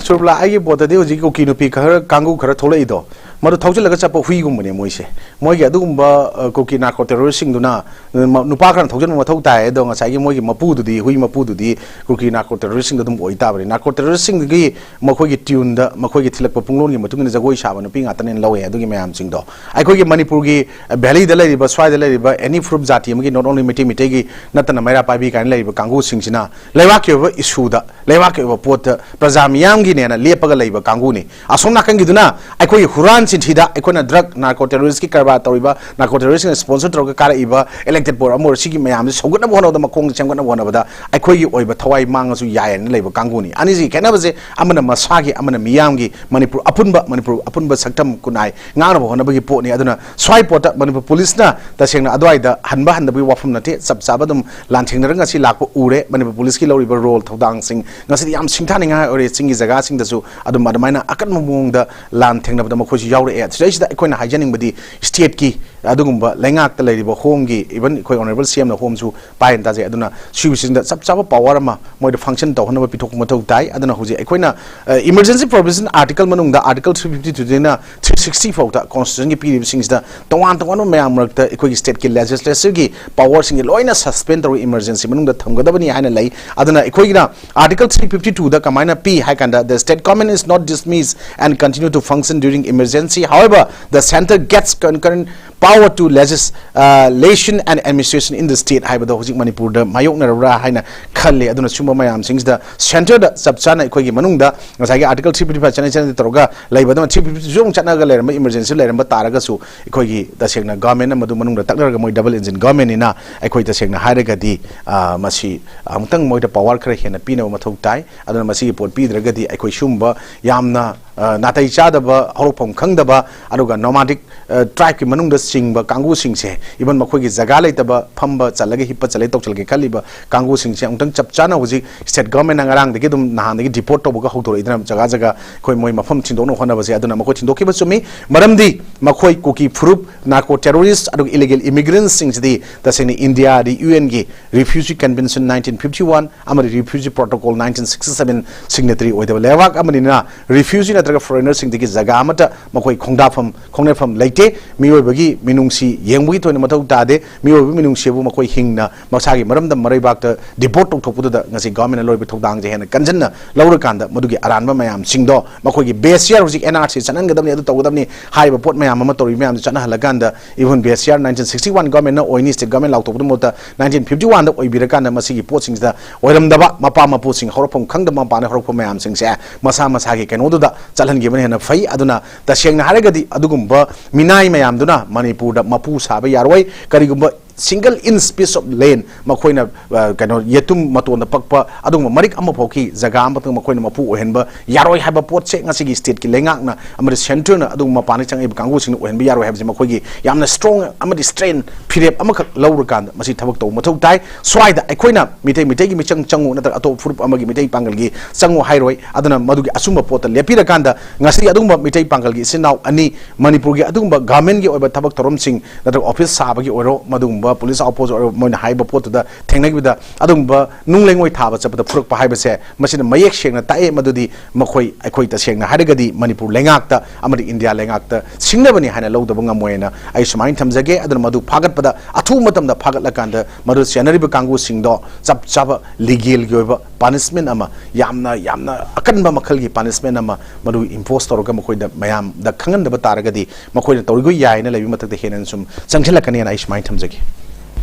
ꯁꯨꯔꯕꯂꯥ, ꯑꯩꯒꯤ ꯄꯣꯠꯇꯗꯤ ꯍꯧꯖꯤꯛ ꯀꯨꯀꯤ ꯅꯨꯄꯤ ꯈꯔ, ꯀꯥꯡꯕꯨ ꯈꯔ ꯊꯣꯛꯂꯛꯏꯗꯣ, ꯃꯗꯨ ꯊꯧꯖꯤꯜꯂꯒ ꯆꯠꯄ ꯍꯨꯏꯒꯨꯝꯕꯅꯦ ꯃꯣꯏꯁꯦ꯫ ꯃꯣꯏꯒꯤ ꯑꯗꯨꯒꯨꯝꯕ, ꯑ, ꯀꯨꯀꯤ ꯅꯥꯔꯀꯣ ꯇꯦꯔꯣꯔꯤꯁꯁꯤꯡꯗꯨꯅ, ꯅꯨꯄꯥ ꯈꯔꯅ ꯊꯧꯖꯤꯟꯕ ꯃꯊꯧ ꯇꯥꯏ, ꯑꯗꯣ ꯉꯁꯥꯏꯒꯤ ꯃꯣꯏꯒꯤ ꯃꯄꯨꯗꯨꯗꯤ, ꯍꯨꯏ ꯃꯄꯨꯗꯨꯗꯤ ꯀꯨꯀꯤ ꯅꯥꯔꯀꯣ ꯇꯦꯔꯣꯔꯤꯁꯁꯤꯡꯗꯣ ꯑꯗꯨꯝ ꯑꯣꯏ ꯇꯥꯕꯅꯤ꯫ ꯅꯥꯔꯀꯣ ꯇꯦꯔꯣꯔꯤꯁꯁꯤꯡꯗꯨꯒꯤ ꯃꯈꯣꯏꯒꯤ ꯇ꯭ꯌꯨꯟꯗ, ꯃꯈꯣꯏꯒꯤ ꯊꯤꯜꯂꯛꯄ ꯄꯨꯡꯂꯣꯟꯒꯤ ꯃꯇꯨꯡ ꯏꯟꯅ ꯖꯒꯣꯏ ꯁꯥꯕ ꯅꯨꯄꯤ ꯉꯥꯛꯇꯅꯦꯅ ꯂꯧꯋꯦ ꯑꯗꯨꯒꯤ ꯃꯌꯥꯝꯁꯤꯡꯗꯣ꯫ ꯑꯩꯈꯣꯏꯒꯤ ꯃꯅꯤꯄꯨꯔꯒꯤ ꯚꯦꯂꯤꯗ ꯂꯩꯔꯤꯕ, ꯁ꯭ꯋꯥꯏꯗ ꯂꯩꯔꯤꯕ ꯑꯦꯅꯤ ꯐꯨꯔꯨꯞ ꯖꯥꯇꯤ ꯑꯃꯒꯤ, not only ꯃꯩꯇꯩ, ꯃꯩꯇꯩꯒꯤ ꯅꯠꯇꯅ ꯃꯩꯔꯥ ꯄꯥꯏꯕꯤ ꯀꯥꯏꯅ ꯂꯩꯔꯤꯕ ꯀꯥꯡꯕꯨꯁꯤꯡꯁꯤꯅ ꯂꯩꯕꯥꯛꯀꯤ ꯑꯣꯏꯕ ꯏꯁꯨꯗ, ꯂꯩꯕꯥꯛꯀꯤ ꯑꯣꯏꯕ ꯄꯣꯠꯇ, ꯄ꯭ꯔꯖꯥ ꯃꯤꯌꯥꯝꯒꯤꯅꯦꯅ ꯂꯦꯞꯄꯒ ꯂꯩꯕ ꯀꯥꯡꯕꯨꯅꯤ꯫ ꯑꯁꯣꯝ ꯅꯥꯀꯟꯒꯤꯗꯨꯅ ꯑꯩꯈꯣꯏꯒꯤ ꯍꯨꯔꯥꯟ ꯆꯤꯟꯊꯤꯗ ꯑꯩꯈꯣꯏꯅ ꯗ꯭ꯔꯒ ꯅꯥꯔꯀꯣ ꯇꯦꯔꯣꯔꯤꯁꯀꯤ ꯀꯔꯕꯥꯔ ꯇꯧꯔꯤꯕ, ꯅꯥꯔꯀꯣ ꯇꯦꯔꯣꯔꯤꯁꯁꯤꯡꯅ ꯁ꯭ꯄꯣꯟꯁꯔ ꯇꯧꯔꯒ ꯀꯥꯔꯛꯏꯕ ꯏꯂꯦꯛꯇꯦꯗ ꯕꯣꯔꯗ ꯑꯃ ꯑꯣꯏꯔꯣ, ꯁꯤꯒꯤ ꯃꯌꯥꯝꯁꯦ ꯁꯧꯒꯠꯅꯕ ꯍꯣꯠꯅꯕꯗ, ꯃꯈꯣꯡꯁꯦ ꯁꯦꯝꯒꯠꯅꯕ ꯍꯣꯠꯅꯕꯗ ꯑꯩꯈꯣꯏꯒꯤ ꯑꯣꯏꯕ ꯊꯋꯥꯏ ꯃꯥꯡꯉꯁꯨ ꯌꯥꯏꯅ ꯂꯩꯕ ꯀꯥꯡꯕꯨꯅꯤ꯫ ꯑꯅꯤꯁꯤꯒꯤ ꯈꯦꯠꯅꯕꯁꯦ ꯑꯃꯅ ꯃꯁꯥꯒꯤ, ꯑꯃꯅ ꯃꯤꯌꯥꯝꯒꯤ, ꯃꯅꯤꯄꯨꯔ ꯑꯄꯨꯟꯕ, ꯃꯅꯤꯄꯨꯔ ꯑꯄꯨꯟꯕ ꯁꯛꯇꯝ ꯈꯨꯟꯅꯥꯏ ꯉꯥꯛꯅꯕ ꯍꯣꯠꯅꯕꯒꯤ ꯄꯣꯠꯅꯤ꯫ ꯑꯗꯨꯅ ꯁ꯭ꯋꯥꯏ ꯄꯣꯠꯇ ꯃꯅꯤꯄꯨꯔ ꯄꯨꯂꯤꯁꯅ ꯇꯁꯦꯡꯅ ꯑꯗꯨꯋꯥꯏꯗ ꯍꯟꯕ ꯍꯟꯗꯕꯒꯤ ꯋꯥꯐꯝ ꯅꯠꯇꯦ, ꯆꯞ ꯆꯥꯕ ꯑꯗꯨꯝ ꯂꯥꯟꯊꯦꯡꯅꯔꯒ ꯉꯁꯤ ꯂꯥꯛꯄ ꯎꯔꯦ꯫ ꯃꯅꯤꯄꯨꯔ ꯄꯨꯂꯤꯁꯀꯤ ꯂꯧꯔꯤꯕ ꯔꯣꯜ, ꯊꯧꯗꯥꯡꯁꯤꯡ ꯉꯁꯤꯗꯤ ꯌꯥꯝ ꯁꯤꯡꯊꯥꯅꯤꯡꯉꯥꯏ ꯑꯣꯏꯔꯦ꯫ ꯆꯤꯡꯒꯤ ꯖꯒꯥꯁꯤꯡꯗꯁꯨ ꯑꯗꯨꯝ ꯑꯗꯨꯃꯥꯏꯅ ꯑꯀꯟꯕ ꯃꯑꯣꯡꯗ ꯂꯥꯟ ꯊꯦꯡꯅꯕꯗ ꯃꯈꯣꯏꯁꯨ ꯌꯥꯎꯔꯛꯑꯦ꯫ ꯁꯤꯗꯩꯁꯤꯗ ꯑꯩꯈꯣꯏꯅ ꯍꯥꯏꯖꯅꯤꯡꯕꯗꯤ ꯁ꯭ꯇꯦꯠꯀꯤ ꯑꯗꯨꯒꯨꯝꯕ ꯂꯩꯉꯥꯛꯇ ꯂꯩꯔꯤꯕ ꯍꯣꯝꯒꯤ, ꯏꯚꯟ ꯑꯩꯈꯣꯏ ꯑꯣꯅꯔꯦꯕꯜ ꯁꯤ ꯑꯦꯝꯅ ꯍꯣꯝꯁꯨ ꯄꯥꯏꯌꯦꯅ ꯇꯥꯖꯩ꯫ ꯑꯗꯨꯅ ꯁꯤꯒꯤꯁꯤꯡꯗ ꯆꯞ ꯆꯥꯕ ꯄꯋꯥꯔ ꯑꯃ ꯃꯣꯏꯗ ꯐꯪꯁꯟ ꯇꯧꯍꯟꯅꯕ ꯄꯤꯊꯣꯛꯄ ꯃꯊꯧ ꯇꯥꯏ꯫ ꯑꯗꯨꯅ ꯍꯧꯖꯤꯛ ꯑꯩꯈꯣꯏꯅ, ꯑ, ꯏꯃꯔꯖꯦꯟꯁꯤ ꯄ꯭ꯔꯣꯚꯤꯖꯟ ꯑꯥꯔꯇꯤꯀꯜ ꯃꯅꯨꯡꯗ ꯑꯥꯔꯇꯤꯀꯜ ꯊ꯭ꯔꯤ ꯐꯤꯐꯇꯤ ꯇꯨꯗꯩꯅ ꯊ꯭ꯔꯤ ꯁꯤꯛꯁꯇꯤ ꯐꯥꯎꯗ ꯀꯣꯟꯁꯇꯤꯇ꯭ꯌꯨꯁꯟꯒꯤ ꯄꯤꯔꯤꯕꯁꯤꯡꯁꯤꯗ ꯇꯣꯉꯥꯟ ꯇꯣꯉꯥꯟꯕ ꯃꯌꯥꯝ ꯃꯔꯛꯇ ꯑꯩꯈꯣꯏꯒꯤ ꯁ꯭ꯇꯦꯠꯀꯤ ꯂꯦꯖꯤꯁꯂꯦꯆꯔꯒꯤ ꯄꯋꯥꯔꯁꯤꯡꯁꯦ ꯂꯣꯏꯅ ꯁꯁꯄꯦꯟ ꯇꯧꯔꯒ ꯏꯃꯔꯖꯦꯟꯁꯤ ꯃꯅꯨꯡꯗ ꯊꯝꯒꯗꯕꯅꯤ ꯍꯥꯏꯅ ꯂꯩ꯫ ꯑꯗꯨꯅ ꯑꯩꯈꯣꯏꯒꯤꯅ ꯑꯥꯔꯇꯤꯀꯜ ꯊ꯭ꯔꯤ ꯐꯤꯐꯇꯤ ꯇꯨꯗ ꯀꯃꯥꯏꯅ ꯄꯤ ꯍꯥꯏ ꯀꯥꯟꯗ, "The state government is not dismissed and continue to function during emergency. However, the centre gets concurrent power power to legis- uh, legislation and administration in the state ꯍꯥꯏꯕꯗꯣ ꯍꯧꯖꯤꯛ ꯃꯅꯤꯄꯨꯔꯗ ꯃꯥꯌꯣꯛꯅꯔꯕ꯭ꯔꯥ ꯍꯥꯏꯅ ꯈꯜꯂꯤ꯫ ꯑꯗꯨꯅ ꯁꯤꯒꯨꯝꯕ ꯃꯌꯥꯝꯁꯤꯡꯁꯤꯗ centre ꯗ ꯆꯞ ꯆꯥꯅ ꯑꯩꯈꯣꯏꯒꯤ ꯃꯅꯨꯡꯗ ꯉꯁꯥꯏꯒꯤ article three fifty five ꯆꯠꯅ ꯆꯠꯅ ꯇꯧꯔꯒ ꯂꯩꯕ ꯑꯗꯨꯅ three fifty five ꯁꯨ ꯑꯃꯨꯛ ꯆꯠꯅꯒ ꯂꯩꯔꯝꯕ, emergency ꯂꯩꯔꯝꯕ ꯇꯥꯔꯒꯁꯨ ꯑꯩꯈꯣꯏꯒꯤ ꯇꯁꯦꯡꯅ government ꯅ ꯃꯗꯨ ꯃꯅꯨꯡꯗ ꯇꯛꯅꯔꯒ ꯃꯣꯏ double engine government ꯅꯤꯅ ꯑꯩꯈꯣꯏ ꯇꯁꯦꯡꯅ ꯍꯥꯏꯔꯒꯗꯤ, ꯑ, ꯃꯁꯤ ꯑꯃꯨꯛꯇꯪ ꯃꯣꯏꯗ power ꯈꯔ ꯍꯦꯟꯅ ꯄꯤꯅꯕ ꯃꯊꯧ ꯇꯥꯏ꯫ ꯑꯗꯨꯅ ꯃꯁꯤꯒꯤ ꯄꯣꯠ ꯄꯤꯗ꯭ꯔꯒꯗꯤ ꯑꯩꯈꯣꯏ ꯁꯤꯒꯨꯝꯕ ꯌꯥꯝꯅ, ꯑ, ꯅꯥꯇꯩ ꯆꯥꯗꯕ, ꯍꯧꯔꯛꯐꯝ ꯈꯪꯗꯕ, ꯑꯗꯨꯒ nomadic, ꯑ, tribe ꯀꯤ ꯃꯅꯨꯡꯗ ꯆꯤꯡꯕ ꯀꯥꯡꯕꯨꯁꯤꯡꯁꯦ, even ꯃꯈꯣꯏꯒꯤ ꯖꯒꯥ ꯂꯩꯇꯕ, ꯐꯝꯕ ꯆꯠꯂꯒ ꯍꯤꯞꯄ ꯆꯠꯂꯦ ꯇꯧꯁꯜꯒꯦ ꯈꯜꯂꯤꯕ ꯀꯥꯡꯕꯨꯁꯤꯡꯁꯦ ꯑꯃꯨꯛꯇꯪ ꯆꯞ ꯆꯥꯅ ꯍꯧꯖꯤꯛ state government ꯅ ꯉꯔꯥꯡꯗꯒꯤ ꯑꯗꯨꯝ ꯅꯍꯥꯟꯗꯒꯤ deport ꯇꯧꯕꯒ ꯍꯧꯗꯣꯔꯛꯏꯗꯅ ꯖꯒꯥ ꯖꯒꯥ ꯑꯩꯈꯣꯏ ꯃꯣꯏ ꯃꯐꯝ ꯊꯤꯟꯗꯣꯛꯅꯕ ꯍꯣꯠꯅꯕꯁꯦ꯫ ꯑꯗꯨꯅ ꯃꯈꯣꯏ ꯊꯤꯟꯗꯣꯛꯈꯤꯕ ꯆꯨꯝꯃꯤ, ꯃꯔꯝꯗꯤ ꯃꯈꯣꯏ ꯀꯨꯀꯤ ꯐꯨꯔꯨꯞ, narco terrorist ꯑꯗꯨꯒ illegal immigrants ꯁꯤꯡꯁꯤꯗꯤ ꯇꯁꯦꯡꯅ ꯏꯟꯗꯤꯌꯥꯗꯤ UN ꯒꯤ Refugee Convention nineteen fifty one ꯑꯃꯗꯤ Refugee Protocol nineteen sixty seven signatory ꯑꯣꯏꯗꯕ ꯂꯩꯕꯥꯛ ꯑꯃꯅꯤꯅ refugee ꯅꯠꯇ꯭ꯔꯒ foreigner ꯁꯤꯡꯗꯒꯤ ꯖꯒꯥ ꯑꯃꯠꯇ ꯃꯈꯣꯏ ꯈꯣꯡꯗꯥꯐꯝ ꯈꯣꯡꯅꯐꯝ ꯂꯩꯇꯦ꯫ ꯃꯤꯑꯣꯏꯕꯒꯤ ꯃꯤꯅꯨꯡꯁꯤ ꯌꯦꯡꯕꯒꯤ ꯊꯣꯏꯅ ꯃꯊꯧ ꯇꯥꯗꯦ꯫ ꯃꯤꯑꯣꯏꯕꯒꯤ ꯃꯤꯅꯨꯡꯁꯤꯕꯨ ꯃꯈꯣꯏ ꯍꯤꯡꯅ ꯃꯁꯥꯒꯤ ꯃꯔꯝꯗꯝ ꯃꯔꯩꯕꯥꯛꯇ deport ꯇꯧꯊꯣꯛꯄꯗꯨꯗ ꯉꯁꯤ government ꯅ ꯂꯧꯔꯤꯕ ꯊꯧꯗꯥꯡꯁꯦ ꯍꯦꯟꯅ ꯀꯟꯖꯟꯅ ꯂꯧꯔꯀꯥꯟꯗ ꯃꯗꯨꯒꯤ ꯑꯔꯥꯟꯕ ꯃꯌꯥꯝꯁꯤꯡꯗꯣ ꯃꯈꯣꯏꯒꯤ base year ꯍꯧꯖꯤꯛ NRC ꯆꯠꯍꯟꯒꯗꯕꯅꯤ, ꯑꯗꯨ ꯇꯧꯒꯗꯕꯅꯤ ꯍꯥꯏꯔꯤꯕ ꯄꯣꯠ ꯃꯌꯥꯝ ꯑꯃ ꯇꯧꯔꯤꯕ ꯃꯌꯥꯝꯗꯨ ꯆꯠꯅꯍꯜꯂꯀꯥꯟꯗ even base year nineteen sixty one government ꯅ ꯑꯣꯏꯅꯤ, state government ꯂꯥꯎꯊꯣꯛꯄꯗꯨ ꯃꯍꯨꯠꯇ nineteen fifty one ꯗ ꯑꯣꯏꯕꯤꯔꯀꯥꯟꯗ ꯃꯁꯤꯒꯤ ꯄꯣꯠꯁꯤꯡꯁꯤꯗ ꯑꯣꯏꯔꯝꯗꯕ ꯃꯄꯥ ꯃꯄꯨꯁꯤꯡ, ꯍꯧꯔꯛꯐꯝ ꯈꯪꯗꯕ ꯃꯄꯥꯅ ꯍꯧꯔꯛꯄ ꯃꯌꯥꯝꯁꯤꯡꯁꯦ ꯃꯁꯥ ꯃꯁꯥꯒꯤ ꯀꯩꯅꯣꯗꯨꯗ ꯆꯠꯍꯟꯈꯤꯕꯅ ꯍꯦꯟꯅ ꯐꯩ꯫ ꯑꯗꯨꯅ ꯇꯁꯦꯡꯅ ꯍꯥꯏꯔꯒꯗꯤ ꯑꯗꯨꯒꯨꯝꯕ ꯃꯤꯅꯥꯏ ꯃꯌꯥꯝꯗꯨꯅ ꯃꯅꯤꯄꯨꯔꯗ ꯃꯄꯨ ꯁꯥꯕ ꯌꯥꯔꯣꯏ꯫ ꯀꯔꯤꯒꯨꯝꯕ single inch piece of land ꯃꯈꯣꯏꯅ, ꯑ, ꯀꯩꯅꯣ, ꯌꯦꯇꯨꯝ ꯃꯇꯣꯟꯗ ꯄꯛꯄ ꯑꯗꯨꯒꯨꯝꯕ ꯃꯔꯤꯛ ꯑꯃ ꯐꯥꯎꯒꯤ ꯖꯒꯥ ꯑꯃꯇꯪ ꯃꯈꯣꯏꯅ ꯃꯄꯨ ꯑꯣꯏꯍꯟꯕ ꯌꯥꯔꯣꯏ ꯍꯥꯏꯕ ꯄꯣꯠꯁꯦ ꯉꯁꯤꯒꯤ state ꯀꯤ ꯂꯩꯉꯥꯛꯅ ꯑꯃꯗꯤ centre ꯅ ꯑꯗꯨꯒꯨꯝꯕ ꯃꯄꯥꯟꯗ ꯆꯪꯉꯛꯏꯕ ꯀꯥꯡꯕꯨꯁꯤꯡꯅ ꯑꯣꯏꯍꯟꯕ ꯌꯥꯔꯣꯏ ꯍꯥꯏꯕꯁꯦ ꯃꯈꯣꯏꯒꯤ ꯌꯥꯝꯅ strong ꯑꯃꯗꯤ stand ꯐꯤꯔꯦꯞ ꯑꯃꯈꯛ ꯂꯧꯔꯀꯥꯟꯗ ꯃꯁꯤ ꯊꯕꯛ ꯇꯧꯕ ꯃꯊꯧ ꯇꯥꯏ꯫ ꯁ꯭ꯋꯥꯏꯗ ꯑꯩꯈꯣꯏꯅ ꯃꯤꯇꯩ, ꯃꯤꯇꯩꯒꯤ ꯃꯤꯆꯪ ꯆꯪꯉꯨ ꯅꯠꯇ꯭ꯔꯒ ꯑꯇꯣꯞꯄ ꯐꯨꯔꯨꯞ ꯑꯃꯒꯤ ꯃꯤꯇꯩ ꯄꯥꯡꯒꯜꯒꯤ ꯆꯪꯉꯨ ꯍꯥꯏꯔꯣꯏ꯫ ꯑꯗꯨꯅ ꯃꯗꯨꯒꯤ ꯑꯆꯨꯝꯕ ꯄꯣꯠꯇ ꯂꯦꯞꯄꯤꯔꯀꯥꯟꯗ ꯉꯁꯤ ꯑꯗꯨꯒꯨꯝꯕ ꯃꯤꯇꯩ ꯄꯥꯡꯒꯜꯒꯤ ꯏꯆꯤꯟ ꯏꯅꯥꯎ ꯑꯅꯤ ꯃꯅꯤꯄꯨꯔꯒꯤ ꯑꯗꯨꯒꯨꯝꯕ government ꯀꯤ ꯑꯣꯏꯕ ꯊꯕꯛ ꯊꯧꯔꯝꯁꯤꯡ ꯅꯠꯇ꯭ꯔꯒ office ꯁꯥꯕꯒꯤ ꯑꯣꯏꯔꯣ, ꯃꯗꯨꯒꯨꯝꯕ police outpost ꯑꯣꯏꯔꯣ, ꯃꯣꯏꯅ ꯍꯥꯏꯕ ꯄꯣꯠꯇꯨꯗ ꯊꯦꯡꯅꯈꯤꯕꯗ ꯑꯗꯨꯒꯨꯝꯕ ꯅꯨꯡ ꯂꯩꯉꯣꯏ ꯊꯥꯕ ꯆꯠꯄꯗ ꯐꯨꯔꯛꯄ ꯍꯥꯏꯕꯁꯦ ꯃꯁꯤꯅ ꯃꯌꯦꯛ ꯁꯦꯡꯅ ꯇꯥꯛꯑꯦ꯫ ꯃꯗꯨꯗꯤ ꯃꯈꯣꯏ, ꯑꯩꯈꯣꯏ ꯇꯁꯦꯡꯅ ꯍꯥꯏꯔꯒꯗꯤ ꯃꯅꯤꯄꯨꯔ ꯂꯩꯉꯥꯛꯇ ꯑꯃꯗꯤ ꯏꯟꯗꯤꯌꯥ ꯂꯩꯉꯥꯛꯇ ꯁꯤꯡꯅꯕꯅꯤ ꯍꯥꯏꯅ ꯂꯧꯗꯕ ꯉꯝꯃꯣꯏꯅ ꯑꯩ ꯁꯨꯃꯥꯏꯅ ꯊꯝꯖꯒꯦ꯫ ꯑꯗꯨꯅ ꯃꯗꯨ ꯐꯥꯒꯠꯄꯗ ꯑꯊꯨꯕ ꯃꯇꯝꯗ ꯐꯥꯒꯠꯂꯀꯥꯟꯗ ꯃꯗꯨ ꯆꯦꯟꯅꯔꯤꯕ ꯀꯥꯡꯕꯨꯁꯤꯡꯗꯣ ꯆꯞ ꯆꯥꯕ legal ꯒꯤ ꯑꯣꯏꯕ ꯄꯥꯅꯤꯁꯃꯦꯟ ꯑꯃ, ꯌꯥꯝꯅ ꯌꯥꯝꯅ ꯑꯀꯟꯕ ꯃꯈꯜꯒꯤ ꯄꯥꯅꯤꯁꯃꯦꯟ ꯑꯃ ꯃꯗꯨ ꯏꯝꯄꯣꯁ ꯇꯧꯔꯒ ꯃꯈꯣꯏꯗ, ꯃꯌꯥꯝꯗ ꯈꯪꯍꯟꯗꯕ ꯇꯥꯔꯒꯗꯤ, ꯃꯈꯣꯏꯅ ꯇꯧꯔꯤꯈꯣꯏ ꯌꯥꯏꯅ ꯂꯩꯕ ꯃꯊꯛꯇ ꯍꯦꯟꯅ ꯁꯨꯝ ꯆꯪꯁꯤꯜꯂꯛꯀꯅꯤꯅ ꯑꯩ ꯁꯨꯃꯥꯏꯅ ꯊꯝꯖꯒꯦ꯫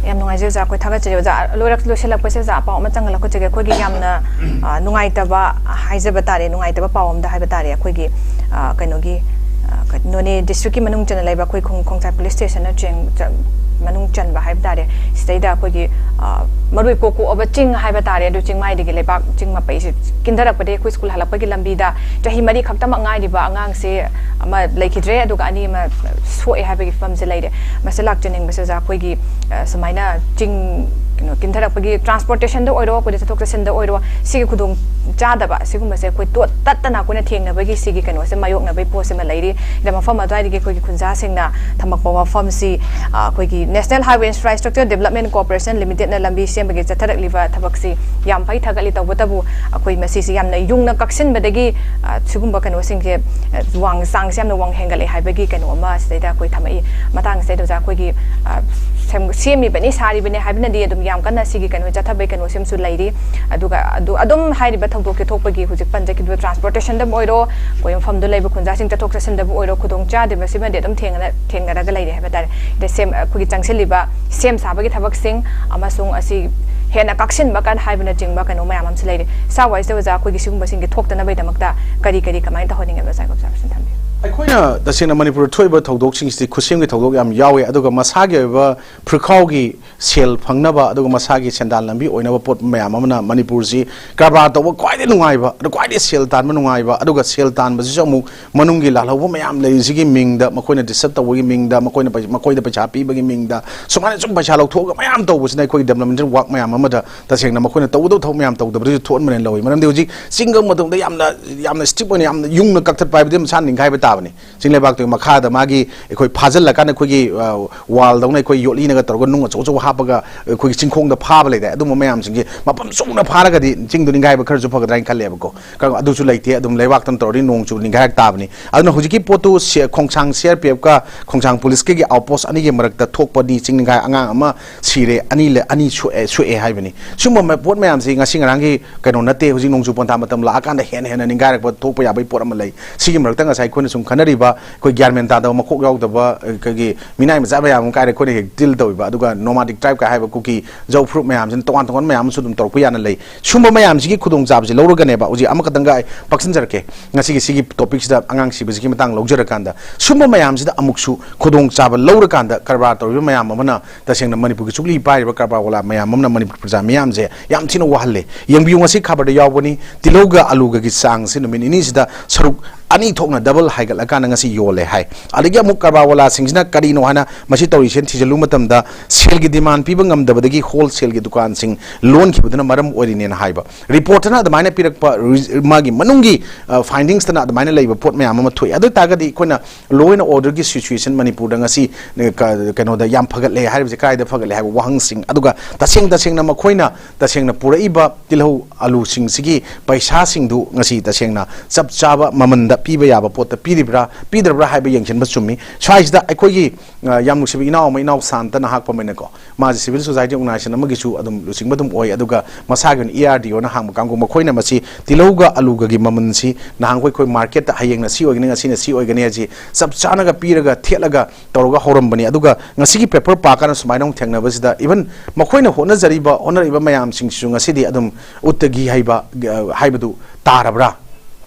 ꯌꯥꯝ ꯅꯨꯡꯉꯥꯏꯖꯩ ꯑꯣꯖꯥ꯫ ꯑꯩꯈꯣꯏ ꯊꯥꯒꯠꯆꯔꯤ ꯑꯣꯖꯥ꯫ ꯂꯣꯏꯔꯛ ꯂꯣꯏꯁꯤꯜꯂꯛꯄꯁꯦ ꯑꯣꯖꯥ, ꯄꯥꯎ ꯑꯃꯇꯪꯒ ꯂꯧꯈꯠꯆꯒꯦ꯫ ꯑꯩꯈꯣꯏꯒꯤ ꯌꯥꯝꯅ, ꯑ, ꯅꯨꯡꯉꯥꯏꯇꯕ ꯍꯥꯏꯖꯕ ꯇꯥꯔꯦ, ꯅꯨꯡꯉꯥꯏꯇꯕ ꯄꯥꯎ ꯑꯝꯗ ꯍꯥꯏꯕ ꯇꯥꯔꯦ꯫ ꯑꯩꯈꯣꯏꯒꯤ, ꯑ, ꯀꯩꯅꯣꯒꯤ, ꯑ, ꯀ-, ꯅꯣꯅꯦ ꯗꯤꯁꯇ꯭ꯔꯤꯛꯀꯤ ꯃꯅꯨꯡ ꯆꯟꯅ ꯂꯩꯕ ꯑꯩꯈꯣꯏ ꯈꯣꯡ-, ꯈꯣꯡꯖꯥꯏ ꯄꯨꯂꯤꯁ ꯁ꯭ꯇꯦꯁꯟꯅ ꯆꯦꯡ-, ꯆ-, ꯃꯅꯨꯡ ꯆꯟꯕ ꯍꯥꯏꯕ ꯇꯥꯔꯦ꯫ ꯁꯤꯗꯩꯗ ꯑꯩꯈꯣꯏꯒꯤ, ꯑ, ꯃꯔꯨ ꯀꯣꯛ ꯀꯣꯛꯑꯕ ꯆꯤꯡ ꯍꯥꯏꯕ ꯇꯥꯔꯦ, ꯑꯗꯨ ꯆꯤꯡꯃꯥꯏꯗꯒꯤ ꯂꯩꯕꯥꯛ ꯆꯤꯡ ꯃꯄꯩꯁꯦ ꯀꯤꯟꯊꯔꯛꯄꯗꯒꯤ ꯑꯩꯈꯣꯏ ꯁ꯭ꯀꯨꯜ ꯍꯜꯂꯛꯄꯒꯤ ꯂꯝꯕꯤꯗ ꯆꯍꯤ ꯃꯔꯤ ꯈꯛꯇꯃꯛ ꯉꯥꯏꯔꯤꯕ ꯑꯉꯥꯡꯁꯦ ꯑꯃ ꯂꯩꯈꯤꯗ꯭ꯔꯦ, ꯑꯗꯨꯒ ꯑꯅꯤ ꯑꯃ ꯁꯣꯛꯑꯦ ꯍꯥꯏꯕꯒꯤ ꯐꯤꯕꯝꯁꯦ ꯂꯩꯔꯦ꯫ ꯃꯁꯤ ꯂꯥꯛꯆꯅꯤꯡꯕꯁꯦ ꯑꯣꯖꯥ, ꯑꯩꯈꯣꯏꯒꯤ, ꯑ, ꯁꯨꯃꯥꯏꯅ ꯆꯤꯡ, ꯀꯩꯅꯣ, ꯀꯤꯟꯊꯔꯛꯄꯒꯤ ꯇ꯭ꯔꯥꯟꯁꯄꯣꯔꯇꯦꯁꯟꯗ ꯑꯣꯏꯔꯣ, ꯑꯩꯈꯣꯏꯗ ꯆꯠꯊꯣꯛ ꯆꯠꯁꯤꯟꯗ ꯑꯣꯏꯔꯣ, ꯁꯤꯒꯤ ꯈꯨꯗꯣꯡ ꯆꯥꯗꯕ ꯁꯤꯒꯨꯝꯕꯁꯦ ꯑꯩꯈꯣꯏ ꯇꯣꯠ ꯇꯠꯇꯅ ꯑꯩꯈꯣꯏꯅ ꯊꯦꯡꯅꯕꯒꯤ, ꯁꯤꯒꯤ ꯀꯩꯅꯣꯁꯦ ꯃꯥꯌꯣꯛꯅꯕꯒꯤ ꯄꯣꯠꯁꯤꯃ ꯂꯩꯔꯤ꯫ ꯑꯗ ꯃꯐꯝ ꯑꯗꯨꯋꯥꯏꯗꯒꯤ ꯑꯩꯈꯣꯏꯒꯤ ꯈꯨꯟꯖꯥꯁꯤꯡꯅ ꯊꯝꯃꯛꯄ ꯋꯥꯐꯝꯁꯤ, ꯑ, ꯑꯩꯈꯣꯏꯒꯤ National Highway Infrastructure Development Corporation Limitedꯅ ꯂꯝꯕꯤ ꯁꯦꯝꯕꯒꯤ ꯆꯠꯊꯔꯛꯂꯤꯕ ꯊꯕꯛꯁꯤ ꯌꯥꯝ ꯐꯩ, ꯊꯥꯒꯠꯂꯤ꯫ ꯇꯧꯕꯇꯕꯨ ꯑꯩꯈꯣꯏ ꯃꯁꯤꯁꯤ ꯌꯥꯝꯅ ꯌꯨꯡꯅ ꯀꯛꯁꯤꯟꯕꯗꯒꯤ, ꯑ, ꯁꯤꯒꯨꯝꯕ ꯀꯩꯅꯣꯁꯤꯡꯁꯦ, ꯑ, ꯋꯥꯡ, ꯆꯥꯡꯁꯦ ꯌꯥꯝꯅ ꯋꯥꯡ ꯍꯦꯟꯒꯠꯂꯛꯑꯦ ꯍꯥꯏꯕꯒꯤ ꯀꯩꯅꯣ ꯑꯃ ꯁꯤꯗꯩꯗ ꯑꯩꯈꯣꯏ ꯊꯝꯃꯛꯏ꯫ ꯃꯇꯥꯡꯁꯤꯗꯩꯗ ꯑꯣꯖꯥ, ꯑꯩꯈꯣꯏꯒꯤ, ꯑ, ꯁꯦꯝ-, ꯁꯦꯝꯃꯤꯕꯅꯤ, ꯁꯥꯔꯤꯕꯅꯤ ꯍꯥꯏꯕꯅꯗꯤ ꯑꯗꯨꯝ ꯌꯥꯝ ꯀꯟꯅ ꯁꯤꯒꯤ ꯀꯩꯅꯣ ꯆꯠꯊꯕꯒꯤ ꯀꯩꯅꯣꯁꯤꯃꯁꯨ ꯂꯩꯔꯤ꯫ ꯑꯗꯨꯒ ꯑꯗꯨ ꯑꯗꯨꯝ ꯍꯥꯏꯔꯤꯕ ꯊꯧꯗꯣꯛꯀꯤ ꯊꯣꯛꯄꯒꯤ ꯍꯧꯖꯤꯛ ꯄꯟꯖꯈꯤꯕ ꯇ꯭ꯔꯥꯟꯁꯄꯣꯔꯇꯦꯁꯟꯗ ꯑꯣꯏꯔꯣ, ꯑꯩꯈꯣꯏ ꯃꯐꯝꯗ ꯂꯩꯕ ꯈꯨꯟꯖꯥꯁꯤꯡ ꯆꯠꯊꯣꯛ ꯆꯠꯁꯤꯟꯗꯕꯨ ꯑꯣꯏꯔꯣ, ꯈꯨꯗꯣꯡ ꯆꯥꯗꯕꯁꯤꯃꯗꯤ ꯑꯗꯨꯝ ꯊꯦꯡꯅ-, ꯊꯦꯡꯅꯔꯒ ꯂꯩꯔꯦ ꯍꯥꯏꯕ ꯇꯥꯔꯦ꯫ ꯑꯗ ꯁꯦꯝ-, ꯑꯩꯈꯣꯏꯒꯤ ꯆꯪꯁꯤꯜꯂꯤꯕ ꯁꯦꯝ ꯁꯥꯕꯒꯤ ꯊꯕꯛꯁꯤꯡ ꯑꯃꯁꯨꯡ ꯑꯁꯤ ꯍꯦꯟꯅ ꯀꯛꯁꯤꯟꯕ ꯀꯥꯟ ꯍꯥꯏꯕꯅꯆꯤꯡꯕ ꯀꯩꯅꯣ ꯃꯌꯥꯝ ꯑꯃꯁꯨ ꯂꯩꯔꯤ꯫ ꯁꯥ ꯋꯥꯏꯁꯤꯗ ꯑꯣꯖꯥ, ꯑꯩꯈꯣꯏꯒꯤ ꯁꯤꯒꯨꯝꯕꯁꯤꯡꯒꯤ ꯊꯣꯛꯇꯅꯕꯒꯤꯗꯃꯛꯇ ꯀꯔꯤ ꯀꯔꯤ ꯀꯃꯥꯏꯅ ꯇꯧꯍꯟꯅꯤꯡꯉꯦ ꯑꯣꯖꯥꯒꯤ observation ꯊꯝꯕꯤꯌꯨ꯫ ꯑꯩꯈꯣꯏꯅ ꯇꯁꯦꯡꯅ ꯃꯅꯤꯄꯨꯔꯗ ꯊꯣꯛꯏꯕ ꯊꯧꯗꯣꯛꯁꯤꯡꯁꯤꯗꯤ ꯈꯨꯠꯁꯦꯝꯒꯤ ꯊꯧꯗꯣꯛ ꯌꯥꯝ ꯌꯥꯎꯋꯦ, ꯑꯗꯨꯒ ꯃꯁꯥꯒꯤ ꯑꯣꯏꯕ ꯐꯨꯔꯈꯥꯎꯒꯤ ꯁꯦꯜ ꯐꯪꯅꯕ, ꯑꯗꯨꯒ ꯃꯁꯥꯒꯤ ꯁꯦꯟꯗꯥꯟ ꯂꯝꯕꯤ ꯑꯣꯏꯅꯕ ꯄꯣꯠ ꯃꯌꯥꯝ ꯑꯃꯅ ꯃꯅꯤꯄꯨꯔꯁꯤ ꯀꯔꯕꯥꯔ ꯇꯧꯕ ꯈ꯭ꯋꯥꯏꯗꯒꯤ ꯅꯨꯡꯉꯥꯏꯕ, ꯑꯗꯨ ꯈ꯭ꯋꯥꯏꯗꯒꯤ ꯁꯦꯜ ꯇꯥꯟꯕ ꯅꯨꯡꯉꯥꯏꯕ, ꯑꯗꯨꯒ ꯁꯦꯜ ꯇꯥꯟꯕꯁꯤꯁꯨ ꯑꯃꯨꯛ ꯃꯅꯨꯡꯒꯤ ꯂꯥꯜꯍꯧꯕ ꯃꯌꯥꯝ ꯂꯩꯔꯤꯁꯤꯒꯤ ꯃꯤꯡꯗ, ꯃꯈꯣꯏꯅ ꯗꯤꯁꯇꯔꯕ ꯇꯧꯕꯒꯤ ꯃꯤꯡꯗ, ꯃꯈꯣꯏꯅ ꯄꯩ-, ꯃꯈꯣꯏꯗ ꯄꯩꯁꯥ ꯄꯤꯕꯒꯤ ꯃꯤꯡꯗ, ꯁꯨꯃꯥꯏꯅ ꯁꯨꯝ ꯄꯩꯁꯥ ꯂꯧꯊꯣꯛꯑꯒ ꯃꯌꯥꯝ ꯇꯧꯕꯁꯤꯅ ꯑꯩꯈꯣꯏꯒꯤ ꯗꯦꯕꯂꯞꯃꯦꯟꯇꯦꯜ ꯋꯥꯔꯛ ꯃꯌꯥꯝ ꯑꯃꯗ ꯇꯁꯦꯡꯅ ꯃꯈꯣꯏꯅ ꯇꯧꯒꯗꯕ ꯊꯕꯛ ꯃꯌꯥꯝ ꯇꯧꯗꯕꯗꯨꯁꯨ ꯊꯣꯛꯍꯟꯕꯅꯦꯅ ꯂꯧꯏ꯫ ꯃꯔꯝꯗꯤ ꯍꯧꯖꯤꯛ ꯆꯤꯡ ꯀꯛꯄ ꯃꯇꯝꯗ ꯌꯥꯝꯅ, ꯌꯥꯝꯅ ꯁ꯭ꯇ꯭ꯔꯤꯛ ꯑꯣꯏꯅ, ꯌꯥꯝꯅ ꯌꯨꯡꯅ ꯀꯛꯊꯠꯄ ꯍꯥꯏꯕꯗꯤ ꯃꯁꯥ ꯅꯤꯡꯈꯥꯏꯕ ꯇꯥꯕꯅꯤ꯫ ꯆꯤꯡ ꯂꯩꯕꯥꯛꯇꯨꯒꯤ ꯃꯈꯥꯗ ꯃꯥꯒꯤ ꯑꯩꯈꯣꯏ ꯐꯥꯖꯤꯜꯂꯀꯥꯟꯗ ꯑꯩꯈꯣꯏꯒꯤ, ꯑ, wall ꯗꯧꯅ ꯑꯩꯈꯣꯏ ꯌꯣꯠꯂꯤꯅꯒ ꯇꯧꯔꯒ ꯅꯨꯡ ꯑꯆꯧ ꯑꯆꯧꯕ ꯍꯥꯞꯄꯒ ꯑꯩꯈꯣꯏꯒꯤ ꯆꯤꯡꯈꯣꯡꯗ ꯐꯥꯕ ꯂꯩꯗꯥꯏ, ꯑꯗꯨꯝꯕ ꯃꯌꯥꯝꯁꯤꯡꯁꯦ ꯃꯐꯝ ꯆꯨꯝꯅ ꯐꯥꯔꯒꯗꯤ ꯆꯤꯡꯗꯣ ꯅꯤꯡꯈꯥꯏꯕ ꯈꯔꯁꯨ ꯐꯒꯗ꯭ꯔꯥ ꯍꯥꯏꯅ ꯈꯜꯂꯦꯕꯀꯣ꯫ ꯀ-, ꯑꯗꯨꯁꯨ ꯂꯩꯇꯦ, ꯑꯗꯨꯝ ꯂꯩꯕꯥꯛꯇꯅ ꯇꯧꯔꯗꯤ ꯅꯣꯡ ꯆꯨ ꯅꯤꯡꯈꯥꯏꯔꯛ ꯇꯥꯕꯅꯤ꯫ ꯑꯗꯨꯅ ꯍꯧꯖꯤꯛꯀꯤ ꯄꯣꯠꯇꯨ ꯁꯦ-, ꯈꯣꯡꯁꯥꯡ C R P F ꯀ ꯈꯣꯡꯁꯥꯡ police ꯀꯒꯤ outpost ꯑꯅꯤꯒꯤ ꯃꯔꯛꯇ ꯊꯣꯛꯄꯗꯤ ꯆꯤꯡ ꯅꯤꯡꯈꯥꯏ ꯑꯉꯥꯡ ꯑꯃ ꯁꯤꯔꯦ, ꯑꯅꯤ ꯂꯩ, ꯑꯅꯤ ꯁꯣꯛꯑꯦ, ꯁꯣꯛꯑꯦ ꯍꯥꯏꯕꯅꯤ꯫ ꯁꯨꯝꯕ ꯃ-, ꯄꯣꯠ ꯃꯌꯥꯝꯁꯤ ꯉꯁꯤ ꯉꯔꯥꯡꯒꯤ ꯀꯩꯅꯣ ꯅꯠꯇꯦ꯫ ꯍꯧꯖꯤꯛ ꯅꯣꯡꯖꯨ ꯄꯟꯊꯥ ꯃꯇꯝ ꯂꯥꯛꯑꯀꯥꯟꯗ ꯍꯦꯟꯅ ꯍꯦꯟꯅ ꯅꯤꯡꯈꯥꯏꯔꯛꯄ ꯊꯣꯛꯄ ꯌꯥꯕꯒꯤ ꯄꯣꯠ ꯑꯃ ꯂꯩ꯫ ꯁꯤꯒꯤ ꯃꯔꯛꯇ ꯉꯁꯥꯏ ꯑꯩꯈꯣꯏꯅ ꯁꯨꯝ ꯈꯟꯅꯔꯤꯕ ꯑꯩꯈꯣꯏ ꯒ꯭ꯌꯥꯟ ꯃꯦꯟ ꯇꯥꯗꯕ, ꯃꯀꯣꯛ ꯌꯥꯎꯗꯕ, ꯑꯩꯈꯣꯏꯒꯤ ꯃꯤꯅꯥꯏ ꯃꯆꯥ ꯃꯌꯥꯝ ꯑꯃ ꯀꯥꯏꯔꯦ ꯑꯩꯈꯣꯏꯅ ꯍꯦꯛ deal ꯇꯧꯔꯤꯕ꯫ ꯑꯗꯨꯒ nomadic tribe ꯀ ꯍꯥꯏꯕ ꯀꯨꯀꯤ ꯖꯧ ꯐꯨꯔꯨꯞ ꯃꯌꯥꯝꯁꯤꯅ ꯇꯣꯉꯥꯟ ꯇꯣꯉꯥꯟꯕ ꯃꯌꯥꯝ ꯑꯃꯁꯨ ꯑꯗꯨꯝ ꯇꯧꯔꯛꯄ ꯌꯥꯅ ꯂꯩ꯫ ꯁꯨꯝꯕ ꯃꯌꯥꯝꯁꯤꯒꯤ ꯈꯨꯗꯣꯡꯆꯥꯕꯁꯤ ꯂꯧꯔꯒꯅꯦꯕ, ꯍꯧꯖꯤꯛ ꯑꯃꯈꯛꯇꯪꯒ ꯑꯩ ꯄꯥꯛꯁꯤꯟꯖꯔꯛꯀꯦ, ꯉꯁꯤꯒꯤ ꯁꯤꯒꯤ topic ꯁꯤꯗ ꯑꯉꯥꯡ ꯁꯤꯕꯁꯤꯒꯤ ꯃꯇꯥꯡ ꯂꯧꯖꯔꯀꯥꯟꯗ, ꯁꯨꯝꯕ ꯃꯌꯥꯝꯁꯤꯗ ꯑꯃꯨꯛꯁꯨ ꯈꯨꯗꯣꯡꯆꯥꯕ ꯂꯧꯔꯀꯥꯟꯗ ꯀꯔꯕꯥꯔ ꯇꯧꯔꯤꯕ ꯃꯌꯥꯝ ꯑꯃꯅ, ꯇꯁꯦꯡꯅ ꯃꯅꯤꯄꯨꯔꯒꯤ ꯆꯨꯛꯂꯤ ꯄꯥꯏꯔꯤꯕ ꯀꯔꯕꯥꯔ ꯋꯥꯂꯥ ꯃꯌꯥꯝ ꯑꯃꯅ ꯃꯅꯤꯄꯨꯔ ꯄ꯭ꯔꯖꯥ ꯃꯤꯌꯥꯝꯁꯦ ꯌꯥꯝ ꯊꯤꯅ ꯋꯥꯍꯜꯂꯦ꯫ ꯌꯦꯡꯕꯤꯌꯨ, ꯉꯁꯤ ꯈꯕꯔꯗ ꯌꯥꯎꯕꯅꯤ, ꯇꯤꯜꯍꯧꯒ ꯑꯂꯨꯒꯒꯤ ꯆꯥꯡꯁꯤ ꯅꯨꯃꯤꯠ ꯅꯤꯅꯤꯁꯤꯗ ꯁꯔꯨꯛ ꯑꯅꯤ ꯊꯣꯛꯅ double ꯍꯥꯏꯒꯠꯂꯀꯥꯟꯗ ꯉꯁꯤ ꯌꯣꯜꯂꯦ ꯍꯥꯏ꯫ ꯑꯗꯒꯤ ꯑꯃꯨꯛ ꯀꯔꯕꯥꯔ ꯋꯥꯂꯥꯁꯤꯡꯁꯤꯅ ꯀꯔꯤꯅꯣ ꯍꯥꯏꯅ ꯃꯁꯤ ꯇꯧꯔꯤꯁꯦꯅ ꯊꯤꯖꯤꯜꯂꯨꯕ ꯃꯇꯝꯗ, ꯁꯦꯜꯒꯤ demand ꯄꯤꯕ ꯉꯝꯗꯕꯗꯒꯤ wholesale ꯒꯤ ꯗꯨꯀꯥꯟꯁꯤꯡ ꯂꯣꯟꯈꯤꯕꯗꯨꯅ ꯃꯔꯝ ꯑꯣꯏꯔꯤꯅꯦꯅ ꯍꯥꯏꯕ꯫ Report ꯇꯅ ꯑꯗꯨꯃꯥꯏꯅ ꯄꯤꯔꯛꯄ, ꯔꯤ-, ꯃꯥꯒꯤ ꯃꯅꯨꯡꯒꯤ, ꯑ, findings ꯇꯅ ꯑꯗꯨꯃꯥꯏꯅ ꯂꯩꯕ ꯄꯣꯠ ꯃꯌꯥꯝ ꯑꯃ ꯊꯣꯛꯑꯦ꯫ ꯑꯗꯨ ꯑꯣꯏ ꯇꯥꯔꯒꯗꯤ ꯑꯩꯈꯣꯏꯅ law and order ꯒꯤ situation ꯃꯅꯤꯄꯨꯔꯗ ꯉꯁꯤ, ꯑ, ꯀ-, ꯀꯩꯅꯣꯗ ꯌꯥꯝ ꯐꯒꯠꯂꯦ ꯍꯥꯏꯔꯤꯕꯁꯦ ꯀꯗꯥꯏꯗ ꯐꯒꯠꯂꯦ ꯍꯥꯏꯕ ꯋꯥꯍꯪꯁꯤꯡ, ꯑꯗꯨꯒ ꯇꯁꯦꯡ ꯇꯁꯦꯡꯅ ꯃꯈꯣꯏꯅ ꯇꯁꯦꯡꯅ ꯄꯨꯔꯛꯏꯕ ꯇꯤꯜꯍꯧ ꯑꯂꯨꯁꯤꯡꯁꯤꯒꯤ ꯄꯩꯁꯥꯁꯤꯡꯗꯨ ꯉꯁꯤ ꯇꯁꯦꯡꯅ ꯆꯞ ꯆꯥꯕ ꯃꯃꯟꯗ ꯄꯤꯕ ꯌꯥꯕ ꯄꯣꯠꯇ ꯄꯤꯔꯤꯕ꯭ꯔꯥ, ꯄꯤꯗ꯭ꯔꯕ꯭ꯔꯥ ꯍꯥꯏꯕ ꯌꯦꯡꯁꯤꯟꯕ ꯆꯨꯝꯃꯤ꯫ ꯁ꯭ꯋꯥꯏꯁꯤꯗ ꯑꯩꯈꯣꯏꯒꯤ, ꯑ, ꯌꯥꯝ ꯅꯨꯡꯁꯤꯕ ꯏꯅꯥꯎ ꯑꯃ, ꯏꯅꯥꯎ ꯁꯥꯟꯇꯅ ꯍꯥꯞꯄ ꯑꯃꯅꯀꯣ, ꯃꯥꯁꯦ civil society organization ꯑꯃꯒꯤꯁꯨ ꯑꯗꯨꯝ ꯂꯨꯆꯤꯡꯕ ꯑꯗꯨꯝ ꯑꯣꯏ, ꯑꯗꯨꯒ ꯃꯁꯥꯒꯤ ꯑꯣꯏꯅ E R D O ꯅ ꯍꯥꯡꯕ ꯀꯥꯡꯕꯨ, ꯃꯈꯣꯏꯅ ꯃꯁꯤ ꯇꯤꯜꯍꯧꯒ ꯑꯂꯨꯒꯒꯤ ꯃꯃꯜꯁꯤ ꯅꯍꯥꯟꯈꯣꯏ ꯑꯩꯈꯣꯏ market ꯇ ꯍꯌꯦꯡꯅ ꯁꯤ ꯑꯣꯏꯒꯅꯤ, ꯉꯁꯤꯅ ꯁꯤ ꯑꯣꯏꯒꯅꯤ ꯍꯥꯏꯁꯤ ꯆꯞ ꯆꯥꯅꯒ ꯄꯤꯔꯒ ꯊꯦꯠꯂꯒ ꯇꯧꯔꯒ ꯍꯧꯔꯝꯕꯅꯤ꯫ ꯑꯗꯨꯒ ꯉꯁꯤꯒꯤ paper ꯄꯥꯀꯥꯟꯗ ꯁꯨꯃꯥꯏꯅ ꯑꯃꯨꯛ ꯊꯦꯡꯅꯕꯁꯤꯗ, even ꯃꯈꯣꯏꯅ ꯍꯣꯠꯅꯖꯔꯤꯕ, ꯍꯣꯠꯅꯔꯤꯕ ꯃꯌꯥꯝꯁꯤꯡꯁꯤꯁꯨ ꯉꯁꯤꯗꯤ ꯑꯗꯨꯝ ꯎꯠꯇꯒꯤ ꯍꯩꯕ, ꯑ, ꯍꯥꯏꯕꯗꯨ ꯇꯥꯔꯕ꯭ꯔꯥ,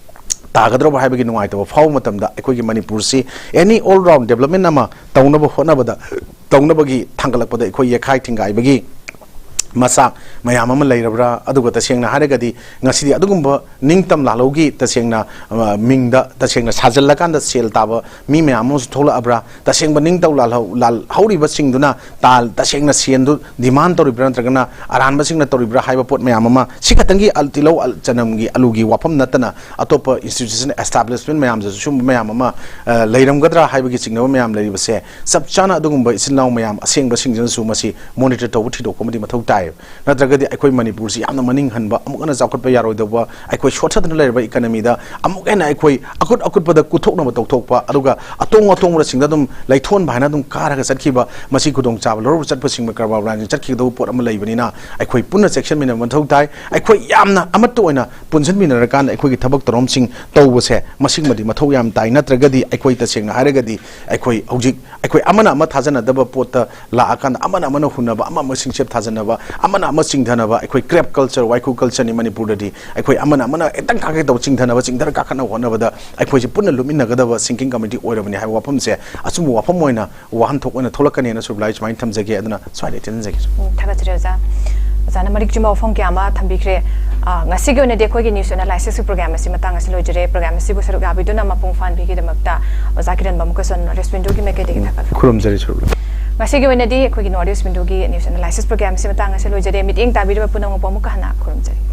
ꯇꯥꯒꯗ꯭ꯔꯕ ꯍꯥꯏꯕꯒꯤ ꯅꯨꯡꯉꯥꯏꯇꯕ ꯐꯥꯎꯕ ꯃꯇꯝꯗ, ꯑꯩꯈꯣꯏꯒꯤ ꯃꯅꯤꯄꯨꯔꯁꯤ any all round development ꯑꯃ ꯇꯧꯅꯕ ꯍꯣꯠꯅꯕꯗ, ꯇꯧꯅꯕꯒꯤ ꯊꯥꯡꯒꯠꯂꯛꯄꯗ ꯑꯩꯈꯣꯏ ꯌꯦꯛꯈꯥꯏ ꯊꯤꯡꯒꯥꯏꯕꯒꯤ ꯃꯆꯥꯛ ꯃꯌꯥꯝ ꯑꯃ ꯂꯩꯔꯕ꯭ꯔꯥ? ꯑꯗꯨꯒ ꯇꯁꯦꯡꯅ ꯍꯥꯏꯔꯒꯗꯤ ꯉꯁꯤꯗꯤ ꯑꯗꯨꯒꯨꯝꯕ ꯅꯤꯡꯇꯝ ꯂꯥꯜꯍꯧꯒꯤ ꯇꯁꯦꯡꯅ, ꯑ, ꯃꯤꯡꯗ ꯇꯁꯦꯡꯅ ꯁꯥꯖꯜꯂꯀꯥꯟꯗ ꯁꯦꯜ ꯇꯥꯕ ꯃꯤ ꯃꯌꯥꯝ ꯑꯃꯁꯨ ꯊꯣꯛꯂꯛꯑꯕ꯭ꯔꯥ? ꯇꯁꯦꯡꯕ ꯅꯤꯡꯇꯧ ꯂꯥꯜꯍꯧ-, ꯂꯥꯜꯍꯧꯔꯤꯕꯁꯤꯡꯗꯨꯅ ꯇꯥꯜ-, ꯇꯁꯦꯡꯅ ꯁꯦꯟꯗꯨ demand ꯇꯧꯔꯤꯕ꯭ꯔꯥ, ꯅꯠꯇ꯭ꯔꯒꯅ ꯑꯔꯥꯟꯕꯁꯤꯡꯅ ꯇꯧꯔꯤꯕ꯭ꯔꯥ ꯍꯥꯏꯕ ꯄꯣꯠ ꯃꯌꯥꯝ ꯑꯃ, ꯁꯤ ꯈꯛꯇꯪꯒꯤ ꯑꯜ-, ꯇꯤꯜꯍꯧ ꯑꯜ-, ꯆꯅꯝꯒꯤ, ꯑꯂꯨꯒꯤ ꯋꯥꯐꯝ ꯅꯠꯇꯅ ꯑꯇꯣꯞꯄ institution, establishment ꯃꯌꯥꯝꯗꯁꯨ ꯁꯨꯝꯕ ꯃꯌꯥꯝ ꯑꯃ, ꯑ, ꯂꯩꯔꯝꯒꯗ꯭ꯔꯥ ꯍꯥꯏꯕꯒꯤ ꯆꯤꯡꯅꯕ ꯃꯌꯥꯝ ꯂꯩꯔꯤꯕꯁꯦ, ꯆꯞ ꯆꯥꯅ ꯑꯗꯨꯒꯨꯝꯕ ꯏꯆꯤꯜ ꯏꯅꯥꯎ ꯃꯌꯥꯝ ꯑꯁꯦꯡꯕꯁꯤꯡꯁꯤꯅꯁꯨ ꯃꯁꯤ monitor ꯇꯧꯕ, ꯊꯤꯗꯣꯛꯄ ꯑꯃꯗꯤ ꯃꯊꯧ ꯇꯥꯏ꯫ ꯅꯠꯇ꯭ꯔꯒꯗꯤ ꯑꯩꯈꯣꯏ ꯃꯅꯤꯄꯨꯔꯁꯤ ꯌꯥꯝꯅ ꯃꯅꯤꯡ ꯍꯟꯕ, ꯑꯃꯨꯛ ꯍꯟꯅ ꯆꯥꯎꯈꯠꯄ ꯌꯥꯔꯣꯏꯗꯧꯕ, ꯑꯩꯈꯣꯏ ꯁꯣꯠꯊꯗꯨꯅ ꯂꯩꯔꯕ economy ꯗ ꯑꯃꯨꯛ ꯍꯦꯟꯅ ꯑꯩꯈꯣꯏ ꯑꯀꯨꯠ ꯑꯀꯨꯠꯄꯗ ꯀꯨꯠꯊꯣꯛꯅꯕ ꯇꯧꯊꯣꯛꯄ, ꯑꯗꯨꯒ ꯑꯇꯣꯡ ꯑꯇꯣꯡꯕꯁꯤꯡꯗ ꯑꯗꯨꯝ ꯂꯩꯊꯣꯟꯕ ꯍꯥꯏꯅ ꯑꯗꯨꯝ ꯀꯥꯔꯒ ꯆꯠꯈꯤꯕ, ꯃꯁꯤ ꯈꯨꯗꯣꯡꯆꯥꯕ ꯂꯧꯔꯒ ꯆꯠꯄꯁꯤꯡ, ꯀꯔꯕꯥꯔ ꯂꯥꯏꯟꯁꯤꯡ ꯆꯠꯈꯤꯒꯗꯧꯕ ꯄꯣꯠ ꯑꯃ ꯂꯩꯕꯅꯤꯅ, ꯑꯩꯈꯣꯏ ꯄꯨꯟꯅ ꯆꯦꯛꯁꯤꯟꯃꯤꯟꯅꯕ ꯃꯊꯧ ꯇꯥꯏ꯫ ꯑꯩꯈꯣꯏ ꯌꯥꯝꯅ ꯑꯃꯠꯇ ꯑꯣꯏꯅ ꯄꯨꯟꯁꯤꯟꯃꯤꯟꯅꯔꯀꯥꯟꯗ ꯑꯩꯈꯣꯏꯒꯤ ꯊꯕꯛ ꯊꯧꯔꯝꯁꯤꯡ ꯇꯧꯕꯁꯦ, ꯃꯁꯤꯃꯗꯤ ꯃꯊꯧ ꯌꯥꯝ ꯇꯥꯏ꯫ ꯅꯠꯇ꯭ꯔꯒꯗꯤ ꯑꯩꯈꯣꯏ ꯇꯁꯦꯡꯅ ꯍꯥꯏꯔꯒꯗꯤ ꯑꯩꯈꯣꯏ ꯍꯧꯖꯤꯛ ꯑꯩꯈꯣꯏ ꯑꯃꯅ ꯑꯃ ꯊꯥꯖꯅꯗꯕ ꯄꯣꯠꯇ ꯂꯥꯛꯑꯀꯥꯟꯗ, ꯑꯃꯅ ꯑꯃꯅ ꯍꯨꯟꯅꯕ, ꯑꯃ ꯑꯃ ꯁꯤꯡꯆꯦꯞ ꯊꯥꯖꯅꯕ, ꯑꯃꯅ ꯑꯃ ꯆꯤꯡꯊꯅꯕ, ꯑꯩꯈꯣꯏ crab culture, ꯋꯥꯏꯈꯨ culture ꯅꯤ ꯃꯅꯤꯄꯨꯔꯗꯗꯤ꯫ ꯑꯩꯈꯣꯏ ꯑꯃꯅ ꯑꯃꯅ ꯍꯦꯛꯇ ꯀꯥꯈꯠ ꯇꯧꯕ, ꯆꯤꯡꯊꯅꯕ, ꯆꯤꯡꯊꯔ ꯀꯥꯈꯠꯅꯕ ꯍꯣꯠꯅꯕꯗ ꯑꯩꯈꯣꯏꯁꯦ ꯄꯨꯟꯅ ꯂꯨꯞꯃꯤꯟꯅꯒꯗꯕ sinking committee ꯑꯣꯏꯔꯕꯅꯤ ꯍꯥꯏꯕ ꯋꯥꯐꯝꯁꯦ, ꯑꯆꯨꯝꯕ ꯋꯥꯐꯝ ꯑꯣꯏꯅ ꯋꯥꯍꯟꯊꯣꯛ ꯑꯣꯏꯅ ꯊꯣꯛꯂꯛꯀꯅꯦꯅ ꯁꯨꯔꯕꯤꯂꯥ ꯑꯩ ꯁꯨꯃꯥꯏꯅ ꯊꯝꯖꯒꯦ꯫ ꯑꯗꯨꯅ ꯁ꯭ꯋꯥꯏꯗ ꯊꯤꯟꯖꯒꯦ꯫ ꯎꯝ, ꯊꯥꯒꯠꯆꯔꯤ ꯑꯣꯖꯥ꯫ ꯑꯣꯖꯥꯅ ꯃꯔꯤꯛ ꯆꯨꯝꯕ ꯋꯥꯐꯝ ꯀꯌꯥ ꯑꯃ ꯊꯝꯕꯤꯈ꯭ꯔꯦ꯫ ꯑ, ꯉꯁꯤꯒꯤ ꯑꯣꯏꯅꯗꯤ ꯑꯩꯈꯣꯏꯒꯤ news analysis program ꯑꯁꯤ ꯃꯇꯥꯡ ꯑꯁꯤ ꯂꯣꯏꯖꯔꯦ꯫ Program ꯑꯁꯤꯕꯨ ꯁꯔꯨꯛ ꯌꯥꯕꯤꯗꯨꯅ ꯃꯄꯨꯡ ꯐꯥꯍꯟꯕꯤꯈꯤꯗꯃꯛꯇ ꯑꯣꯖꯥ ꯀꯤꯔꯟ ꯕꯥꯃꯨꯀꯁꯣꯟ North East Window ꯒꯤ ꯃꯥꯏꯀꯩꯗꯒꯤ ꯊꯥꯒꯠꯂꯤ꯫ ꯈꯨꯔꯨꯝꯖꯔꯤ ꯁꯨꯔꯕꯤꯂꯥ꯫ ꯉꯁꯤꯒꯤ ꯑꯣꯏꯅꯗꯤ ꯑꯩꯈꯣꯏꯒꯤ North East Window ꯒꯤ news analysis program ꯑꯁꯤ ꯃꯇꯥꯡ ꯑꯁꯤ ꯂꯣꯏꯖꯔꯦ꯫ ꯃꯤꯠꯌꯦꯡ ꯇꯥꯕꯤꯔꯤꯕ ꯄꯨꯝꯅꯃꯛꯄꯨ ꯑꯃꯨꯛꯀ ꯍꯟꯅ ꯈꯨꯔꯨꯝꯖꯔꯤ꯫